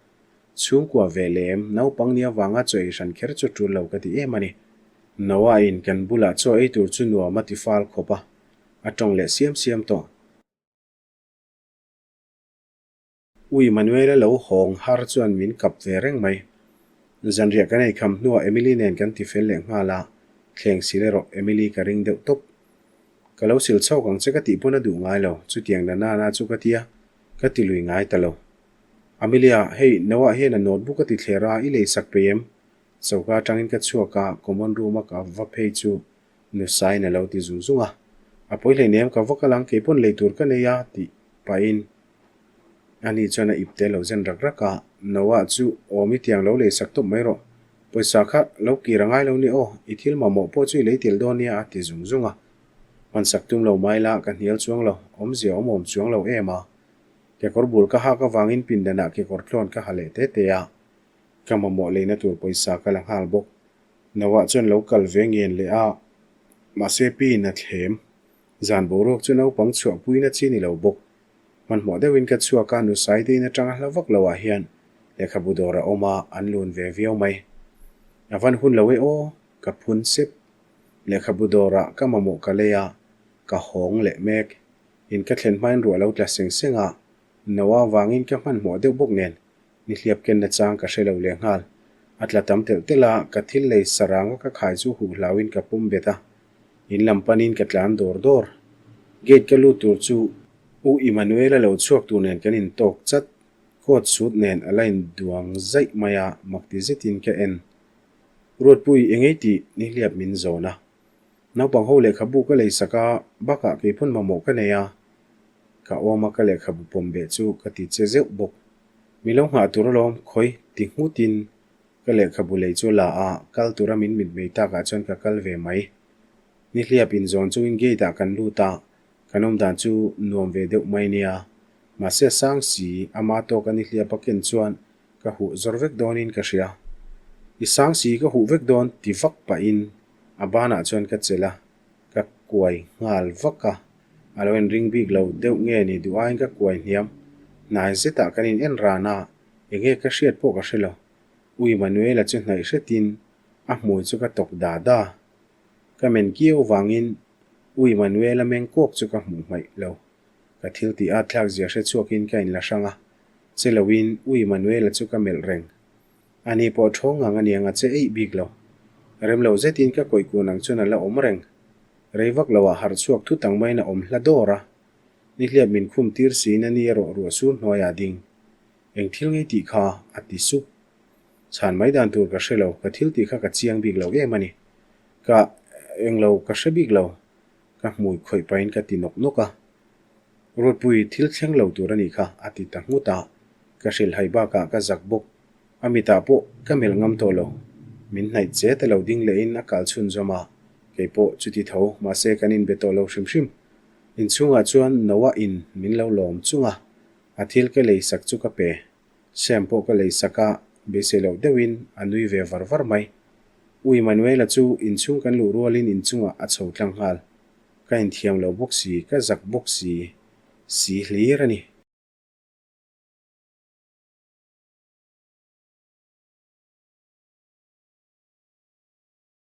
Speaker 1: Chhungkua ve lem, naupang nia vanga chaw ei hran kher chu tul lo ka ti em a ni. Noah in kan bulah chaw ei tur chu nuam a ti fal khawp a, a tawng leh siam siam tawh. Ui Manuela lo hawng har chuan min kap ve reng mai. Zanriah kan ei kham hnuah Emily nen kan ti fel leh nghal a, thleng sil erawh Emily ka ring deuh tawp. Ka lo sil chhawk ang che ka tih pawn a duh ngai lo, chutiang na nana chu ka tia, ka ti lui ngai ta lo. Amelia, hei Noah hian a notebook a ti thler a, i lei sak peih em? Choka atangin ka chhuak a, common room a ka va phei chu Nusain a lo ti zung zung a. A pawi hleinem ka va kal ang, keipawn lei tur ka nei a tih pahin Ani chuan a ipte lo zen rak rak a, Noah chu awm i tiang lo lei sak tawp mai rawh. Pawisa kha lo kir a ngai lo ni aw, i thil mamawh pawh chu i lei tel dawn nia a ti zung zung a. Hman sak tum lo mai la, ka hnial chuang lo, awmzia awm awm chuang lo em a. Kekawr bul ka hak avangin pindanah kekawr tlawn ka ha leh te te a, ka mamawh leina tur pawisa ka la nghal bawk. Noah chuan lo kal ve ngen leh a, mahse piin a thlem. Zan boruak chu naupang chhuahpuina chi ni lo bawk. Hmanhmawh deuhin ka chhuak a, Nusai te in atanga hla vak loah hian lehkhabu dawr a awm a, an lun ve viau mai. A van hun lo e aw, ka phun sep. Lehkhabu dawrah ka mamawh ka lei a, ka hawng leh mek. In ka thlen hmain ruah lo tla seng seng a, Noah vangin ka hmanhmawh deuh bawk nen Nihliap kenna chang ka hre lo leh nghal. A tla tam telh telh a, ka thil lei saranga ka khai chu huh hlauin ka pum bet a. In lam panin ka tlan dawr dawr. Gate ka lut tur chu U Emmanuel-a lo chhuak tur nen kan intawk chat. Coat suit nen a la induang zaih mai a, makti zetin ka en. Ruatpui, engei tih nihliap min zawn a. Naupang ho lehkhabu ka lei sak a, bakah keipawn mamawh ka nei a. Ka awm a ka lehkhabu pawm beh chu ka ti che zeuh bawk. Mi lo nghah tur alawm khawi ti nghutin ka lehkhabu lei chu la a, kal tura min mitmei takah chuan ka kal ve mai. Nihliap inzawn chungin gate ah kan lut a, kan awm dan chu nuam ve deuh mai nia. Mahse a sang si, ama tawka nihliap a ken chuan ka huh zawr vek dawnin ka hria. I sang si ka huh vek dawn ti vak pahin a banah chuan ka chelh a, ka kuai nghal vak a. A lo inring bik lo deuh nge ni duh aiin ka kuai hniam. Hnai zetah kan in en ran a, enge ka hriat pawh ka hre lo. U Emmanuela chu hnaih hretin a hmui chu ka tawk da da. Ka men kiau vangin U Emmanuela meng kawk chu ka hmuh hmaih lo. Ka thil tih at thlak zia hre chhuakin ka inla hrang a, che loin U Emmanuela chu ka melh reng. Ani pawh thawng ngang aniang a che eih bik lo. Rem lo zetin ka kawih kun ang chuan a la awm reng. Rei vak loah harh chhuak thut ang maiin a awm hla dawr a. Nihliap min khum tir siin a ni erawh ruah sur hnuaiah a ding. Eng thil ngei tih kha? a ti sup. Chhan mai dan tur ka hre lo, ka thil tih kha ka chiang bik lo em a ni. Ka eng lo ka hre bik lo, ka hmui khawih pahin ka ti nawk nawk a. Ruatpui thil thleng lo tur a nih kha, a ti ta nghut a. Ka hrilhhai bakah ka zak bawk. A mitah pawh ka melh ngam tawh lo. Min hnaih che ta lo ding lehin a kal chhunzawm a, kei pawh chuti tho, mahse kan inbe tawh lo hrim hrim. Inchhungah chuan Noah in min lo lawm chung a, a thil ka lei sak chu ka pe. Sam pawh ka lei sak a, beisei loh deuhin a nui ve var var mai. U Emmanuela chu inchhung kan luh rualin inchungah a chho tlang nghal. Ka inthiam lo bawk si, ka zak bawk si, si hlir a ni.